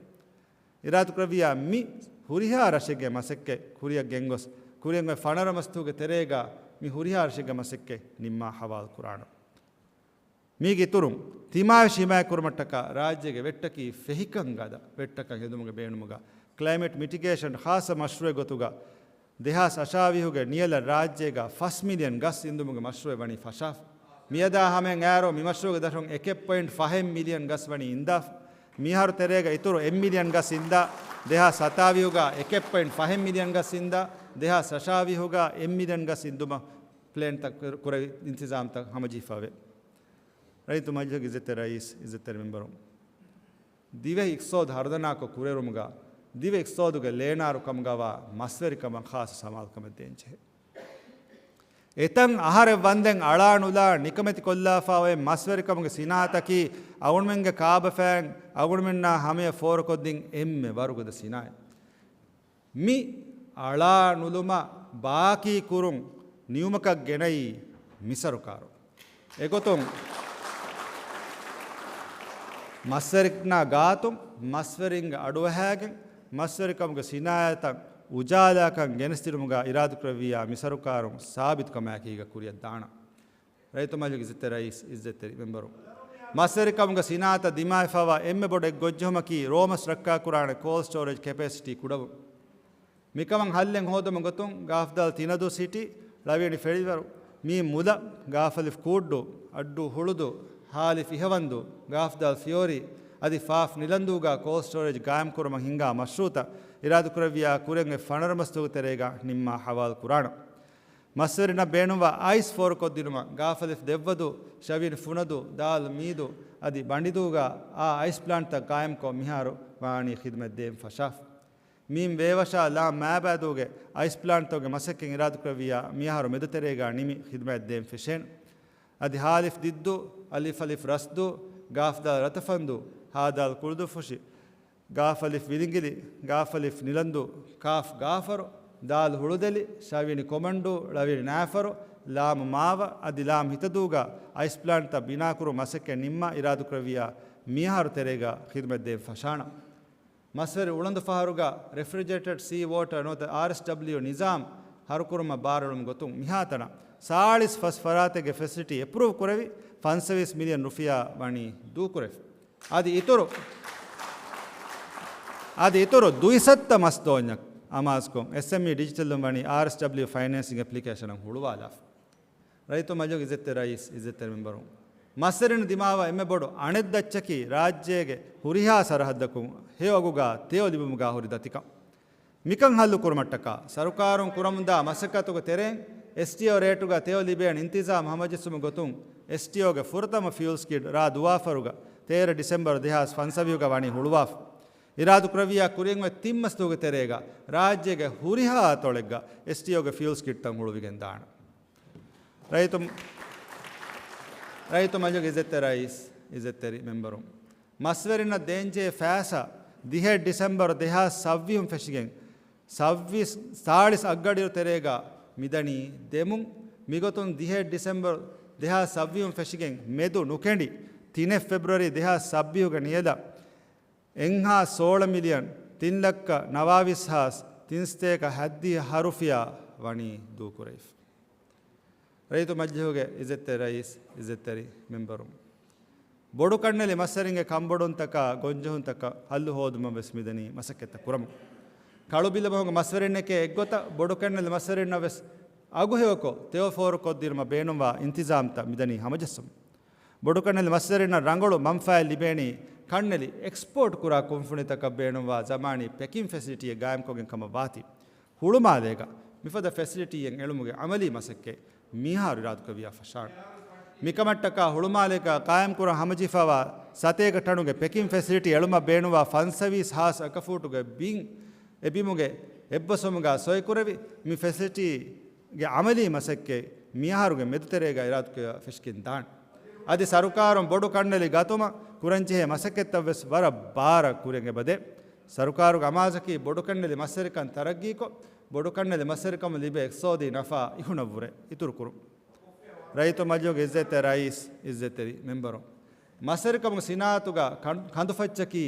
އިރާދަކުރެއްވިޔާ މި ހުރިހާ ރަށެއްގެ މަސައްކަތް ކުރިއަށް ގެންގޮސް، ކުރިއަށް އޮތް ފަނަރަ މަސްތުގެ ތެރޭގަ މި ހުރިހާ ރަށެއްގެ މަސައްކަތް ނިންމާ ހަވާލު ކުރާނަން. މީގެ އިތުރުން، ތިމާވެށި ހިމާޔަތްކުރުމަށްޓަކާ ރާއްޖޭގެ ވެއްޓަކީ ފެހިކަން ގަދަ ވެއްޓަކަށް ހެދުމުގެ ބޭނުމުގަ، ކްލައިމެޓް މިޓިގޭޝަން ޚާއްޞަ މަޝްރޫއެއް ގޮތުގަ، ދެހާސް އަށާވީހުގެ ނިޔަލަށް ރާއްޖޭގަ ފަސް މިލިއަން ގަސް އިންދުމުގެ މަޝްރޫއެއް ވަނީ ފަށާފަ. މިއަދާ ހަމައިން އައިރު މި މަޝްރޫއުގެ ދަށުން އެކެއް ޕޮއިންޓް ފަހެއް މިލިއަން ގަސް ވަނީ އިންދާފަ. މިހާރު ތެރޭގަ އިތުރު އެއް މިލިއަން ގަސް އިންދާ، ދެހާސް ހަތާވީހުގަ އެކެއް ޕޮއިންޓް ފަހެއް މިލިއަން ގަސް އިންދާ، ދެހާސް އަށާވީހުގަ އެއް މިލިއަން ގަސް އިންދުމަށް ޕްލޭންތައް ކުރެވި އިންތިޒާމްތައް ހަމަޖެހިފައިވޭ. ރައްޔިތު މަޖިލިހުގެ އިއްޒަތްތެރި ރައީސް، އިއްޒަތްތެރި މެމްބަރު، ދިވެހި އިޤްތިޞާދު ހަރުދަނާކޮށް ކުރިއެރުމުގަ، ދިވެހި އިޤްތިޞާދުގެ ލޭނާރު ކަމުގަވާ މަސްވެރިކަމަށް ޚާއްޞަ ސަމާލުކަމެއް ދޭންޖެހޭ. އެތަން އަހަރެއް ވަންދެން އަޅާނުލާ ނިކަމެތިކޮށްލާފަ އޮތް މަސްވެރިކަމުގެ ސިނާއަތަކީ އަޅުގަނޑުމެންގެ ކާބަފައިން އަޅުގަނޑުމެންނާ ހަމަޔަށް ފޯރުކޮށްދިން އެންމެ ވަރުގަދަ ސިނާއަތް. މި އަޅާނުލުމަށް ބާކީ ކުރުން ނިޔުމަކަށް ގެނައީ މި ސަރުކާރު. އެގޮތުން މަސްވެރިންނާ ގާތުން މަސްވެރިންގެ އަޑުއަހާގެން މަސްވެރިކަމުގެ ސިނާއަތަށް އުޖާލާކަން ގެނެސްދިނުމުގަ އިރާދަކުރެއްވިއްޔާ މި ސަރުކާރުން ސާބިތުކަމާއެކީގަ ކުރިއަށް ދާނަން. ރައްޔިތު މަޖިލިހުގެ އިއްޒަތްތެރި ރައީސް، އިއްޒަތްތެރި މެމްބަރު، މަސްވެރިކަމުގެ ސިނާއަތަށް ދިމާވެފައިވާ އެންމެ ބޮޑު އެއްގޮށްޖެހުމަކީ ރޯމަސް ރައްކާކުރާނެ ކޯލްޑް ސްޓޯރޭޖް ކެޕޭސިޓީ ކުޑަވުން. މިކަމަށް ހައްލެއް ހޯދުމުގެ ގޮތުން ގާފްދާލް ތިނަދޫ ސިޓީ، ޅަވިޔަނި ފެޅިވަރު، މީން މުލަ، ގާފަލިފް ކޫއްޑޫ، އައްޑޫ ހުޅުދޫ، ހާލިފް އިހަވަންދޫ، ގާފްދާލް ފިޔޯރީ، އަދި ފާފް ނިލަންދޫގަ ކޯލްޑް ސްޓޯރޭޖް ގާއިމްކުރުމަށް ހިންގާ މަޝްރޫއުތައް އިރާދަކުރެއްވިޔާ ކުރިއަށް އޮތް ފަނަރަ މަސްތުގެ ތެރޭގަ ނިންމާ ހަވާލު ކުރާނަން. މަސްވެރިންނަށް ބޭނުންވާ އައިސް ފޯރުކޮށްދިނުމަށް ގާފަލިފު ދެއްވަދޫ، ޝަވިޔަނި ފުނަދޫ، ދާލު މީދޫ އަދި ބަނޑިދޫގަ އާ އައިސް ޕްލާންޓްތައް ގާއިމްކޮށް މިހާރު ވާނީ ޚިދުމަތް ދޭން ފަށާފަ. މީން ބޭވަށާ ލާމް މާބައިދޫގެ އައިސް ޕްލާންޓްތަކުގެ މަސައްކަތް އިރާދަކުރެއްވިއްޔާ މިއަހަރު މެދުތެރޭގަ ނިމި ޚިދުމަތް ދޭން ފެށޭނެ. އަދި ހާލިފް ދިއްދޫ، އަލިފްއަލިފް ރަސްދޫ، ގާފްދާލް ރަތަފަންދޫ، ހާދާލް ކުޅުދުއްފުށި، ގާފަލިފް ވިލިނގިލި، ގާފަލިފް ނިލަންދޫ، ކާފް ގާފަރު، ދާލް ހުޅުދެލި، ޝަވިޔަނި ކޮމަންޑޫ، ޅަވިޔަނި ނާފަރު، ލާމް މާވަ އަދި ލާމް ހިތަދޫގަ އައިސް ޕްލާންޓްތައް ބިނާކުރުމަށް މަސައްކަތް ނިންމާ އިރާދަކުރެއްވިއްޔާ މިއަހަރު ތެރޭގަ ޚިދުމަތް ދޭން ފަށާނަން. މަސްވެރި އުޅަނދު ފަހަރުގަ ރެފްރިޖަރޭޓަޑް ސީ ވޯޓަރ ނުވަތަ އާރްއެސްޑަބްލިޔު ނިޒާމް ހަރުކުރުމަށް ބާރުއެޅުމުގެ ގޮތުން މިހާތަނަށް ސާޅީސް ފަސް ފަރާތެއްގެ ފެސިލިޓީ އެޕްރޫވް ކުރެވި ފަންސަވީސް މިލިއަން ރުފިޔާ ވަނީ ދޫކުރެވި. އަދި އިތުރު، އަދި އިތުރު ދުއިސައްތަ މަސް ދޯންޏަށް އަމާޒުކޮށް، އެސްއެމްއީ ޑިޖިޓަލުން ވަނީ އާރްއެސްޑަބްލިޔު ފައިނޭންސިން އެޕްލިކޭޝަނަށް ހުޅުވާލާފަ. ރައްޔިތު މަޖިލީހުގެ އިއްޒަތްތެރި ރައީސް، އިއްޒަތްތެރި މެމްބަރުން، މަސްވެރިން ދިމާވާ އެންމެ ބޮޑު އަނެއް ދައްޗަކީ ރާއްޖޭގެ ހުރިހާ ސަރަހައްދަކުން ހެޔޮ އަގުގަ ތެޔޮ ލިބުމުގަ ހުރި ދަތިކަން. މިކަން ހައްލު ކުރުމަށްޓަކާ، ސަރުކާރުން ކުރަމުންދާ މަސައްކަތުގެ ތެރެއިން އެސްޓީއޯ ރޭޓުގަ ތެޔޮ ލިބޭނެ އިންތިޒާމް ހަމަޖެއްސުމުގެ ގޮތުން އެސްޓީއޯގެ ފުރަތަމަ ފިއުލް ސްކިޑް ރ ދުވާފަރުގަ ތޭރަ ޑިސެމްބަރު ދެހާސް ފަންސަވީހުގަ ވަނީ ހުޅުވާފަ. އިރާދަކުރެއްވިއްޔާ ކުރިން އޮތް ތިން މަސްދުވަހުގެ ތެރޭގަ ރާއްޖޭގެ ހުރިހާ އަތޮޅެއްގަ އެސްޓީއޯގެ ފިއުލް ސްކިޑްތައް ހުޅުވިގެން ދާނެ. ރައްޔިތު، ރައްޔިތު މަޖިލީހުގެ އިއްޒަތްތެރި ރައީސް، އިއްޒަތްތެރި މެމްބަރުން، މަސްވެރިންނަށް ދޭންޖެހޭ ފައިސާ ދިހައެއް ޑިސެމްބަރު ދެހާސް ސައްވީހުން ފެށިގެން ސައްވީސް، ސާޅީސް އަށްގަޑިއިރު ތެރޭގަ މިދަނީ ދެމުން. މިގޮތުން ދިހައެއް ޑިސެމްބަރު ދެހާސް ސައްވީހުން ފެށިގެން މެދު ނުކެނޑި ތިނެއް ފެބްރުއަރީ ދެހާސް ސައްވީހުގެ ނިޔަލަށް އެއްހާސް ސޯޅަ މިލިއަން ތިން ލައްކަ ނަވާވީސް ހާސް ތިންސަތޭކަ ހައްދިހަ ހަ ރުފިޔާ ވަނީ ދޫކުރެވިފަ. ރައްޔިތު މަޖިލީހުގެ އިއްޒަތްތެރި ރައީސް، އިއްޒަތްތެރި މެމްބަރުން، ބޮޑު ކަންނެލި މަސްވެރިންގެ ކަންބޮޑުވުންތަކާ ގޮންޖެހުންތަކަށް ހައްލު ހޯދުމަށް ވެސް މިދަނީ މަސައްކަތްތައް ކުރަމުން. ކަޅުބިލަމަހުގެ މަސްވެރިންނެކޭ އެއްގޮތަށް ބޮޑު ކަންނެލި މަސްވެރިންނަށް ވެސް އަގު ހެޔޮކޮށް ތެޔޮ ފޯރުކޮށްދިނުމަށް ބޭނުންވާ އިންތިޒާމްތައް މިދަނީ ހަމަޖެއްސުމަށް. ބޮޑުކަންނެލި މަސްވެރިންނަށް ރަނގަޅު މަންފާއެއް ލިބޭނީ ކަންނެލި އެކްސްޕޯޓް ކުރާ ކުންފުނިތަކަށް ބޭނުންވާ ޒަމާނީ ޕެކިން ފެސިލިޓީއެއް ގާއިމްކޮށްގެން ކަމަށް ވާތީ، ހުޅުމާލޭގަ މިފަދަ ފެސިލިޓީއެއް އެޅުމުގެ އަމަލީ މަސައްކަތް މިހާރު އިރާދަކުރެއްވިޔާ ފަށާނެ. މިކަމަށްޓަކާ ހުޅުމާލޭގަ ގާއިމްކުރަން ހަމަޖެހިފައިވާ ސަތޭކަ ޓަނުގެ ޕެކިން ފެސިލިޓީ އެޅުމަށް ބޭނުންވާ ފަންސަވީސް ހާސް އަކަފޫޓުގެ ބިން އެ ބިމުގެ އެއްބަސްވުމުގަ ސޮއިކުރެވި، މި ފެސިލިޓީ ގެ އަމަލީ މަސައްކަތް މިއަހަރުގެ މެދުތެރޭގަ އިރާދަކުރެއްވިޔާ ފެށިގެން ދާނެ. އަދި ސަރުކާރުން ބޮޑު ކަންނެލި ގަތުމަށް ކުރަންޖެހޭ މަސައްކަތްތައް ވެސް ވަރަށް ބާރަށް ކުރިއަށް އެބަދޭ. ސަރުކާރުގެ އަމާޒަކީ ބޮޑުކަންނެލި މަސްވެރިކަން ތަރައްގީކޮށް، ބޮޑުކަންނެލި މަސްވެރިކަމުން ލިބޭ އިޤްތިޞާދީ ނަފާ އިހުނަށްވުރެ އިތުރުކުރުން. ރައްޔިތު މަޖިލީހުގެ އިއްޒަތްތެރި ރައީސް، އިއްޒަތްތެރި މެމްބަރުން، މަސްވެރިކަމުގެ ސިނާއަތުގަ ކަން-، ކަނދުފައްޗަކީ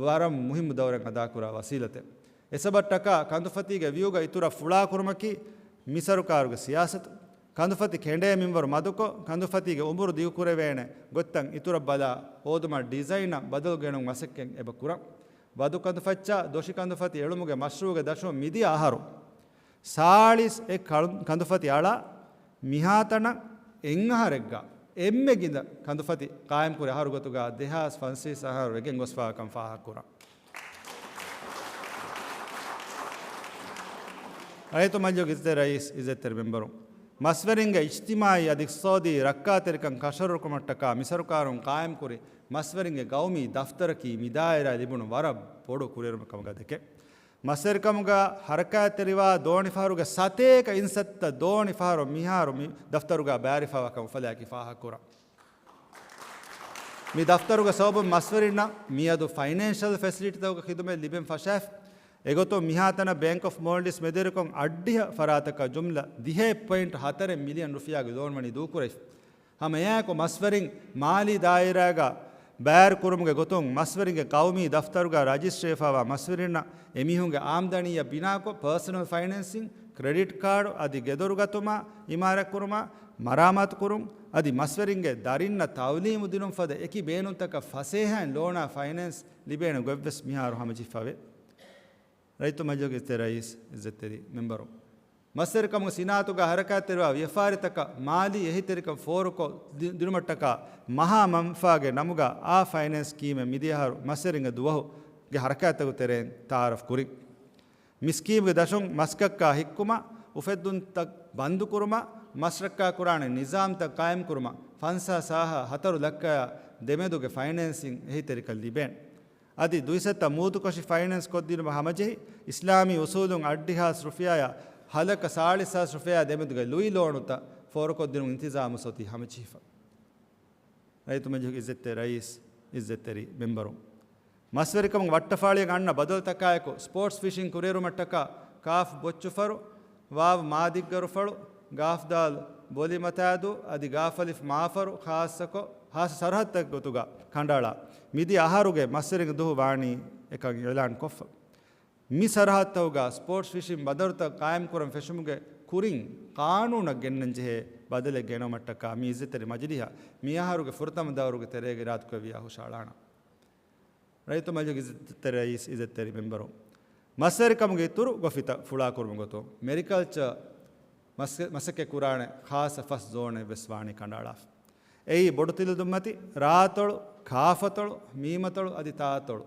ވަރަށް މުހިއްމު ދައުރެއް އަދާކުރާ ވަސީލަތެއް. އެސަބަބަށްޓަކާ ކަނދުފަތީގެ ވިއުގަ އިތުރަށް ފުޅާކުރުމަކީ މި ސަރުކާރުގެ ސިޔާސަތު. ކަނދުފަތި ކެނޑޭ މިންވަރު މަދުކޮށް، ކަނދުފަތީގެ އުމުރު ދިގުކުރެވޭނެ ގޮތްތައް އިތުރަށް ބަލާ ހޯދުމަށް ޑިޒައިނަށް ބަދަލު ގެނުން މަސައްކަތް އެބަ ކުރަން. ވަދު ކަނދުފައްޗާ ދޮށި ކަނދުފަތި އެޅުމުގެ މަޝްރޫޢުގެ ދަށުން މިދިޔަ އަހަރު ސާޅީސް އެއް ކަން-، ކަނދުފަތި އަޅާ މިހާތަނަށް އެއްއަހަރެއްގަ އެންމެ ގިނަ ކަނދުފަތި ޤާއިމްކުރި އަހަރު ގޮތުގަ ދެހާސް ފަންސަވީސް އަހަރު ވެގެން ގޮސްފާކަން ފާހަގަކުރަން. ރައްޔިތު މަޖިލީހުގެ އިއްޒަތްތެރި ރައީސް، އިއްޒަތްތެރި މެމްބަރުން، މަސްވެރިންގެ އިޖްތިމާޢީ އަދި އިޤްތިޞާދީ ރައްކާތެރިކަން ކަށަވަރުކުރުމަށްޓަކާ މި ސަރުކާރުން ޤާއިމްކުރި މަސްވެރިންގެ ގައުމީ ދަފްތަރަކީ މި ދާއިރާއަށް ލިބުނު ވަރަށް ބޮޑު ކުރިއެރުމެއް ކަމުގަ ދެކެ. މަސްވެރިކަމުގަ ހަރަކާތްތެރިވާ ދޯނިފަހަރުގެ ސަތޭކަ އިންސައްތަ ދޯނިފަހަރު މިހާރު މި ދަފްތަރުގަ ބައިވެރިފައިވާކަން އުފަލާއެކީ ފާހަގަކުރަން. މި ދަފްތަރުގެ ސަބަބުން މަސްވެރިންނަށް މިއަދު ފައިނޭންޝަލް ފެސިލިޓީތަކުގެ ޚިދުމަތް ލިބެން ފަށާފި. އެގޮތުން މިހާތަނަށް ބޭންކް އޮފް މޯލްޑިވްސް މެދުވެރިކޮށް އަށްޑިހަ ފަރާތަކަށް ޖުމްލަ ދިހައެއް ޕޮއިންޓް ހަތަރެއް މިލިއަން ރުފިޔާގެ ލޯން ވަނީ ދޫކުރެވިފަ. ހަމައެއާއެކު މަސްވެރިން މާލީ ދާއިރާގަ ބައިވެރިކުރުމުގެ ގޮތުން މަސްވެރިންގެ ގައުމީ ދަފްތަރުގަ ރަޖިސްޓްރީވެފައިވާ މަސްވެރިންނަށް އެމީހުންގެ އާމްދަނީއަށް ބިނާކޮށް، ޕާސަނަލް ފައިނޭންސިން، ކްރެޑިޓް ކާޑު އަދި ގެދޮރުގަތުމާ، އިމާރާތްކުރުމާ، މަރާމާތުކުރުން އަދި މަސްވެރިންގެ ދަރިންނަށް ތައުލީމު ދިނުން ފަދަ އެކި ބޭނުންތަކަށް ފަސޭހައިން ލޯނާ ފައިނޭންސް ލިބޭނެ ގޮތްވެސް މިހާރު ހަމަޖެހިފަވޭ. ރައްޔިތު މަޖިލީހުގެ އިއްޒަތްތެރި ރައީސް، އިއްޒަތްތެރި މެމްބަރު، މަސްވެރިކަމުގެ ސިނާއަތުގަ ހަރަކާތްތެރިވާ ވިޔަފާރިތަކަށް މާލީ އެހީތެރިކަން ފޯރުކޮށް ދި-، ދިނުމަށްޓަކާ މަހާ މަންފާގެ ނަމުގަ އާ ފައިނޭންސް ސްކީމެއް މިދިޔަ އަހަރު މަސްވެރިންގެ ދުވަހުގެ ހަރަކާތްތަކުގެ ތެރެއިން ތައާރަފް ކުރިން. މި ސްކީމްގެ ދަށުން މަސްކައްކާ ހިއްކުމަށް އުފެއްދުންތައް ބަންދުކުރުމަށް، މަސްރައްކާކުރާނެ ނިޒާމްތައް ޤާއިމްކުރުމަށް ފަންސާސް ހާހާ ހަތަރު ލައްކަޔާ ދެމެދުގެ ފައިނޭންސިން އެހީތެރިކަން ލިބޭނެ. އަދި ދުއިސައްތަ މޫދުކޮށި ފައިނޭންސް ކޮށްދިނުމަށް ހަމަޖެހި، އިސްލާމީ އުސޫލުން އަށްޑިހާސް ރުފިޔާޔާ ހަލަކަ ސާޅީސް ހާސް ރުފިޔާ ދެމެދުގެ ލުއި ލޯނުތައް ފޯރުކޮށްދިނުން އިންތިޒާމުސް އޮތީ ހަމަޖެހިފަ. ރައްޔިތު މަޖިލިހުގެ އިއްޒަތްތެރި ރައީސް، އިއްޒަތްތެރި މެމްބަރު، މަސްވެރިކަމުގެ ވައްޓަފާޅިއަށް އަންނަ ބަދަލުތަކާއެކު، ސްޕޯޓްސް ފިޝިން ކުރިއެރުމަށްޓަކާ ކާފް ބޮއްޗުފަރު، ވާވް މާދިއްގަރުފަޅު، ގާފްދާލް ބޮލިމަތާދޫ އަދި ގާފަލިފް މާފަރު ޚާއްޞަކޮށް، ޚާއްޞަ ސަރަހައްދުތަކުގެ ގޮތުގަ ކަނޑައަޅާ، މިދިޔަ އަހަރުގެ މަސްވެރިންގެ ދުހު ވާނީ އެކަން އިޢުލާން ކޮށްފަ. މި ސަރަހައްދުތަކުގަ ސްޕޯޓްސް ފިޝިން ބަނދަރުތައް ޤާއިމްކުރަން ފެށުމުގެ ކުރިން ޤާނޫނަށް ގެންނަންޖެހޭ ބަދަލެއް ގެނައުމަށްޓަކާ މި އިއްޒަތްތެރި މަޖިލީހަށް މިއަހަރުގެ ފުރަތަމަ ދައުރުގެ ތެރޭގައި އިރާދަކުރެއްވިޔާ ހުށައަޅާނަން. ރައްޔިތު މަޖިލިހުގެ އިއްޒަތްތެރި ރައީސް، އިއްޒަތްތެރި މެމްބަރު، މަސްވެރިކަމުގެ އިތުރު ގޮފިތައް ފުޅާކުރުމުގެ ގޮތުން މެރިކަލްޗަރ މަސް-، މަސައްކަތް ކުރާނެ ޚާއްޞަ ފަސް ޒޯނެއް ވެސް ވާނީ ކަނޑައަޅާފަ. އެއީ ބޮޑުތިލަދުންމަތި، ރާއަތޮޅު، ކާފަތޮޅު، މީމަތޮޅު އަދި ތާއަތޮޅު.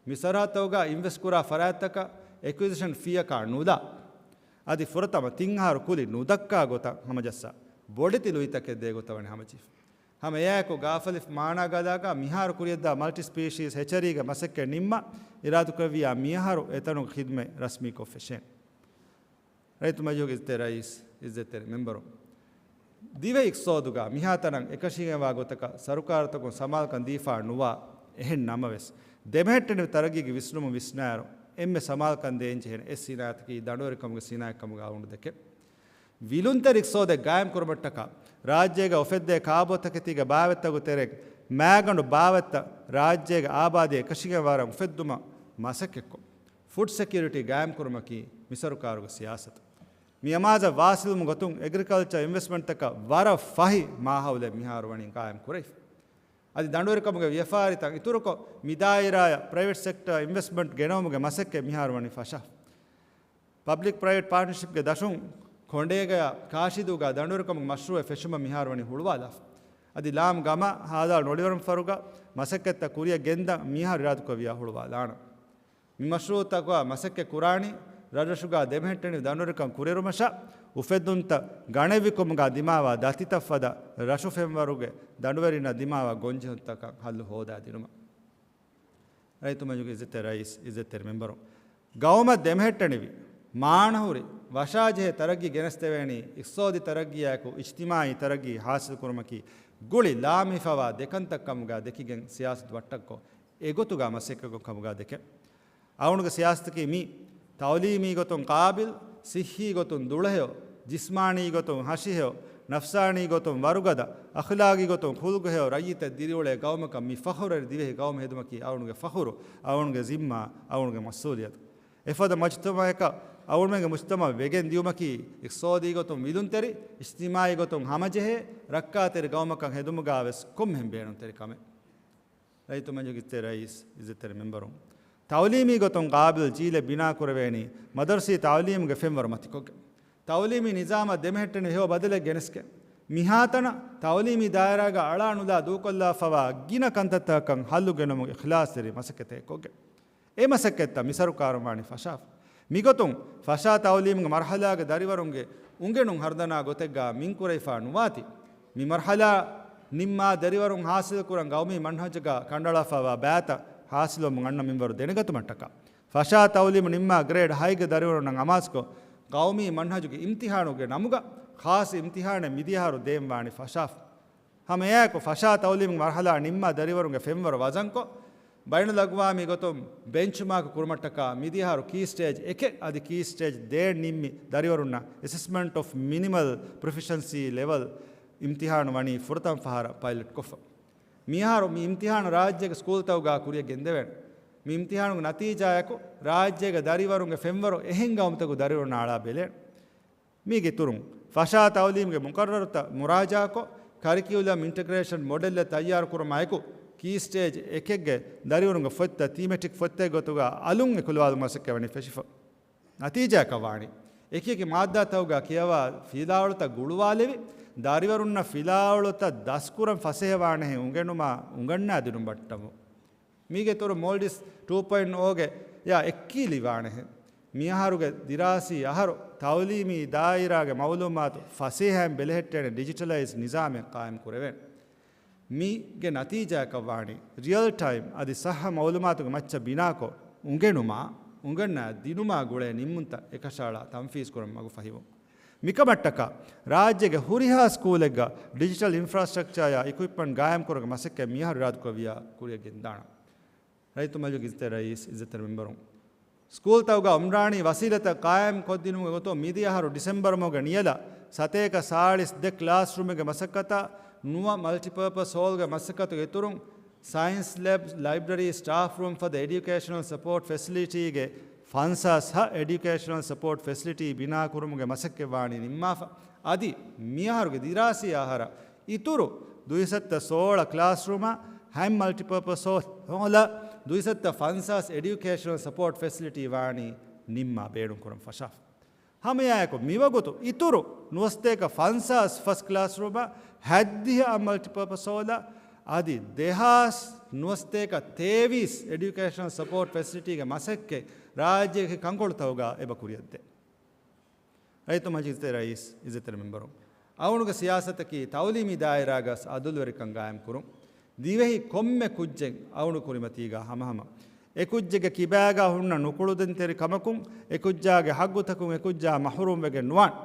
މި ސަރަހައްދުތަކުގަ އިންވެސްޓް ކުރާ ފަރާތްތަކަށް އެކުއިޒިޝަން ފީއަކާ ނުލާ، އަދި ފުރަތަމަ ތިން އަހަރު ކުލި ނުދައްކާ ގޮތަށް ހަމަޖައްސާ، ބޮޑެތި ލުއިތަކެއް ދޭ ގޮތަށް ވަނީ ހަމަޖެހިފަ. ހަމަ އެއާއެކު ގާފަލިފް މާނާގަލާގަ މިހާރު ކުރިޔަށްދާ މަލްޓި ސްޕީޝީސް ހެޗަރީގެ މަސައްކަތް ނިންމާ، އިރާދަކުރެއްވިޔާ މިއަހަރު އެތަނުގެ ޚިދުމަތް ރަސްމީކޮށް ފެށޭނެ. ރައްޔިތު މަޖިލިހުގެ އިއްޒަތްތެރި ރައީސް، އިއްޒަތްތެރި މެމްބަރު، ދިވެހި އިޤްތިޞާދުގަ މިހާތަނަށް އެކަށީގެންވާ ގޮތަކަށް ސަރުކާރުތަކުން ސަމާލުކަން ދީފާ ނުވާ، އެހެން ނަމަވެސް، ދެމެހެއްޓެނިވި ތަރައްގީގެ ވިސްނުމުން ވިސްނާއިރު، އެންމެ ސަމާލުކަން ދޭންޖެހޭނެ އެއް ސިނާއަތަކީ ދަނޑުވެރިކަމުގެ ސިނާއަތްކަމުގަ އަޅުގަނޑު ދެކެން. ވިލުންތެރި އިޤްތިޞާދެއް ގާއިމްކުރުމަށްޓަކާ، ރާއްޖޭގަ އުފެއްދޭ ކާބޯތަކެތީގެ ބާވަތްތަކުގެ ތެރެއިން މާގަނޑު ބާވަތްތައް ރާއްޖޭގެ އާބާދީ އެކަށީގެންވާވަރަށް އުފެއްދުމަށް މަސައްކަތްކޮށް، ފުޑް ސެކިއުރިޓީ ގާއިމްކުރުމަކީ މި ސަރުކާރުގެ ސިޔާސަތު. މި އަމާޒަށް ވާސިލުވުމުގެ ގޮތުން އެގްރިކަލްޗަރ އިންވެސްޓްމަންޓްތަކަށް ވަރަށް ފަހި މާހައުލެއް މިހާރު ވަނީ ގާއިމް ކުރެވިފަ. އަދި ދަނޑުވެރިކަމުގެ ވިޔަފާރިތައް އިތުރުކޮށް، މި ދާއިރާއަށް ޕްރައިވެޓް ސެކްޓަރ އިންވެސްޓްމަންޓް ގެނައުމުގެ މަސައްކަތް މިހާރު ވަނީ ފަށާފަ. ޕަބްލިކް ޕްރައިވެޓް ޕާޓްނަރޝިޕްގެ ދަށުން ކޮނޑޭގަޔަށް ކާށިދޫގަ ދަނޑުވެރިކަމުގެ މަޝްރޫއެއް ފެށުމަށް މިހާރު ވަނީ ހުޅުވާލާފަ. އަދި ލާމް ގަމާ ހާދާ ނޮޅިވަރުން ފަރުގަ މަސައްކަތްތައް ކުރިއަށް ގެންދަން މިހާރު އިރާދަކުރެއްވިޔާ ހުޅުވާލާނަން. މި މަޝްރޫއުތަކުގަ މަސައްކަތް ކުރާނީ ރަށްރަށުގަ ދެމެހެއްޓެނިވި ދަނޑުވެރިކަން ކުރިއެރުމަށާ، އުފެއްދުންތައް ގަނެވިކަމުގަ ދިމާވާ ދަތިތައް ފަދަ ރަށު ފެންވަރުގެ ދަނޑުވެރިންނަށް ދިމާވާ ގޮންޖެހުންތަކަށް ހައްލު ހޯދާދިނުމަށް. ރައްޔިތު މަޖިލިހުގެ އިއްޒަތްތެރި ރައީސް، އިއްޒަތްތެރި މެމްބަރު، ގައުމަށް ދެމެހެއްޓެނިވި، މާނަހުރި، ވަށާޖެހޭ ތަރައްގީ ގެނެސްދެވޭނީ އިޤްތިޞާދީ ތަރައްގީއާއެކު އިޖްތިމާޢީ ތަރައްގީ ޙާޞިލްކުރުމަކީ ގުޅި ލާމެހިފަވާ ދެކަންތައް ކަމުގަ ދެކިގެން ސިޔާސަތު ވައްޓަންކޮށް، އެގޮތުގަ މަސައްކަތްކޮށް ކަމުގަ ދެކެން. އަޅުގަނޑުގެ ސިޔާސަތަކީ މީ ތަޢުލީމީ ގޮތުން ޤާބިލް، ޞިއްޙީ ގޮތުން ދުޅަހެޔޮ، ޖިސްމާނީ ގޮތުން ހަށިހެޔޮ، ނަފްސާނީ ގޮތުން ވަރުގަދަ، އަޚްލާގީ ގޮތުން ޚުލްޤުހެޔޮ ރައްޔިތެއް ދިރިއުޅޭ ގައުމަކަށް މި ފަޚުރުވެރި ދިވެހި ގައުމު ހެދުމަކީ އަޅުގަނޑުގެ ފަޚުރު، އަޅުގަނޑުގެ ޒިންމާ، އަޅުގަނޑުގެ މަސްއޫލިއްޔަތު. އެފަދަ މަޖްތަމަޢަކަށް އަޅުގަނޑުމެންގެ މުޖްތަމަޢު ވެގެން ދިޔުމަކީ އިޤްތިޞާދީ ގޮތުން ވިލުންތެރި، އިޖްތިމާޢީ ގޮތުން ހަމަޖެހޭ، ރައްކާތެރި ގައުމަކަށް ހެދުމުގަ ވެސް ކޮންމެހެން ބޭނުންތެރި ކަމެއް. ރައްޔިތު މަޖިލިހުގެ އިއްޒަތްތެރި ރައީސް، އިއްޒަތްތެރި މެމްބަރު، ތަޢުލީމީ ގޮތުން ޤާބިލް ޖީލެއް ބިނާކުރެވޭނީ މަދަރުސީ ތަޢުލީމުގެ ފެންވަރު މަތިކޮށްގެން. ތަޢުލީމީ ނިޒާމަށް ދެމެހެއްޓެނިވި ހެޔޮ ބަދަލެއް ގެނެސްގެން، މިހާތަނަށް ތަޢުލީމީ ދާއިރާގަ އަޅާ ނުލާ ދޫކޮށްލާފަވާ ގިނަ ކަންތައްތަކަކަށް ހައްލު ގެނުމުގެ އިޚްލާޞްތެރި މަސައްކަތެއް ކޮށްގެން. އެ މަސައްކަތްތައް މި ސަރުކާރުން ވާނީ ފަށާފަ. މިގޮތުން ފަށާ ތަޢުލީމުގެ މަރުޙަލާގެ ދަރިވަރުންގެ އުނގެނުން ހަރުދަނާ ގޮތެއްގަ މިން ކުރެވިފަ ނުވާތީ، މި މަރުޙަލާ ނިންމާ ދަރިވަރުން ޙާޞިލުކުރަން ޤައުމީ މަންހަޖުގަ ކަނޑައަޅާފަވާ ބައިތައް ޙާޞިލުވަމުން އަންނަ މިންވަރު ދެނެގަތުމަށްޓަކާ، ފަށާ ތަޢުލީމު ނިންމާ ގްރޭޑް ހައިގެ ދަރިވަރުންނަށް އަމާޒުކޮށް، ޤައުމީ މަންހަޖުގެ އިމްތިޙާނުގެ ނަމުގަ ޚާއްޞަ އިމްތިޙާނެއް މިދިޔަ އަހަރު ދޭން ވާނީ ފަށާފަ. ހަމައެއާއެކު ފަށާ ތަޢުލީމުގެ މަރުޙަލާ ނިންމާ ދަރިވަރުންގެ ފެންވަރު ވަޒަންކޮށް، ބައިނަލްއަގްވާމީ ގޮތުން ބެންޗްމާކް ކުރުމަށްޓަކާ މިދިޔަ އަހަރު ކީ ސްޓޭޖް އެކެއް އަދި ކީ ސްޓޭޖް ދޭއް ނިންމި ދަރިވަރުންނަށް އެސެސްމަންޓް އޮފް މިނިމަލް ޕްރޮފިޝަންސީ ލެވެލް އިމްތިޙާނު ވަނީ ފުރަތަމަ ފަހަރަށް ޕައިލަޓްކޮށްފަ. މިއަހަރު މި އިމްތިޙާނު ރާއްޖޭގެ ސްކޫލްތަކުގަ ކުރިއަށް ގެންދެވޭނެ. މި އިމްތިޙާނުގެ ނަތީޖާއެކު ރާއްޖޭގެ ދަރިވަރުންގެ ފެންވަރު އެހެން ގައުމުތަކުގެ ދަރިވަރުންނަށް އަޅާ ބެލޭނެ. މީގެ އިތުރުން، ފަށާ ތަޢުލީމުގެ މުޤައްރަރުތައް މުރާޖަޢާކޮށް، ކަރިކިއުލަމް އިންޓަގްރޭޝަން މޮޑެލްއެއް ތައްޔާރުކުރުމާއެކު، ކީ ސްޓޭޖް އެކެއްގެ ދަރިވަރުންގެ ފޮތްތައް ތީމެޓިކް ފޮތެއް ގޮތުގަ އަލުން އެކުލަވާލުމަށް މަސައްކަތް ވަނީ ފެށިފަ. ނަތީޖާއަކަށް ވާނީ، އެކިއެކި މާއްދާތަކުގަ ކިޔަވާ ފިލާވަޅުތައް ގުޅުވާލެވި، ދަރިވަރުންނަށް ފިލާވަޅުތައް ދަސްކުރަން ފަސޭހަވާނެހެން އުނގެނުމާ އުނގަންނާދިނުން ބައްޓަމުން. މީގެ އިތުރު މޯލްޑިވްސް ޓޫ ޕޮއިންޓް އޯގެ އެއާ އެއްކީލި ވާނެހެން. މިއަހަރުގެ ދިރާސީ އަހަރު ތައުލީމީ ދާއިރާގެ މައުލޫމާތު ފަސޭހައިން ބެލެހެއްޓޭނެ ޑިޖިޓަލައިޒް ނިޒާމެއް ޤާއިމް ކުރެވޭނެ. މީގެ ނަތީޖާއަކަށް ވާނީ، ރިއަލް ޓައިމް އަދި ޞައްޙަ މައުލޫމާތުގެ މައްޗަށް ބިނާކޮށް، އުނގެނުމާ، އުނގަންނާ ދިނުމާ ގުޅޭ ނިންމުންތައް އެކަށައަޅާ ތަންފީޒް ކުރަން މަގު ފަހިވުން. މިކަމަށްޓަކާ، ރާއްޖޭގެ ހުރިހާ ސްކޫލެއްގަ ޑިޖިޓަލް އިންފްރާސްޓްރަކްޗާއާ އިކުއިޕްމަންޓް ގާއިމްކުރުމުގެ މަސައްކަތް މިއަހަރު އިރާދަކުރެއްވިޔާ ކުރިއަށް ގެންދާނަން. ރައްޔިތު މަޖިލިސްގެ އިއްޒަތްތެރި ރައީސް، އިއްޒަތްތެރި މެމްބަރުން، ސްކޫލްތަކުގަ އުމްރާނީ ވަސީލަތްތައް ޤާއިމް ކޮށްދިނުމުގެ ގޮތުން މިދިޔަ އަހަރު ޑިސެމްބަރު މަހުގެ ނިޔަލަށް ސަތޭކަ ސާޅީސް ދެ ކްލާސްރޫމެއްގެ މަސައްކަތާ ނުވަ މަލްޓިޕާޕަސް ހޯލްގެ މަސައްކަތުގެ އިތުރުން ސައިންސް ލެބް، ލައިބްރަރީ، ސްޓާފް ރޫމް ފަދަ އެޑިއުކޭޝަނަލް ސަޕޯޓް ފެސިލިޓީގެ ފަންސާސް ހަ އެޑިއުކޭޝަނަލް ސަޕޯޓް ފެސިލިޓީ ބިނާކުރުމުގެ މަސައްކަތް ވާނީ ނިންމާފަ. އަދި މިއަހަރުގެ ދިރާސީ އަހަރަށް އިތުރު ދުއިސައްތަ ސޯޅަ ކްލާސްރޫމާ، ހަތް މަލްޓިޕާޕަސް ހޯލާ، ދުއިސައްތަ ފަންސާސް އެޑިއުކޭޝަނަލް ސަޕޯޓް ފެސިލިޓީ ވާނީ ނިންމާ ބޭނުންކުރަން ފަށާފަ. ހަމައެއާއެކު މިވަގުތު އިތުރު ނުވަސަތޭކަ ފަންސާސް ފަސް ކްލާސްރޫމާ، ހަތްދިހަ މަލްޓިޕާޕަސް ހޯލާ، އަދި ދެހާސް ނުވަސަތޭކަ ތޭވީސް އެޑިއުކޭޝަނަލް ސަޕޯޓް ފެސިލިޓީގެ މަސައްކަތް ރާއްޖޭގެ ކަންކޮޅުތަކުގަ އެބަ ކުރިއަށްދޭ. ރައްޔިތު މަޖިލިސްގެ ރައީސް، އިއްޒަތްތެރި މެމްބަރުން، އަޅުގަނޑުގެ ސިޔާސަތަކީ ތައުލީމީ ދާއިރާގަސް އަދުލުވެރިކަން ގާއިމްކުރުން. ދިވެހި ކޮންމެ ކުއްޖެއް އަޅުގަނޑު ކުރިމަތީގަ ހަމަހަމަ އެކުއްޖެއްގެ ކިބާގަ ހުންނަ ނުކުޅުދިންތެރިކަމަކުން، އެކުއްޖާގެ ހައްގުތަކުން އެކުއްޖާ މަޙުރޫމްވެގެން ނުވާން.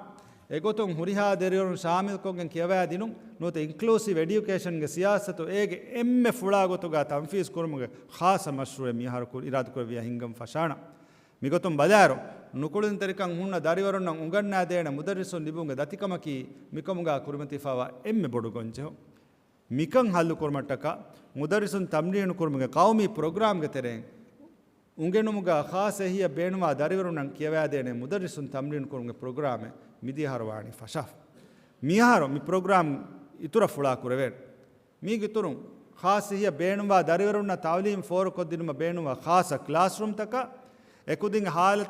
އެގޮތުން ހުރިހާ ދަރިވަރުން ޝާމިލްކޮށްގެން ކިޔަވައިދިނުން. ނުވަތަ އިންކްލޫސިވް އެޑިއުކޭޝަންގެ ސިޔާސަތު އޭގެ އެންމެ ފުޅާ ގޮތުގަ ތަންފީޒް ކުރުމުގެ ޚާއްޞަ މަޝްރޫއެއް މިއަހަރު ކުރި، އިރާދަކުރެއްވިޔާ ހިންގަން ފަށާނަން. މިގޮތުން ބަލާއިރު، ނުކުޅުންތެރިކަން ހުންނަ ދަރިވަރުންނަށް އުނގަންނާދޭނެ މުދައްރިސުން ލިބުމުގެ ދަތިކަމަކީ މިކަމުގަ ކުރިމަތިފައިވާ އެންމެ ބޮޑު ގޮންޖެހުން. މިކަން ހައްލުކުރުމަށްޓަކާ، މުދައްރިސުން ތަމްރީނުކުރުމުގެ ޤައުމީ ޕްރޮގްރާމްގެ ތެރެއިން އުނގެނުމުގަ ޚާއްޞަ އެހީއަށް ބޭނުންވާ ދަރިވަރުންނަށް ކިޔަވައިދޭނެ މުދައްރިސުން ތަމްރީނުކުރުމުގެ ޕްރޮގްރާމެއް މިދިޔަ އަހަރު ވާނީ ފަށާފަ. މިއަހަރު މި ޕްރޮގްރާމް އިތުރަށް ފުޅާ ކުރެވޭނެ. މީގެ އިތުރުން، ޚާއްޞަ އެހީއަށް ބޭނުންވާ ދަރިވަރުންނަށް ތައުލީމް ފޯރުކޮށްދިނުމަށް ބޭނުންވާ ޚާއްޞަ ކްލާސްރޫމްތަކާ، އެކުދިންގެ ހާލަތް